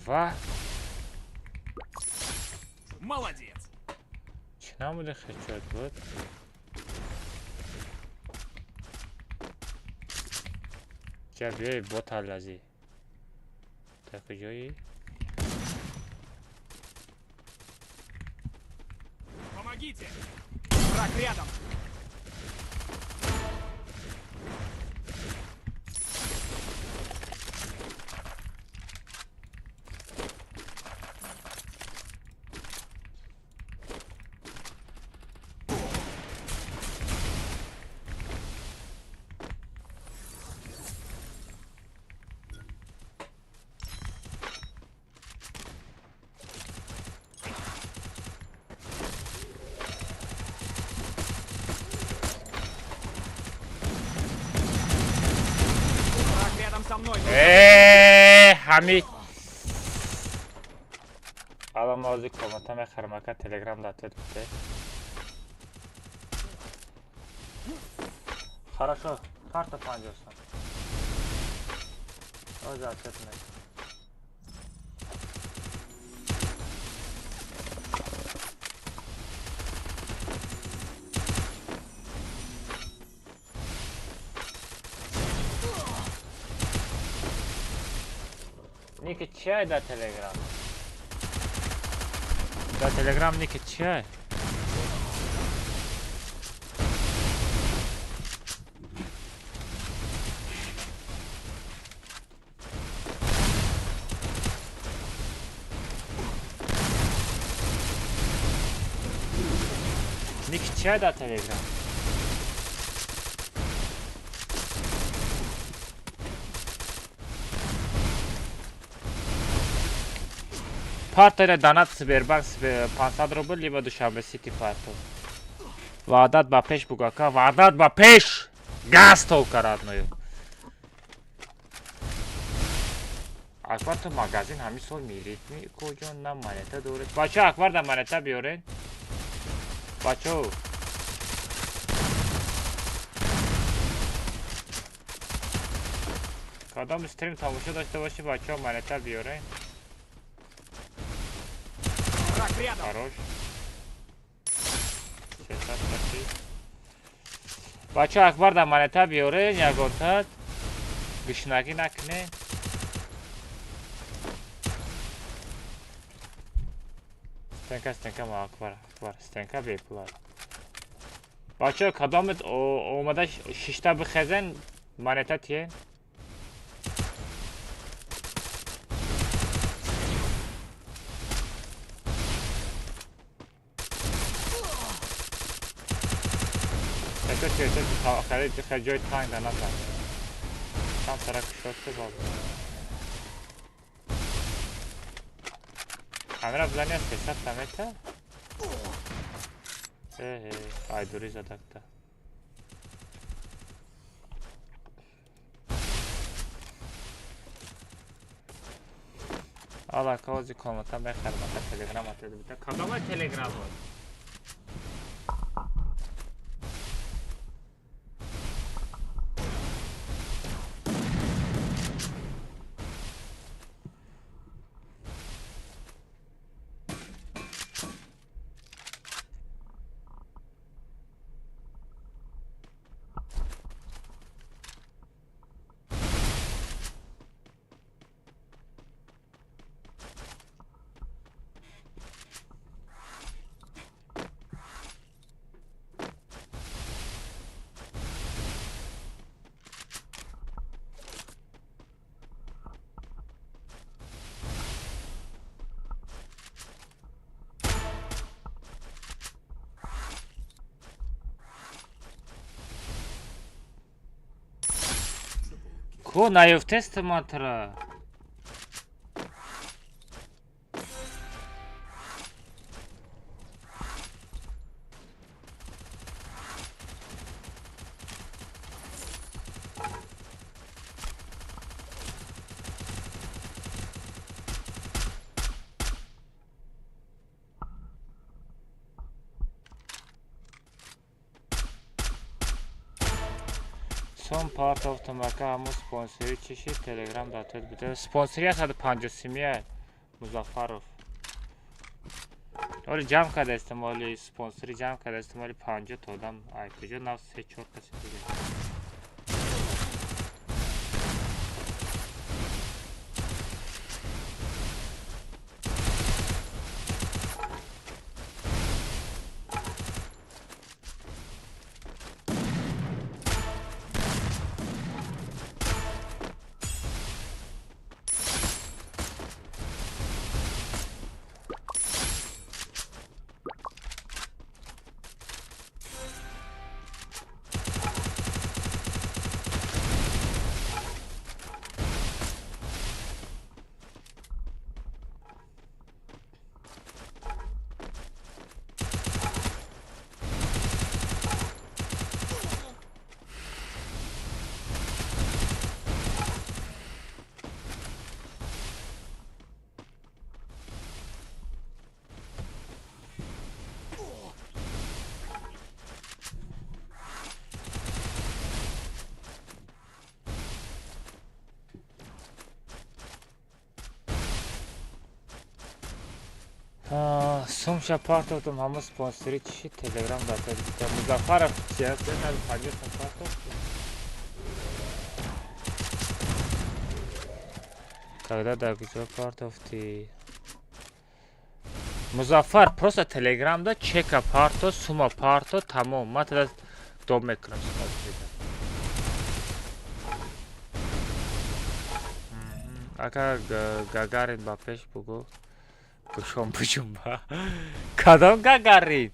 Ва. Молодец. Чӣ намуди хечот буд? Ҷа биёй боталлазӣ. Дар куҷоӣ? Помогите! Враг рядом! Враг рядом со мной! Э, ҳами. Ала ма ози комната мехарам, ака Телеграм да ответ куте. Хорошо, карта 50 сом. Ози ответ мекунам. Ники чиай дар Телеграм? Дар Телеграм ники чиай? Ники чиай дар Телеграм? Партера донат Сбербанк 500 рубл, либо Душанбе Сити парту. Ваъдат ба пеш бугака, ваъдат ба пеш! Газ толка родную. Акбар ту магазин ҳамин сол мирид ми куҷо на монета доред. Бачо Акбар да монета биёред. Бачо. Кадом стрим тамошо дошта боши бачо монета биёред. Враг рядом! Хорош. Сесад Бачо Акбар да монета биёред, ягонта гушнагӣ накунед. Стенка, стенка ма Акбар, Акбар, стенка бепула. Бачо кадомет омада шишта бихезен монета тиен. Эҳтиёт, эҳтиёт, хеле хеле ҷои танг да назан. Там тараф кушод боб. Камера бизани 300 та мета? Э, ай дури задакта. Ала кози комната мехарам, та телеграм атеду бита. Кадома телеграм? Ко наёфтест матра? Сом партофтам, ака, ҳамун спонсори чиши телеграм датед бида. Спонсори 150 симия Музаффаров. Оли ҷамъ кардаистам, оли спонсори ҷамъ кардаистам, оли 50 та одам ай куҷо нав се чор каси дига. Сумша партофтам, ҳамун спонсори чиши телеграм датед бида. Музаффаров чи аст? 150 сом партофтам. Когда дар куҷо партофтӣ? Музаффар, просто телеграмда чека парто, сума парто, тамом. Ман тада доб мекунам спонсорида. Ака, Гагарин ба пеш бугӯ. Гӯшон буҷумба. Кадом Гагарин?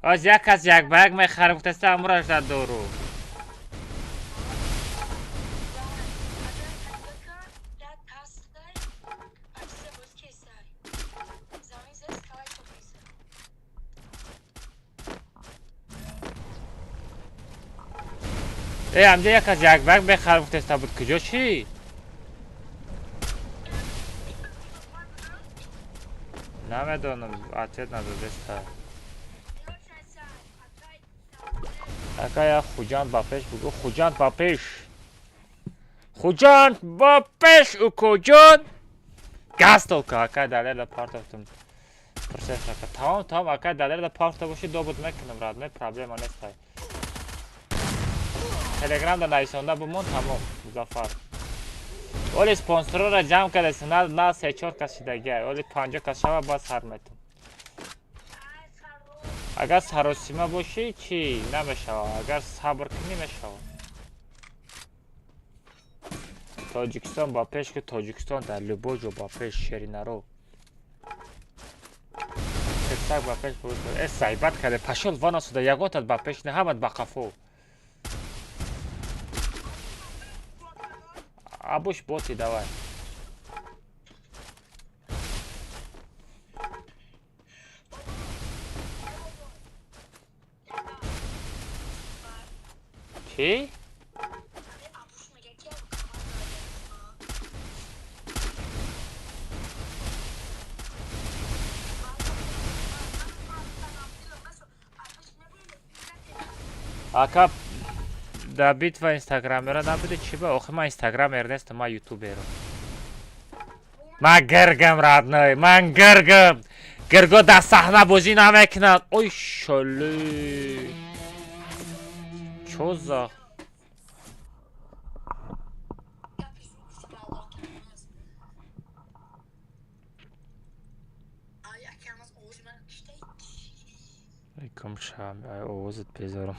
Аз як кас як ба як мехарам, гуфтаста, амураш дар дору. Э, амҷа як кас як ба як мехарам гуфтаста буд, куҷо чӣ? Намедонам, ответ надодеста. Ака, я Хуҷанд ба пеш бугӯ. Хуҷанд ба пеш, Хуҷанд ба пеш, укоҷон. Гастолка, ака, далела партофтум. Пурсеш ака. Тамом, тамом, ака, Далерда пафта боши, добуд мекунам, родной, проблема нестай. Телеграмда нависонда бумон, тамом, Музаффар. Оли спонсорора ҷамъ кардеси, на се-чор кас шидагиай, оли 50 кас шава, баъд сар метум. Агар саросима бошӣ, чӣ намешава, агар сабр кунӣ, мешава. Тоҷикистон ба пеш, ки Тоҷикистон дар любой ҷо ба пеш, шеринаро. Саг ба пеш. Э, сайбат карде, пошёл вон отсюда, ягонтат ба пеш не, ҳамат ба қафо. Абуш боти, давай. Чӣ? Ака, да битва инстаграмера набуди, чӣ ба? Охи, ман инстаграмер нестам, ман ютуберам. Ман гиргам, родной, ман гиргам. Гирго дар саҳна бозӣ намекунад. Ой, шоли. Чо за? Ай, кам шам, ай, овозат безорам.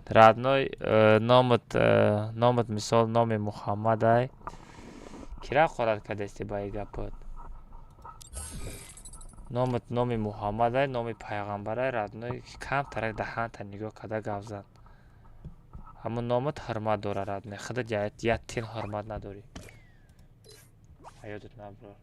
Родной, номат, мисол, номи Муҳаммадай. Кира хорат кардести ба и гапот? Номат номи Муҳаммадай, номи пайғамбарай, родной, камтарак даҳанта нигоҳ карда гап зан. Ҳамун номат ҳурмат дора, родной. Худат як тин ҳурмат надорӣ. Ёдат наброр.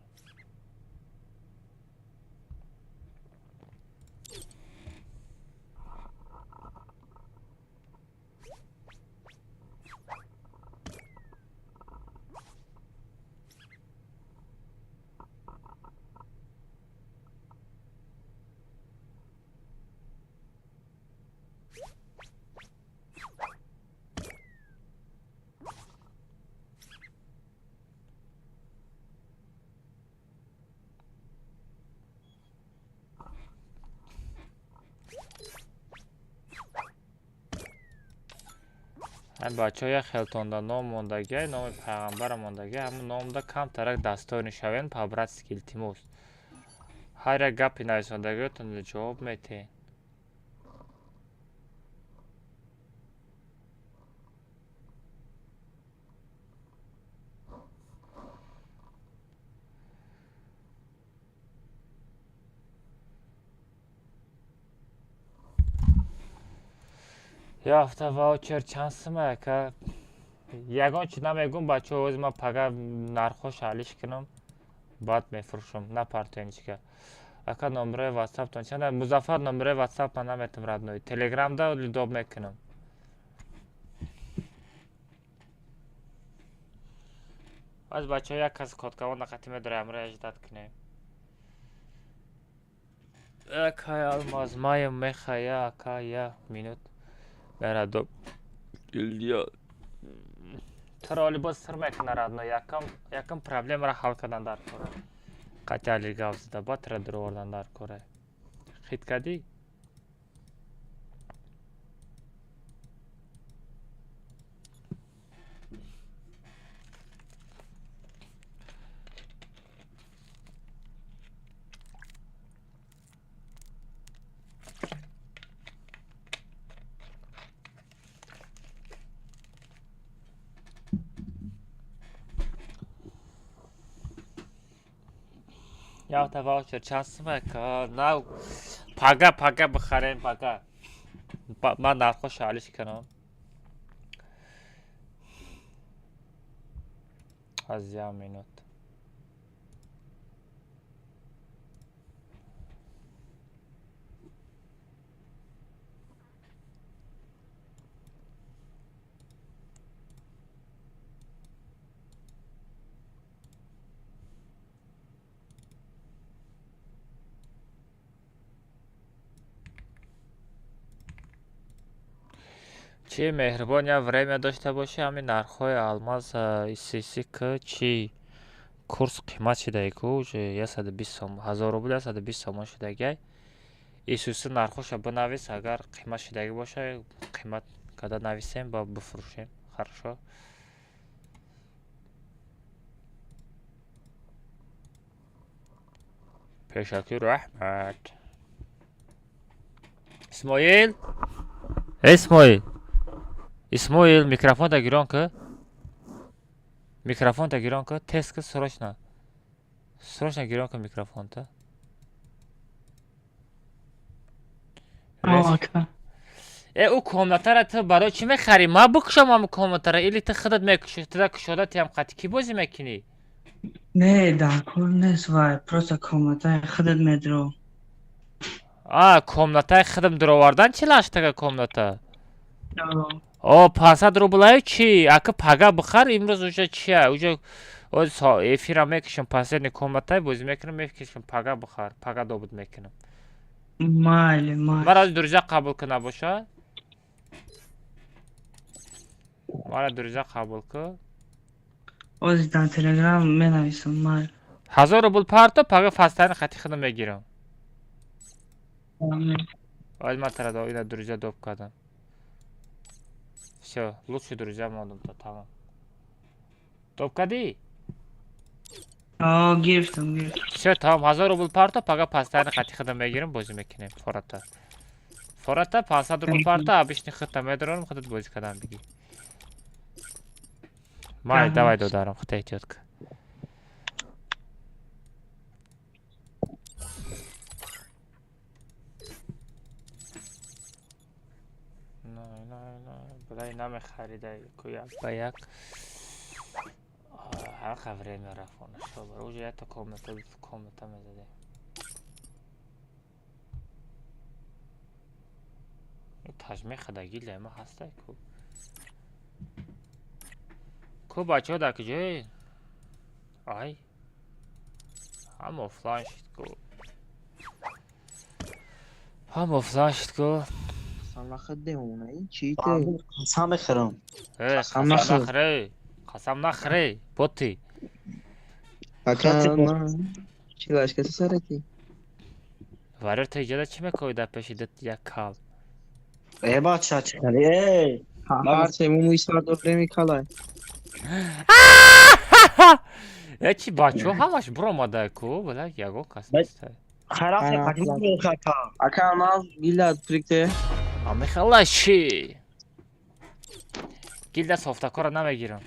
Ҳамин бачаҳо як хелтонда ном мондагиай, номи пайғамбара мондагиай, ҳамун номда камтарак дастор шавен, по-братски, илтимос. Ҳар як гапи нависондагиётонро ҷавоб метиҳед. Я ҳафта ваучер чанд сума, ака? Ягон чи намегум, бачаҳо, ози ман пага нархҳоша алиш кунам, баъд мефурӯшам, напартоен ҳичка. Ака, номерои ватсаптон чанд? Музаффар, номерои ватсап ман наметам, родной. Телеграмда лидоб мекунам. Аз бачаҳо як кас коткавон нақати медорам, амро ждать кунем. Акай Алмаз, маем мехая, ака, я минут. Мерадо. Илья. Туро оли боз сир мекуна, родной, якам проблемаро ҳал кардан дар кора. Қатъи али гап зада, баъд туро дуровардан дар кора. Хит кардӣ? Явта ваучер чанд сума, ака? На, пага, пага бихарем, пага. Ман нархҳоша алиш кунам. Аз як минут. Чӣ меҳрубон, я время дошта бошӣ, ҳамин нархҳои алмаз исиси к чӣ курс қимат шидаи ку, уже 120 сом, 1000 рубл 120 сомон шидагиай. Исуси нархоша бинавис, агар қимат шидагӣ боша, қимат када нависем ба бифурӯшем. Хорошо? Пешакӣ раҳмат. Исмоил, Исмоил, Исмоил, микрофонта гирон ки, микрофонта гирон ки, тез ки, срочно, срочно гирон ки микрофонта. Э, ӯ комнатара ту барои чӣ мехарӣ? Ман бикушам ҳамн комнатара или ту худат мекушӣ? Туда кушода тиам қати кӣ бозӣ мекунӣ? Не, дар кор нест вай, просто комнатаи худат медро. А, комнатаи худам дуровардан чӣ лаштага комната? О, 500 рублаю чӣ? Ака пага бихар, имрӯз уже чия? Уже эфира мекушам, последний комнатай бозӣ мекунам, мекушам, пага бихар, пага добуд мекунам. Майли, майли. Мара друзья қабул куна боша? Мара друзья қабул ку. Ози дар Телеграм менависам, майли. 1000 рубл парто, пага фастани хати худам мегирам. Оз ман тара ина друзья доб кардам. Всё, лучший друзья мондум то тамом. Доб кардӣ? О, гирифтам, гирифтам. Всё, тамом, 1000 рубл парто, пага пастани хати худам мегирам, бозӣ мекунем. Фората. Фората 500 рубл парто, обычный худта медорам, худат бозӣ кардан бигӣ. Май, давай додарам, худта эҳтиёт кун. Блай намехаридай ку як ба як. Ҳар время рафона шобар. Уже якта комната, комната мезадем. Тажме хадаги лема ҳастай ку. Ку бачаҳо дар куҷое? Ай. Ҳама офлайн шид ку. Ҳама офлайн шид ку. Қасам мехӯрам. Қасам нахӯре. Қасам нахӯре. Боти. Чӣ лашкаси сараки? Варёр, ту иҷода чӣ мекоӣ дар пеши як кал? Э, бача, чӣ кардӣ? Э! Ҳар се мо мӯи сар дорем калай. Э, чӣ бачаҳо ҳамаш буромада ку, бала ягон кас нест. Ака, ман гилда прикте. Амихала ши. Гилда софтакора намегирам.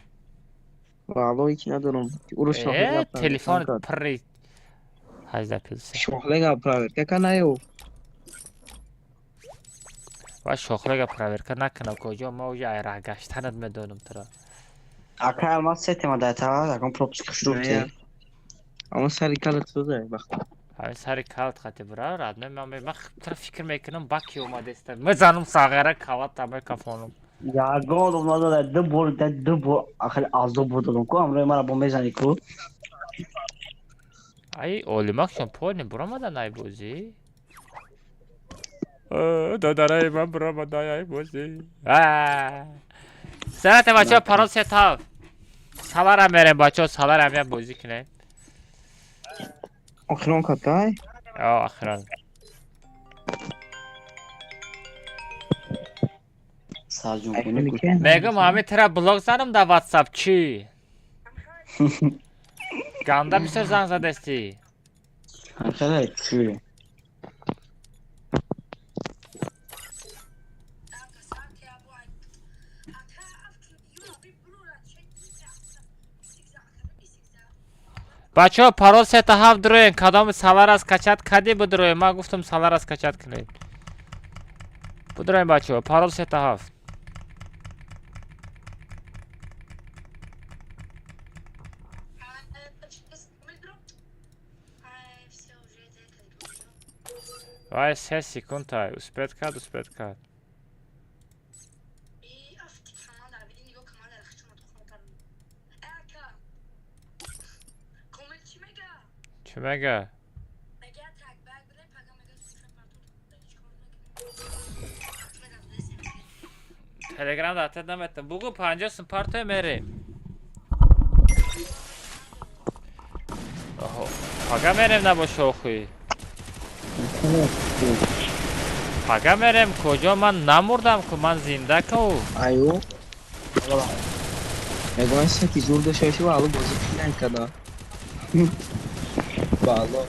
Валлоҳи ки надорам. Уро шохлега. Телефон пурри 18 плюс. Шохлега проверка канаю. Ва шохлега проверка накунам куҷо, ма уже айра гаштанат медонам туро. Ака, ман се тема дата, ягон пропуск хушрӯ те. Ама сари калат соза вақт. Ҳамин сари калат қати бира, радно ман тра фикр мекунам, баки омадеста. Мезанам сағара калат тамай кафонам. Ягон дом надора, ду бор, ду бор, ахир азоб додам ку, амрои мара бо мезани ку. Ай, олимакшон пони буромадан ай бозӣ. Додараи ман буромадан ай бозӣ. Салате бачаҳо, парол сетав. Салара мерем бачаҳо, салара меям бозӣ кунем. Охирон катай? О, охирон. Мегум ҳамин тира блог занам дар WhatsApp чӣ? Ганда бисёр занг задастӣ. Хеле чӣ? Бачаҳо, парол сета ҳафт дуроем, кадоми салар аз качат кадӣ будуроем? Ман гуфтам салар аз качат кунед. Будуроем бачаҳо, парол сета ҳафт. Вай, 3 секунд тай. Успеть кард, успеть кард. Чӣ мега? Телеграм да ответ наметам. Бугу 50 сум партой мерем. Оҳо. Пага мерем набоша охуи. Пага мерем куҷо ман намурдам ку ман зинда ку. Аю. Мегӯям саки зур дошта бошӣ ва алло бозӣ накарда. Ба алло.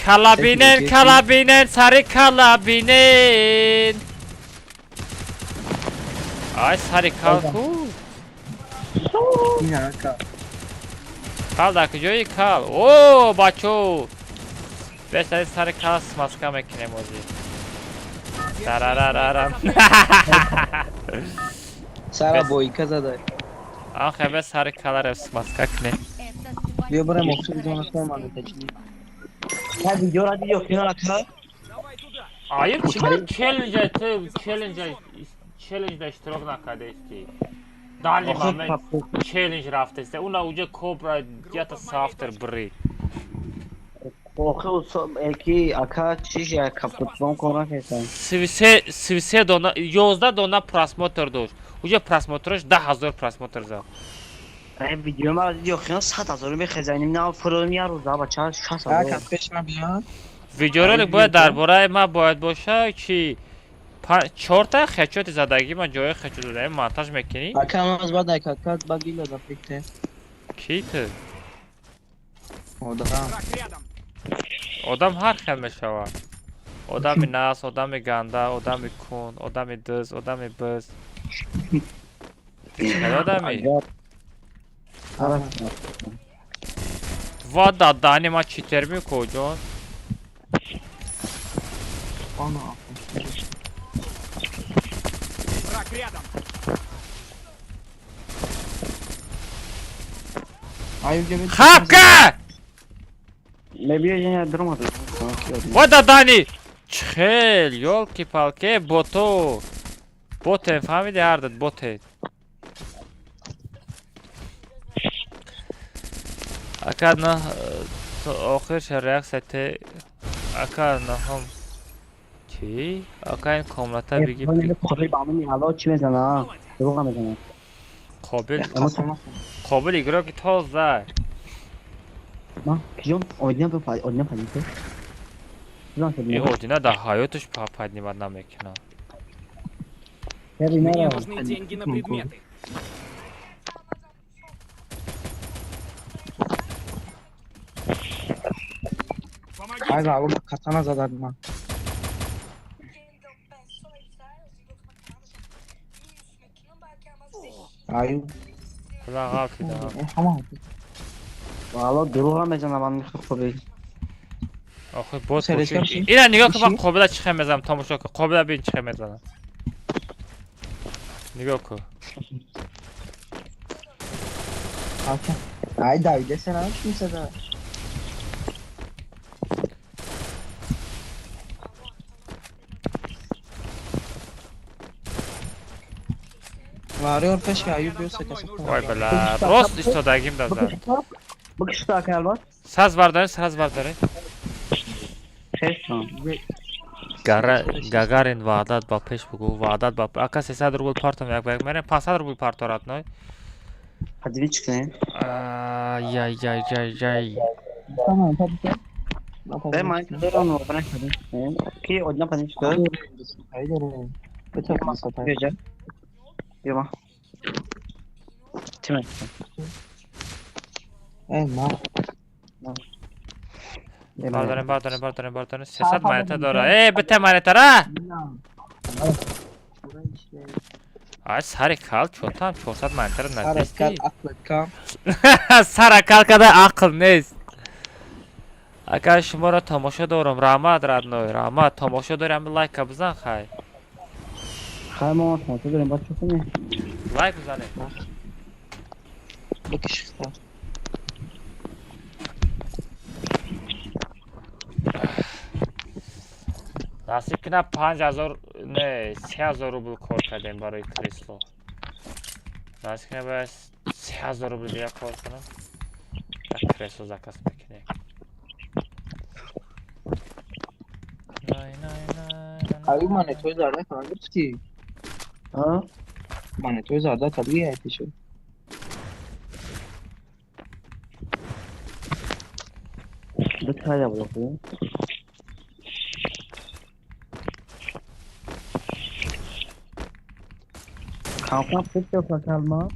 Калабинен, калабинен, сари калабинен. Ай сари кал ку. Кал дар куҷои кал? О, бачо. Бес сари кал смазка мекунем озӣ. Тарарарарам. Сара бойка зада. Ах, бес сари каларев смазка кунем. Биё барем охири зона ман тачи. Я видео ра видео финала ка. Аюб чӣ челлендж ту челлендж иштирок накардаисти? Дали момент челлендж рафтаисте. Уна уҷа кобра ята сафтер брид. Охи ки ака чиш я капутон кор накардам. 33 дона 11 дона просмотр дошт. Уҷа просмотраш 10000 просмотр зад. Ай видео ма видео хина 100000 мехезаним на фуром я рӯза бача 60000. Ака пеш ма биё. Видеоролик бояд дар бораи ма бояд боша чи чорта хечоти задагӣ ма ҷои хечот задаги монтаж мекунӣ? Ака ман баъд айка кат ба гила да фикте. Ки ту? Одам. Одам ҳар хел мешавад. Одами нас, одами ганда, одами кун, одами дыз, одами биз. Ту чӣ хел одами? Ва дадани ма читер мекӯ ҷон? Враг рядом. Хапка! Мебия я дром Ва дадани! Чхел, ёлки-палки, боту. Ботен, фаҳмиди ҳардат ботен. Ака на охирш реаксия те ака наҳам чӣ? Ака ин комната биги чӣ мезана? Дурӯға мезана. Қобил қобил игроки тоза. Ма киҷон одина одина падида? Ин одина дар ҳаёташ поднимать намекунад. Мне нужны деньги на предметы. Ай алло катана задад ман. Аю. Худа ғалтида. Алло дурӯға мезана ман мехоҳам қобил. Охи боз ина нигоҳ кун ман қобила чӣ хел мезанам тамошо кун. Қобила бин чӣ хел мезанам. Нигоҳ кун. Ай давида сена чӣ мезана? Вариор пеш аюб биё сакаса. Вой бала, рост истодагим да зад. Бикиш та ака албат. Саз бардоред, саз бардоред. Гагарин ваъдат ба пеш бугу, ваъдат ба ака 300 рубл партом як ба як мерем, 500 рубл парторат ной. Ҳадиви чӣ кунем? Ай ай ай ай. Э ман дорам вабран кардем. Ки одна паниш кар? Биё. Тиме. Э ма. Бардорем, бардорем, бардорем, бардорем. 300 монета дора. Э, бите монетара. Ай сари кал чотам 400 монетара надисти. Сара кал када ақл нест. Ака шуморо тамошо дорам. Раҳмат родной, раҳмат. Тамошо дорам, лайка бизан хай. Хай мо тамошо дорем, баъд чӣ кунем? Лайк бизанед. Бикиш. Насиб кина 5000 не 3000 рубл кор кардем барои кресло. Насиб кина бояд 3000 рубл дига кор кунам. Як кресло заказ мекунем. Най най най. Аю монетои дар накунам гуфтӣ? А? Монетой зада кадги айтишо. Битая було. Кампа пушта калма.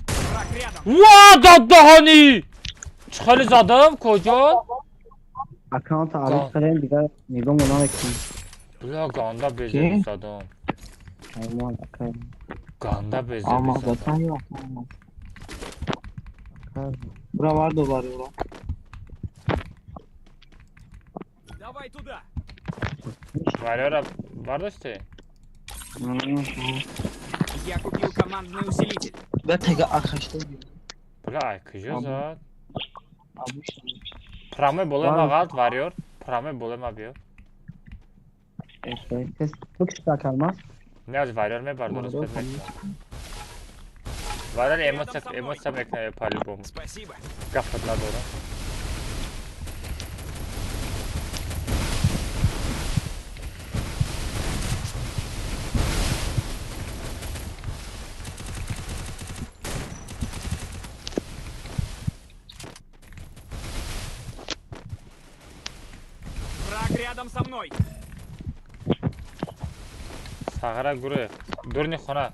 Ва дадаҳани! Чӣ хеле задам? Куҷо? Аккаунт алиф кардем, дигар нигоҳ намекунем. Бля, ганда безеби задам. Аймон аккаунт. Ганда безеби задам. Бра вардо баро. Давай туда. Варёра бардошти? Я купил командный усилитель. Бля, тега ахашта. Бля, куҷо зад? Прамой болои ма ғалт, варёр. Прамой болои ма биё. Не, аз варёр мебардорад. Варёр эмоция мекунад по-любому. Спасибо. Гафат надорам. Рядом со мной. Сағара гурӯ. Дурни хона.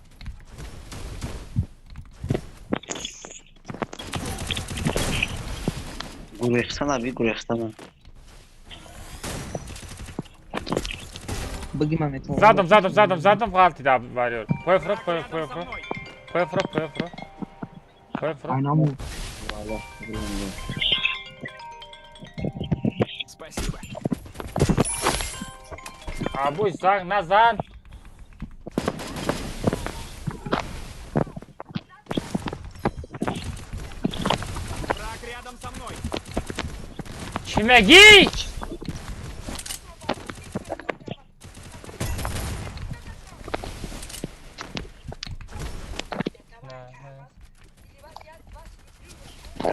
Гурехтана би гурехтана. Баги монета. Задам, задам, задам, задам ғалтида варёр. Пой фро, пой, пой фро. Пой фро, пой фро. Пой фро. Айнаму. Спасибо. Абуй занг назан. Враг рядом со мной. Чӣ мегӣ?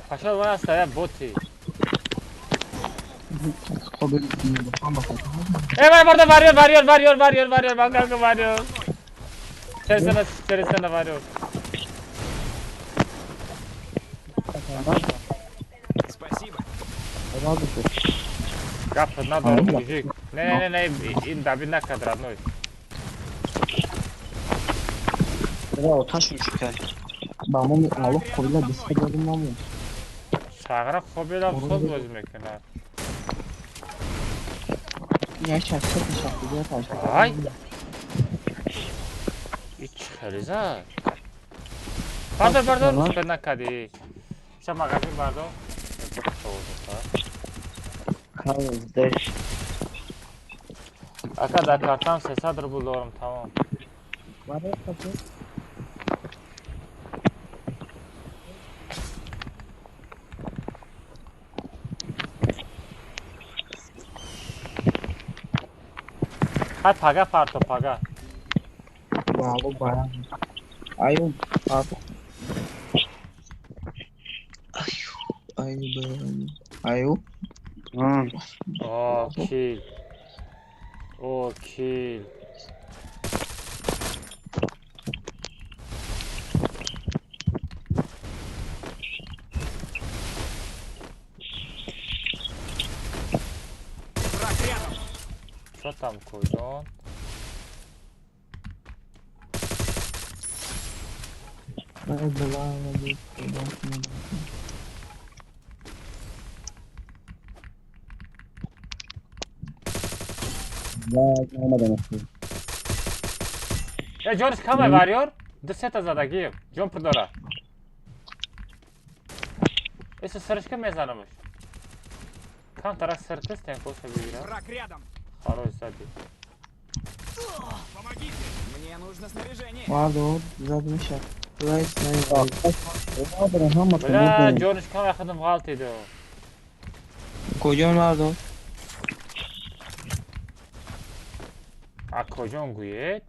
Пошел вон стоят боты. Эй, варёр, варёр, варёр, варёр, варёр, варёр, варёр, варёр. Через сена, варёр. Спасибо. Гап надо, мужик. Не, не, не, ин дави накад, родной. Бра, оташ мужика. Ба мо аллоҳ қобила дисқа додим наму. Сағра қобила соз бозӣ мекунад. Я сейчас все Ай! И чӣ хеле зад? Бардор, бардор, успел накардӣ. Ша магазин бардор. Ака дар картам 300 рубл дорам, тамом. Ҳай пага парто, пага. Вало бара. Аю, парто. Аю, аю, аю. О, кил. О, кил. Что там, куда? Ҷониш камай варёр? Ду сета задагиев. Ҷон пурдора. Эса сырышка мезанамш. Камтарак сыртист тенкоша бигира. Хорош сзади. Помогите! Мне нужно снаряжение. Ладно, задумайся. Бля, ҷониш камай худам ғалтиду. Куҷон мардум? А куҷон гӯед?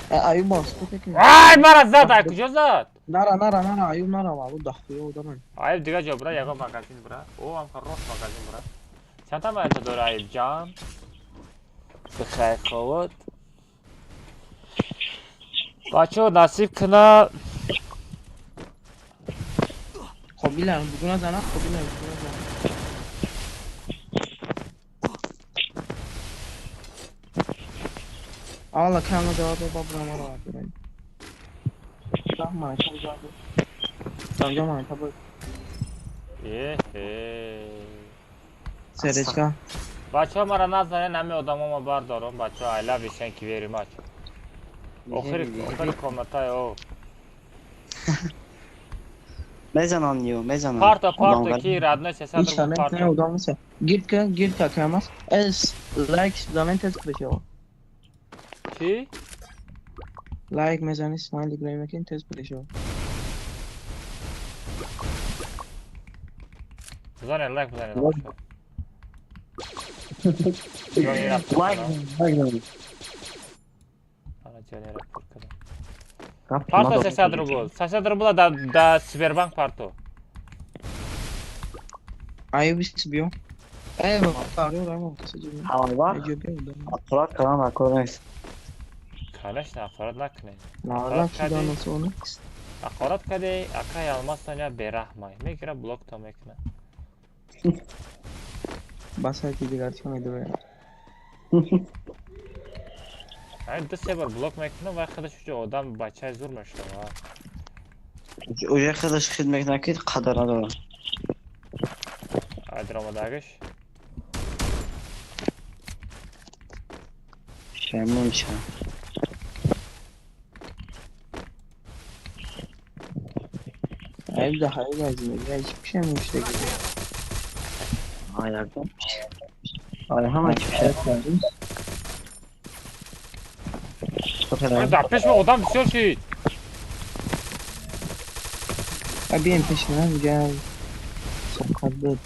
Аюб бас кун. Ай, мара зад, ай куҷо зад? Нара, нара, нара, Аюб нара, валу дахтиё даран. Аюб дига ҷо бура, ягон магазин бура. О, ам рост магазин бура. Чанд та маята дора Аюб ҷан? Бихай ховот. Бачаҳо, насиб куна. Қобила, бугуна зана, қобила, бугуна зана. Аввала камна ҷавоб дод, бабра маро овард. Ман ҷавоб дод. Ҷо ман табо. Э-э. Серечка. Бачаҳо, мара назанед, ҳами одамома бардорам, бачаҳо, I love you, thank you very much. Охири охири комнатаи о. Мезанам ниё, мезанам. Парто, парто, ки родной 300 Ҳеч рубл не парто. одам нест. Гирд ка, гирд ка камас. Эс лайк замен тез бишава. Чӣ? Лайк мезани, смайлик мекунӣ, тез бишава. Бизанед, лайк бизанед. Бачаҳо. Ҷонира пур Лайк, кунам. лайк. Ана ҷонира пур кунам. Парто 300 рубл. 300 рубла да Сбербанк парто. Аюбис биё. Э, фарё рамо касаҷи. Ҳамон вақт ақурат кардам дар кор нест. Конечно, ҳақорат накунед. Лаълат шуда насона. Ҳақорат кардӣ, акай Алмаз Соня бераҳмай. Мегира, блок то мекунад. Ба сайти дигар чӣ медорем? Ай ду се бор блок мекунам ва худаш уҷо одам бачаи зур мешава. Уже худаш хид мекунад, ки қадр надорад. Ай даромадагиш. Шаймон мешавад. Аюб да ҳаюб аз зиндагӣ ай чӣ пушаймон шудагӣ? Ай ягон. Ай ҳама чӣ пушаймон. Ай дар пеш ма одам бисёр шид. А бием пеши ман ҷа соқат буд.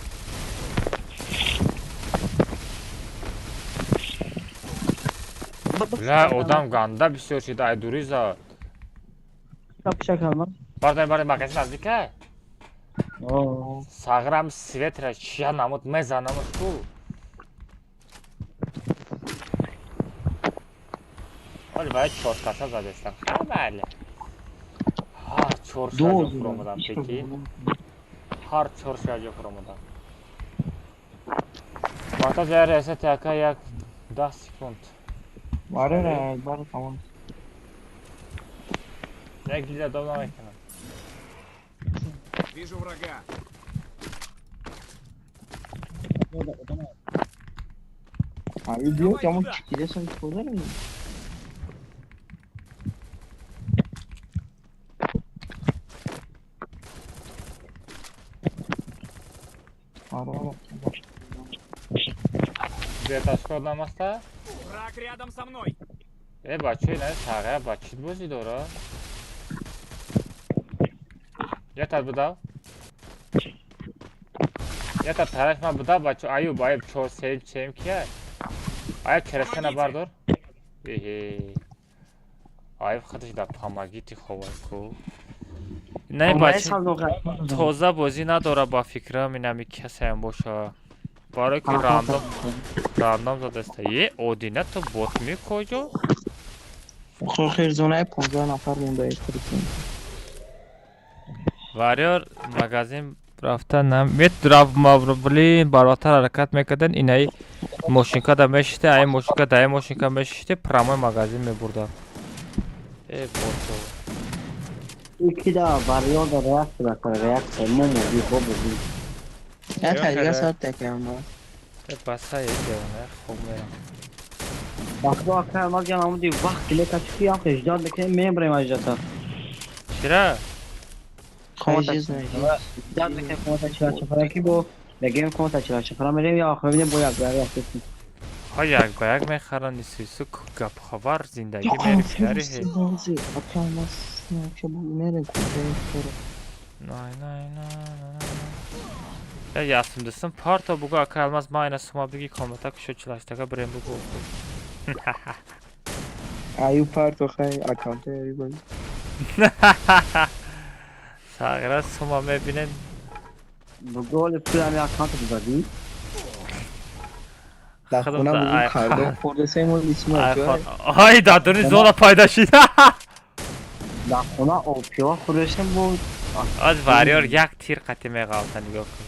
Бля, одам ганда бисёр шид, ай дури зад. Пушак кардам. Бардай, бардай, магазин наздика? Сағрам светра чия намуд мезанамуш ку. Оли вай чор каса задестам. Хай майли. Ҳар чор шаҷо фуромадам, прикинь. Ҳар чор шаҷо фуромадам. Вақта ҷая ресет яка як 10 секунд. Баре ра, баре тамом. Як гилда дом намекунам. Вижу врага. Аюб биё, камон чикидесам чикор дорем? Аро. Беташка одам аста? Враг рядом со мной. Э, бачаи на сағая ба чит бозӣ дора? Ятат будав? Ятат тараф ман будав, бачо, Аюб, Аюб, чор сеюм сеюм кия? Аюб керасена бардор. Эҳе. Аюб худаш да помогите ховай ку. Не бача тоза бозӣ надора ба фикрам, инами касеам боша. Барои ки рандом рандом задаста. Е, одина то бот ми куҷо? Охир зонаи 15 нафар монда прикинь. Варёр магазин рафта нам мет раф блин барвақтар ҳаракат мекардан, инаи мошинка да мешиште, ай мошинка да ай мошинка мешиште, прямой магазин мебурда. Э, бото. Икида вариёр да реакция да кара реакция момо би бобо би. Я та дигар соат такам. Э, баса е девона, хоб мерам. Вақто акай ма ҷан амуди вақт ки лекачки ям хеждат мекунем, мемрем аждата. Чира? Ждат мекунем комната чила ки бо мегем комната чила чафара мерем я охир мебинем бо як ба як. Ҳа як ба як мехаранд, исису гапхабар зиндагӣ мери пиари ҳе. Най най най най. Я ясымдысым парто бугу акай Алмаз ма айна сума биги комната кушо чилаштага бирем бугу. Аю парто хай аккаунт аюб. Сағира сума мебинен. Бугу оли пулами аккаунт бизадӣ. Дар хона бугу кардо хӯрда се моҳ исма. Ай дар дуни зона пайдо шид. Дар хона обпиёла хӯрдашем бо. Аз варёр як тир қатӣ меғалта, нигоҳ кун.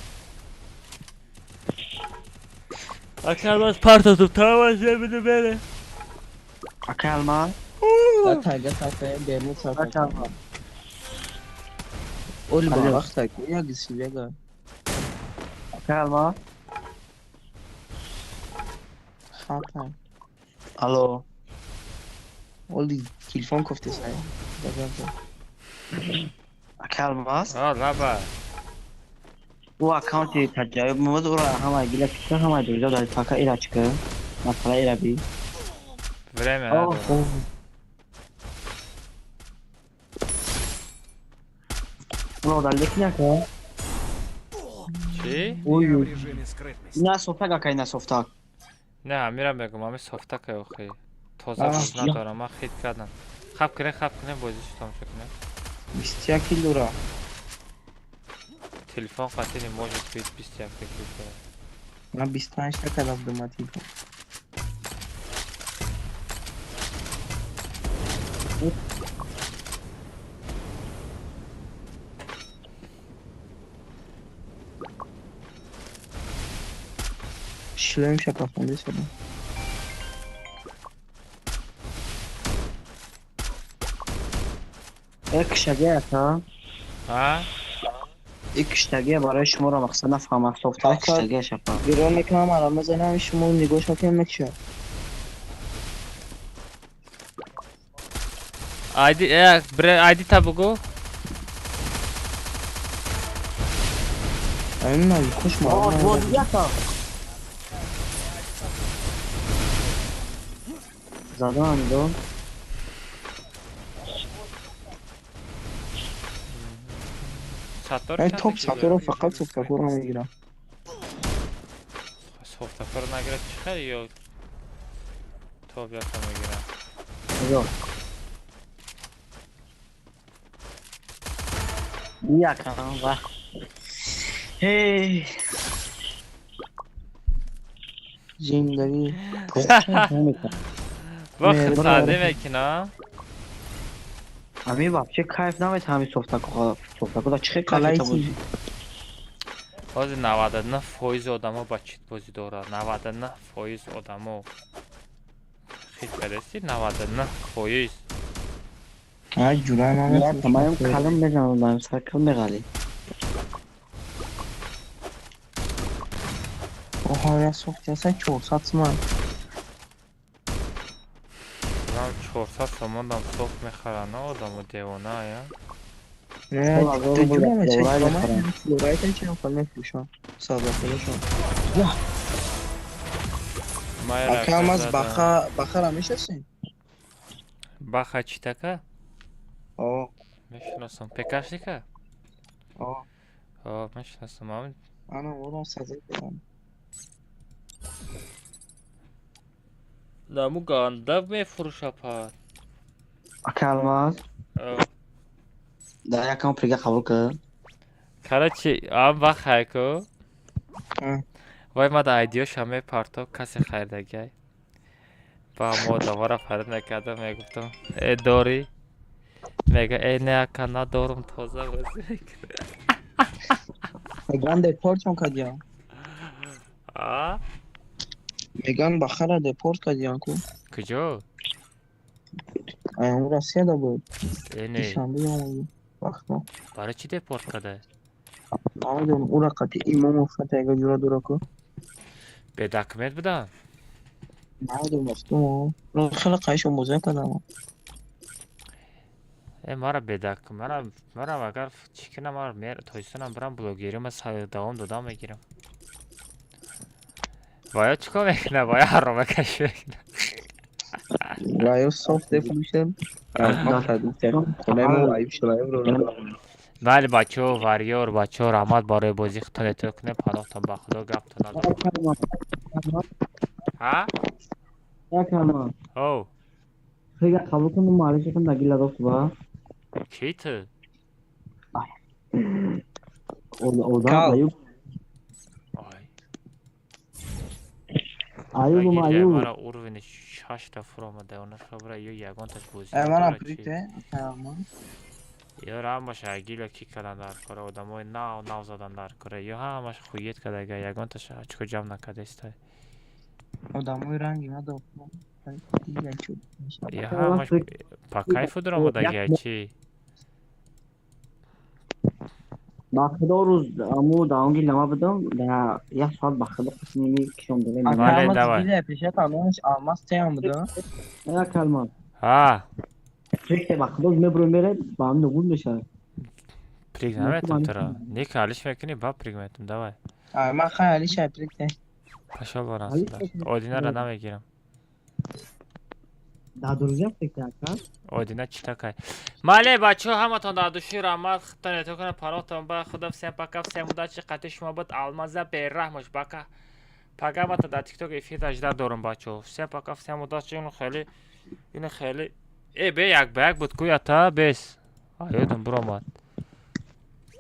Ака Алмаз партотум, тамом мебиду бере. Ака Алмаз. Тайга сафе, бермуд сафе. Ака Алмаз. Оли ба вақта ку як силега. Ака Алмаз. Хата. Алло. Оли телефон кофте сай. Ака Алмаз. А, лаба. Ӯ аккаунти таҷаёб мовад ӯро ҳама гила киша ҳама дурҷо дар пака ира чика. Масала ира би. Время надо. Ӯро далек нака. Чӣ? Ой. На софтак ака, на софтак. Не, амира мегум, ами софтак охи. Тоза боз надорам, ман хит кардам. Хаб кунем, хаб кунем, бозишу тамошо кунем. 21 килора. Телефон қатъи не может быть 21 килора. Ман 25 та кардам дума телефон. Шлем шапафонде садам. Киштагия ака. А? Ин киштагия барои шуморо мақсад нафаҳмам. Софтаи киштагия шапа. Гирон мекунам, ара мезанам, шумо нигоҳ мекунем мекушад. Айди, бре, айди та бугу. Ай, кош ма. Задан до. Саттор Ай топ сатторо фақат софтакорро мегирам. Софтакорро нагирад чӣ хел ё топ ята мегирам? Ё. Якам ва. Ҳей. Зиндагӣ. Вақт саде мекунам. Ами вообще кайф намед ҳами софтако софтако да чӣ кайф бозӣ. Ҳозир 99% одамо ба чит бозӣ дорад. 99% одамо. Хит кардасти 99%. Ай ҷурай ман тамаем калам мезанам, сар кал меғалӣ. Оҳо, я софт яса 400 сомон. 400 сомон дам софт мехаранд, одамо девона, я? Не, ҷура меча, флорайта чам фал мефурӯшам. Савдофурӯшам. Ака Алмаз баха, бахара мешнасен? Баха чӣ така? О. Мешинасам. Пекашника? О. О, мешинасам. Ам. Ана орам саза кардам. Наму ганда мефурӯша па. Ака Алмаз. Да якам прига қабул кар. Короче, ам баха ку. Вай ма да айдиёша мепарто, касе харидагиай. Ба мо одаморо фарид мекардам, мегуфтам: "Э, дорӣ?" Мега: "Э, не ака, надорум, тоза бозӣ мекунам." Меган депортшон кардиям. А? Меган бахара депорт кардиям ку. Куҷо? Ай, Россияда буд. Э, не. Душанбе омади. Вақто. Барои чӣ депорт карда? Намедонам, ӯра қатъи имомов хата яга ҷура дора ку. Бе документ будан? Намедонам, вақто. Хеле қайшон бозӣ кардам. Э, мара бедак, мара, мара агар чӣ кунам, мара мер Тоҷикистонам бирам блогерӣ ма давом додам мегирам. Вая чӣ кор мекунам? Вая ҳарома кашӣ мекунам. Вая софт мефурӯшем. Бале бачаҳо, варёр, бачаҳо, раҳмат барои бозӣ худтон эътироф кунед, паноҳтон ба Худо, гаптон надорам. Ҳа? Ҳов. Прига қабул кун, муаррифӣ кун, дар гила дофт ба. Кӣ ту? Одам аюб. Ай. Аюб аюб. Мара уровень 6 та фуромада, она шабра ё ягонташ бозӣ. Мара прикте, акаямон. Ё ҳамаш агила ки кадан дар кора, одамои нав нав задан дар кора. Ё ҳамаш хует кадага, ягонташ очко ҷамъ накардестай. Одамои ранги надо. Ё ҳамаш по кайфу даромадаги чи? Ба худо рӯз аму даонги лама будам, да як соат ба худо қисмими кишом додем. Бале, давай. Пешат алмас, алмас теам буда. Я калма. Ҳа. Прикте ба худо мебурем мере, ба ҳам нугун мешавад. Приг наметам тура. Нека алиш мекунӣ, ба приг метам, давай. А ман хай алиш ай прикте. Пашол варан сюда. Одинара намегирам. Да друзья прикте ака. Одина чӣ такай? Мале бачаҳо ҳаматон дар души раҳмат, худтон эътиёт кунед, паротон ба худо. Всем пока, всем удачи. Қатъи шумо буд Алмаза бераҳмош бака. Пага мата дар тикток эфир дажда дорам бачаҳо. Всем пока, всем удачи. Ину хеле, ину хеле. Э, бе як ба як буд ку ята бес. Аёдам буромад.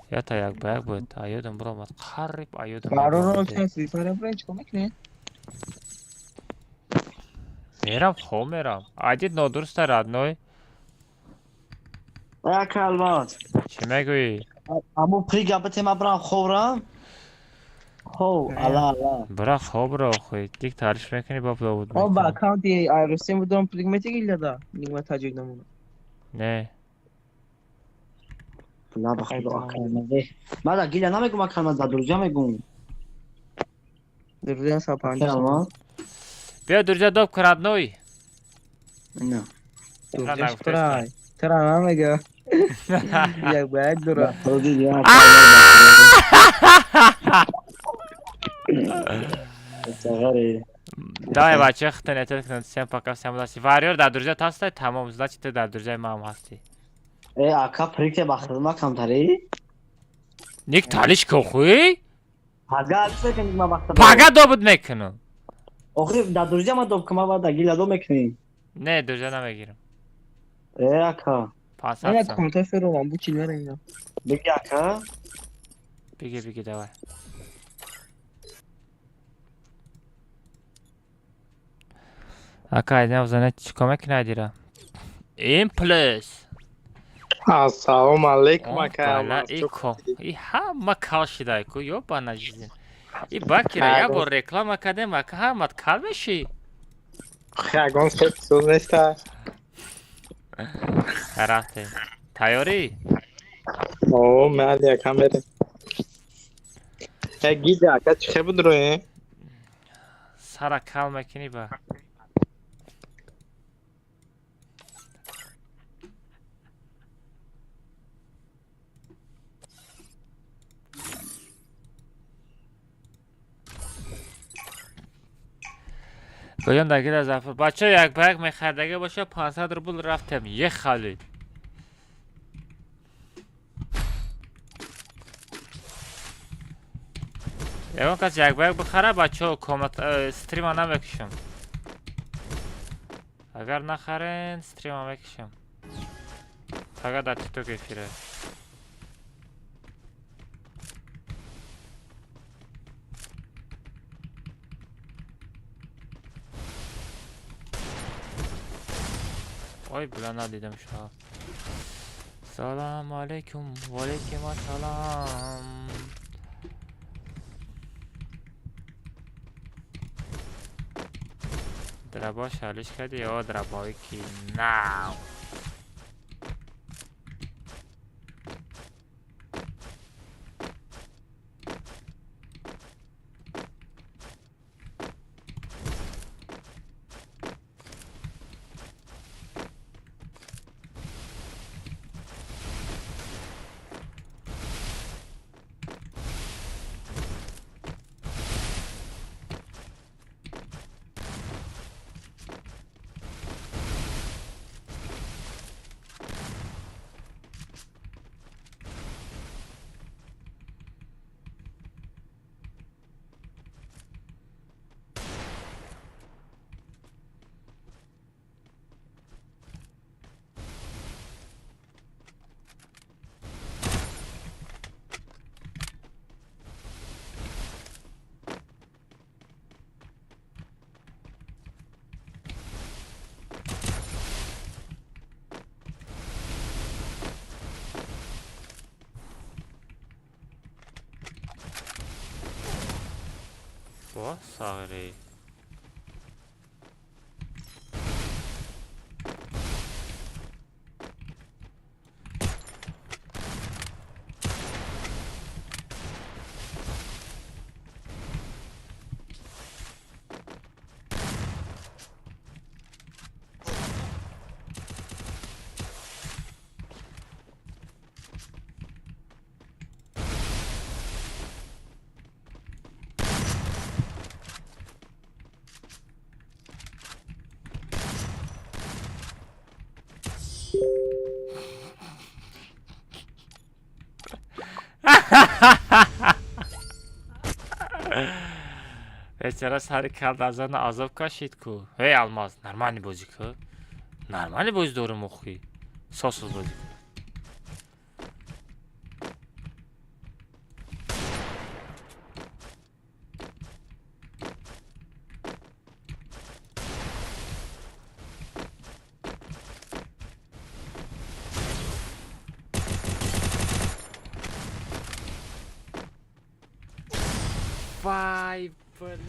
Ята як ба як буд. Аёдам буромад. Қариб аёдам. Бароро фри файр брен чикор мекунӣ? Мерам, хоб мерам. Айдид нодуруста родной. Ака Алмаз. Чӣ мегӯӣ? Аму прига бите ма брам хобрам. Хоб, ала ала. Бира хобро охӯй. Дик тариш мекунӣ ба довуд. О ба аккаунти Айрусин будам приг метиги лада. Нигма таҷик намуна. Не. На ба худо ака Алмаз. Ма да гиля намегум ака Алмаз, да друзья мегум. Друзья са панҷ. Биё друзья доб к родной. На. Друзья штрай. Тра намега. Як ба як дура. Давай бача, худтон эътиёт кунед. Всем пока, всем удачи. Варьёр дар друзья ҳастай, тамом, значит ты дар друзьяи маам ҳастӣ. Э, ака прикте ба хидмат камтарӣ? Ник талиш кохӯй? Пага алиш мекунӣ ма вақта. Пага добуд мекунам. Охир дар друзья ма доб кума ва дар гила доб мекунӣ. Не, друзья намегирам. Э, ака. 500 сом. Конта фером бу чил мерем ина. Беги ака. Беги, беги, давай. Ака, айдинам зана чикор мекунӣ айдира? Имплюс. Ассалому алейкум ака. И ҳама кал шидай ку, ёбана жизнь. И бакира як бор реклама кардем, ака ҳамат кал мешӣ. Ягон соз неста. Рафтем. Тайёрӣ? О, майли ака мерем. Э, гида ака чӣ хел буд рӯе? Сара кал мекунӣ ба. Гоён дагира Зафар. Бача як ба як мехардага боша 500 рубл рафтем. Ехали. Ягон кас як ба як бихара бачаҳо комнат стрима намекушам. Агар нахарен стрима мекушам. Фақат дар TikTok эфире. Ой, бля, надидам шумо. Салам алейкум, ва алейкум ассалам. Драба шалиш кардӣ ё драбаи ки нав? О, сағири. Бечора сари кал дар зона азоб кашид ку. Эй, Алмаз, нормальный бозӣ ку. Нормальный бозӣ дорем охи. Сосуз бозӣ ку. Вай, блин.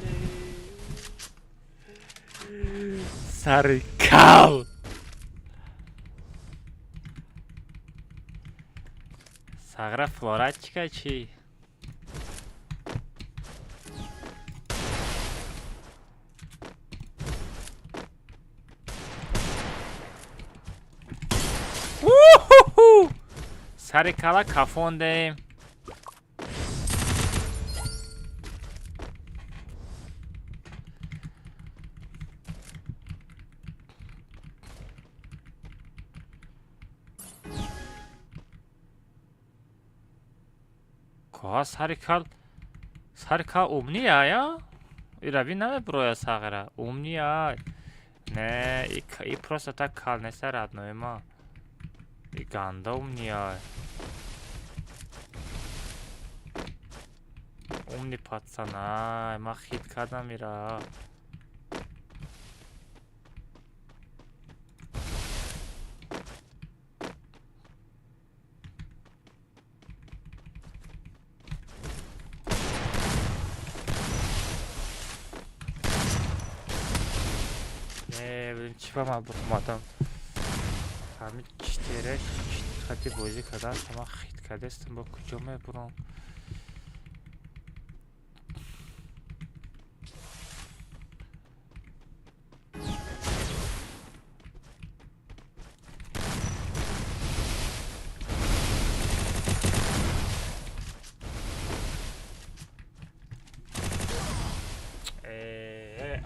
Сари кал. Сағра флорачка чӣ? Уху! Сари кала кафондем. Коҳа сари кал, сари кал умния я? Ирави намеброя сағира. Умния. Не, и просто так кал неста, родной ма. И ганда умния. Умный пацана. Ма хит кардам ира. Чӣ ба ман бухмадам? Ҳамин читере хати бозӣ кардан, ман хит кардастам, бо куҷо мебурам?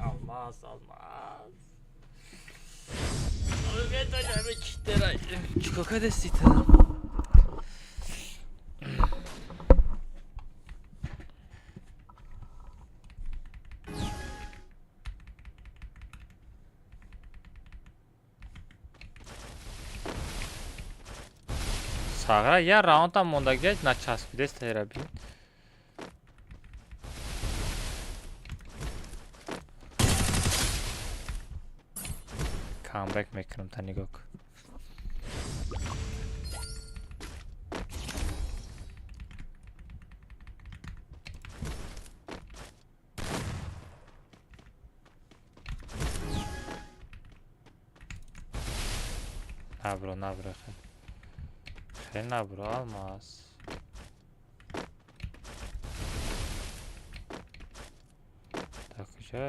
Алмаз, Алмаз. Чикор кардасти ту? Сағра я раундам мондагиа начаспидест эраби. Камбэк мекунам, та нигоҳ кун. Набро, набро, хеле набро, Алмаз. Дар куҷо?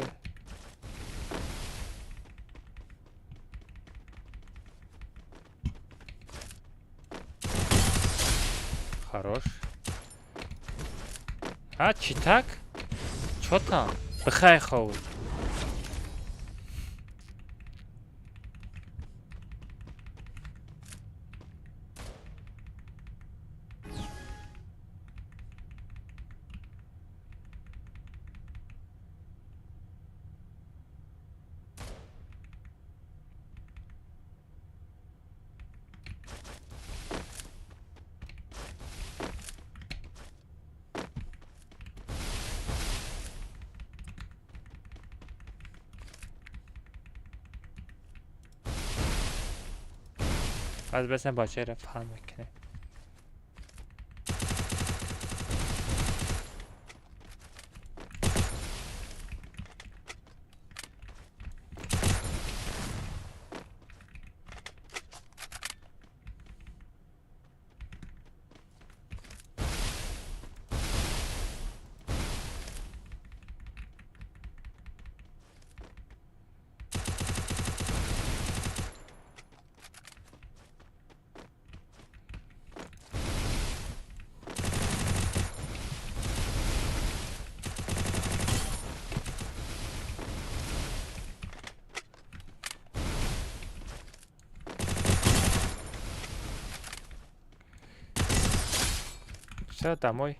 Хорош. А, чӣ так? Чё там? Бихай ховуд. Аз бесен бачаро фаҳм мекунем. Всё, домой.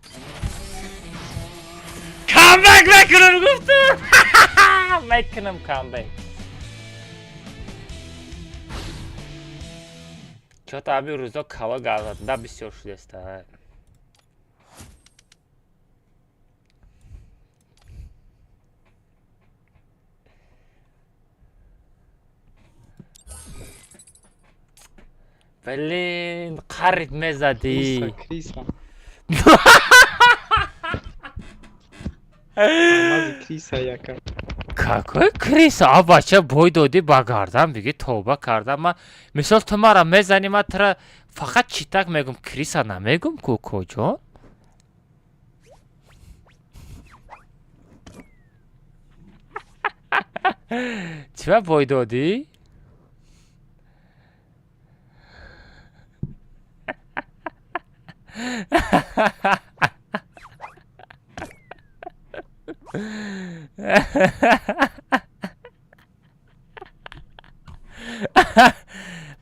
Камбэк мекунам гуфтам. Мекунам камбэк. Чё-то ҳамин рӯзо кала газанда бисёр шудеста. Блин, қариб мезадӣ. Криса, криса. Алмази криса яка. Какой криса? А бача бой додӣ ба гардан, биги тавба кардам. Ман мисол ту мара мезанӣ, ман тура фақат читак мегум, криса намегум ку коҷон? Чиба бой додӣ?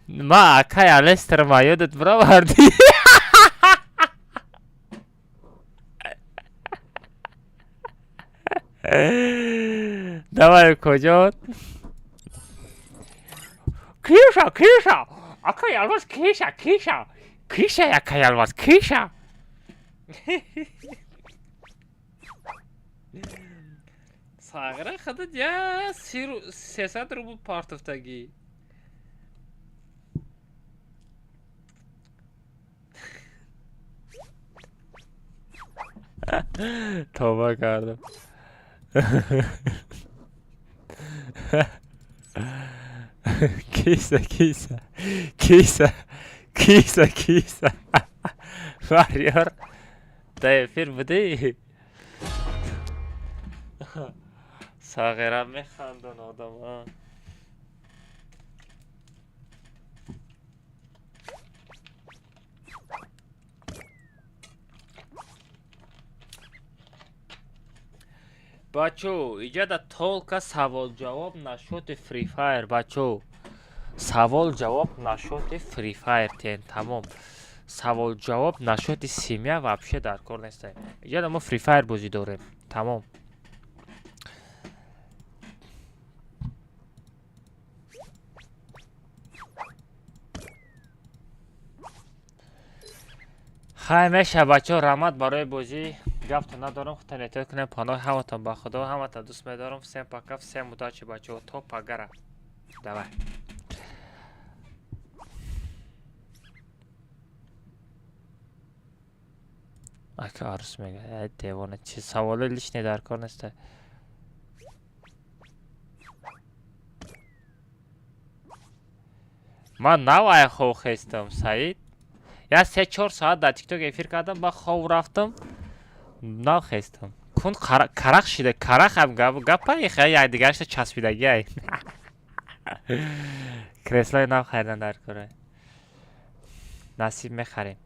Ма акай Алестер ма ёдат бировардӣ? Давай куҷо? Криша, Криша! Акай Алмаз Криша, Криша! Криша акай Алмаз, Криша! Сағира худат я 300 рубл партофтагӣ. Тавба кардам. Киса, киса, киса, киса, киса. Варьёр, дар эфир будӣ? Сағира механдон одама. Бачо, иҷада толка савол-ҷавоб нашоти Free Fire, бачо. Савол-ҷавоб нашоти Free Fire тен, тамом. Савол-ҷавоб нашоти семья вообще дар кор нестем. Иҷада мо Free Fire бозӣ дорем. Тамом. Хай меша бачо, раҳмат барои бозӣ. Гаптон надорам, худтон эҳтиёт кунед, паноҳи ҳаматон ба Худо, ҳаматон дӯст медорам. Всем пока, всем удачи, бачо. То пагара. Давай. Ака арус мега. Ай девона, чи саволи лишний дар кор неста. Ман нав ай хов хестам, Саид. Я 3-4 соат дар тикток эфир кардам, ба хов рафтам. Нав хестам. Кун карах шида, карах ҳам гапай, хай якдигарашта часпидагиай. Креслои нав харидан дар кора. Насиб мехарем.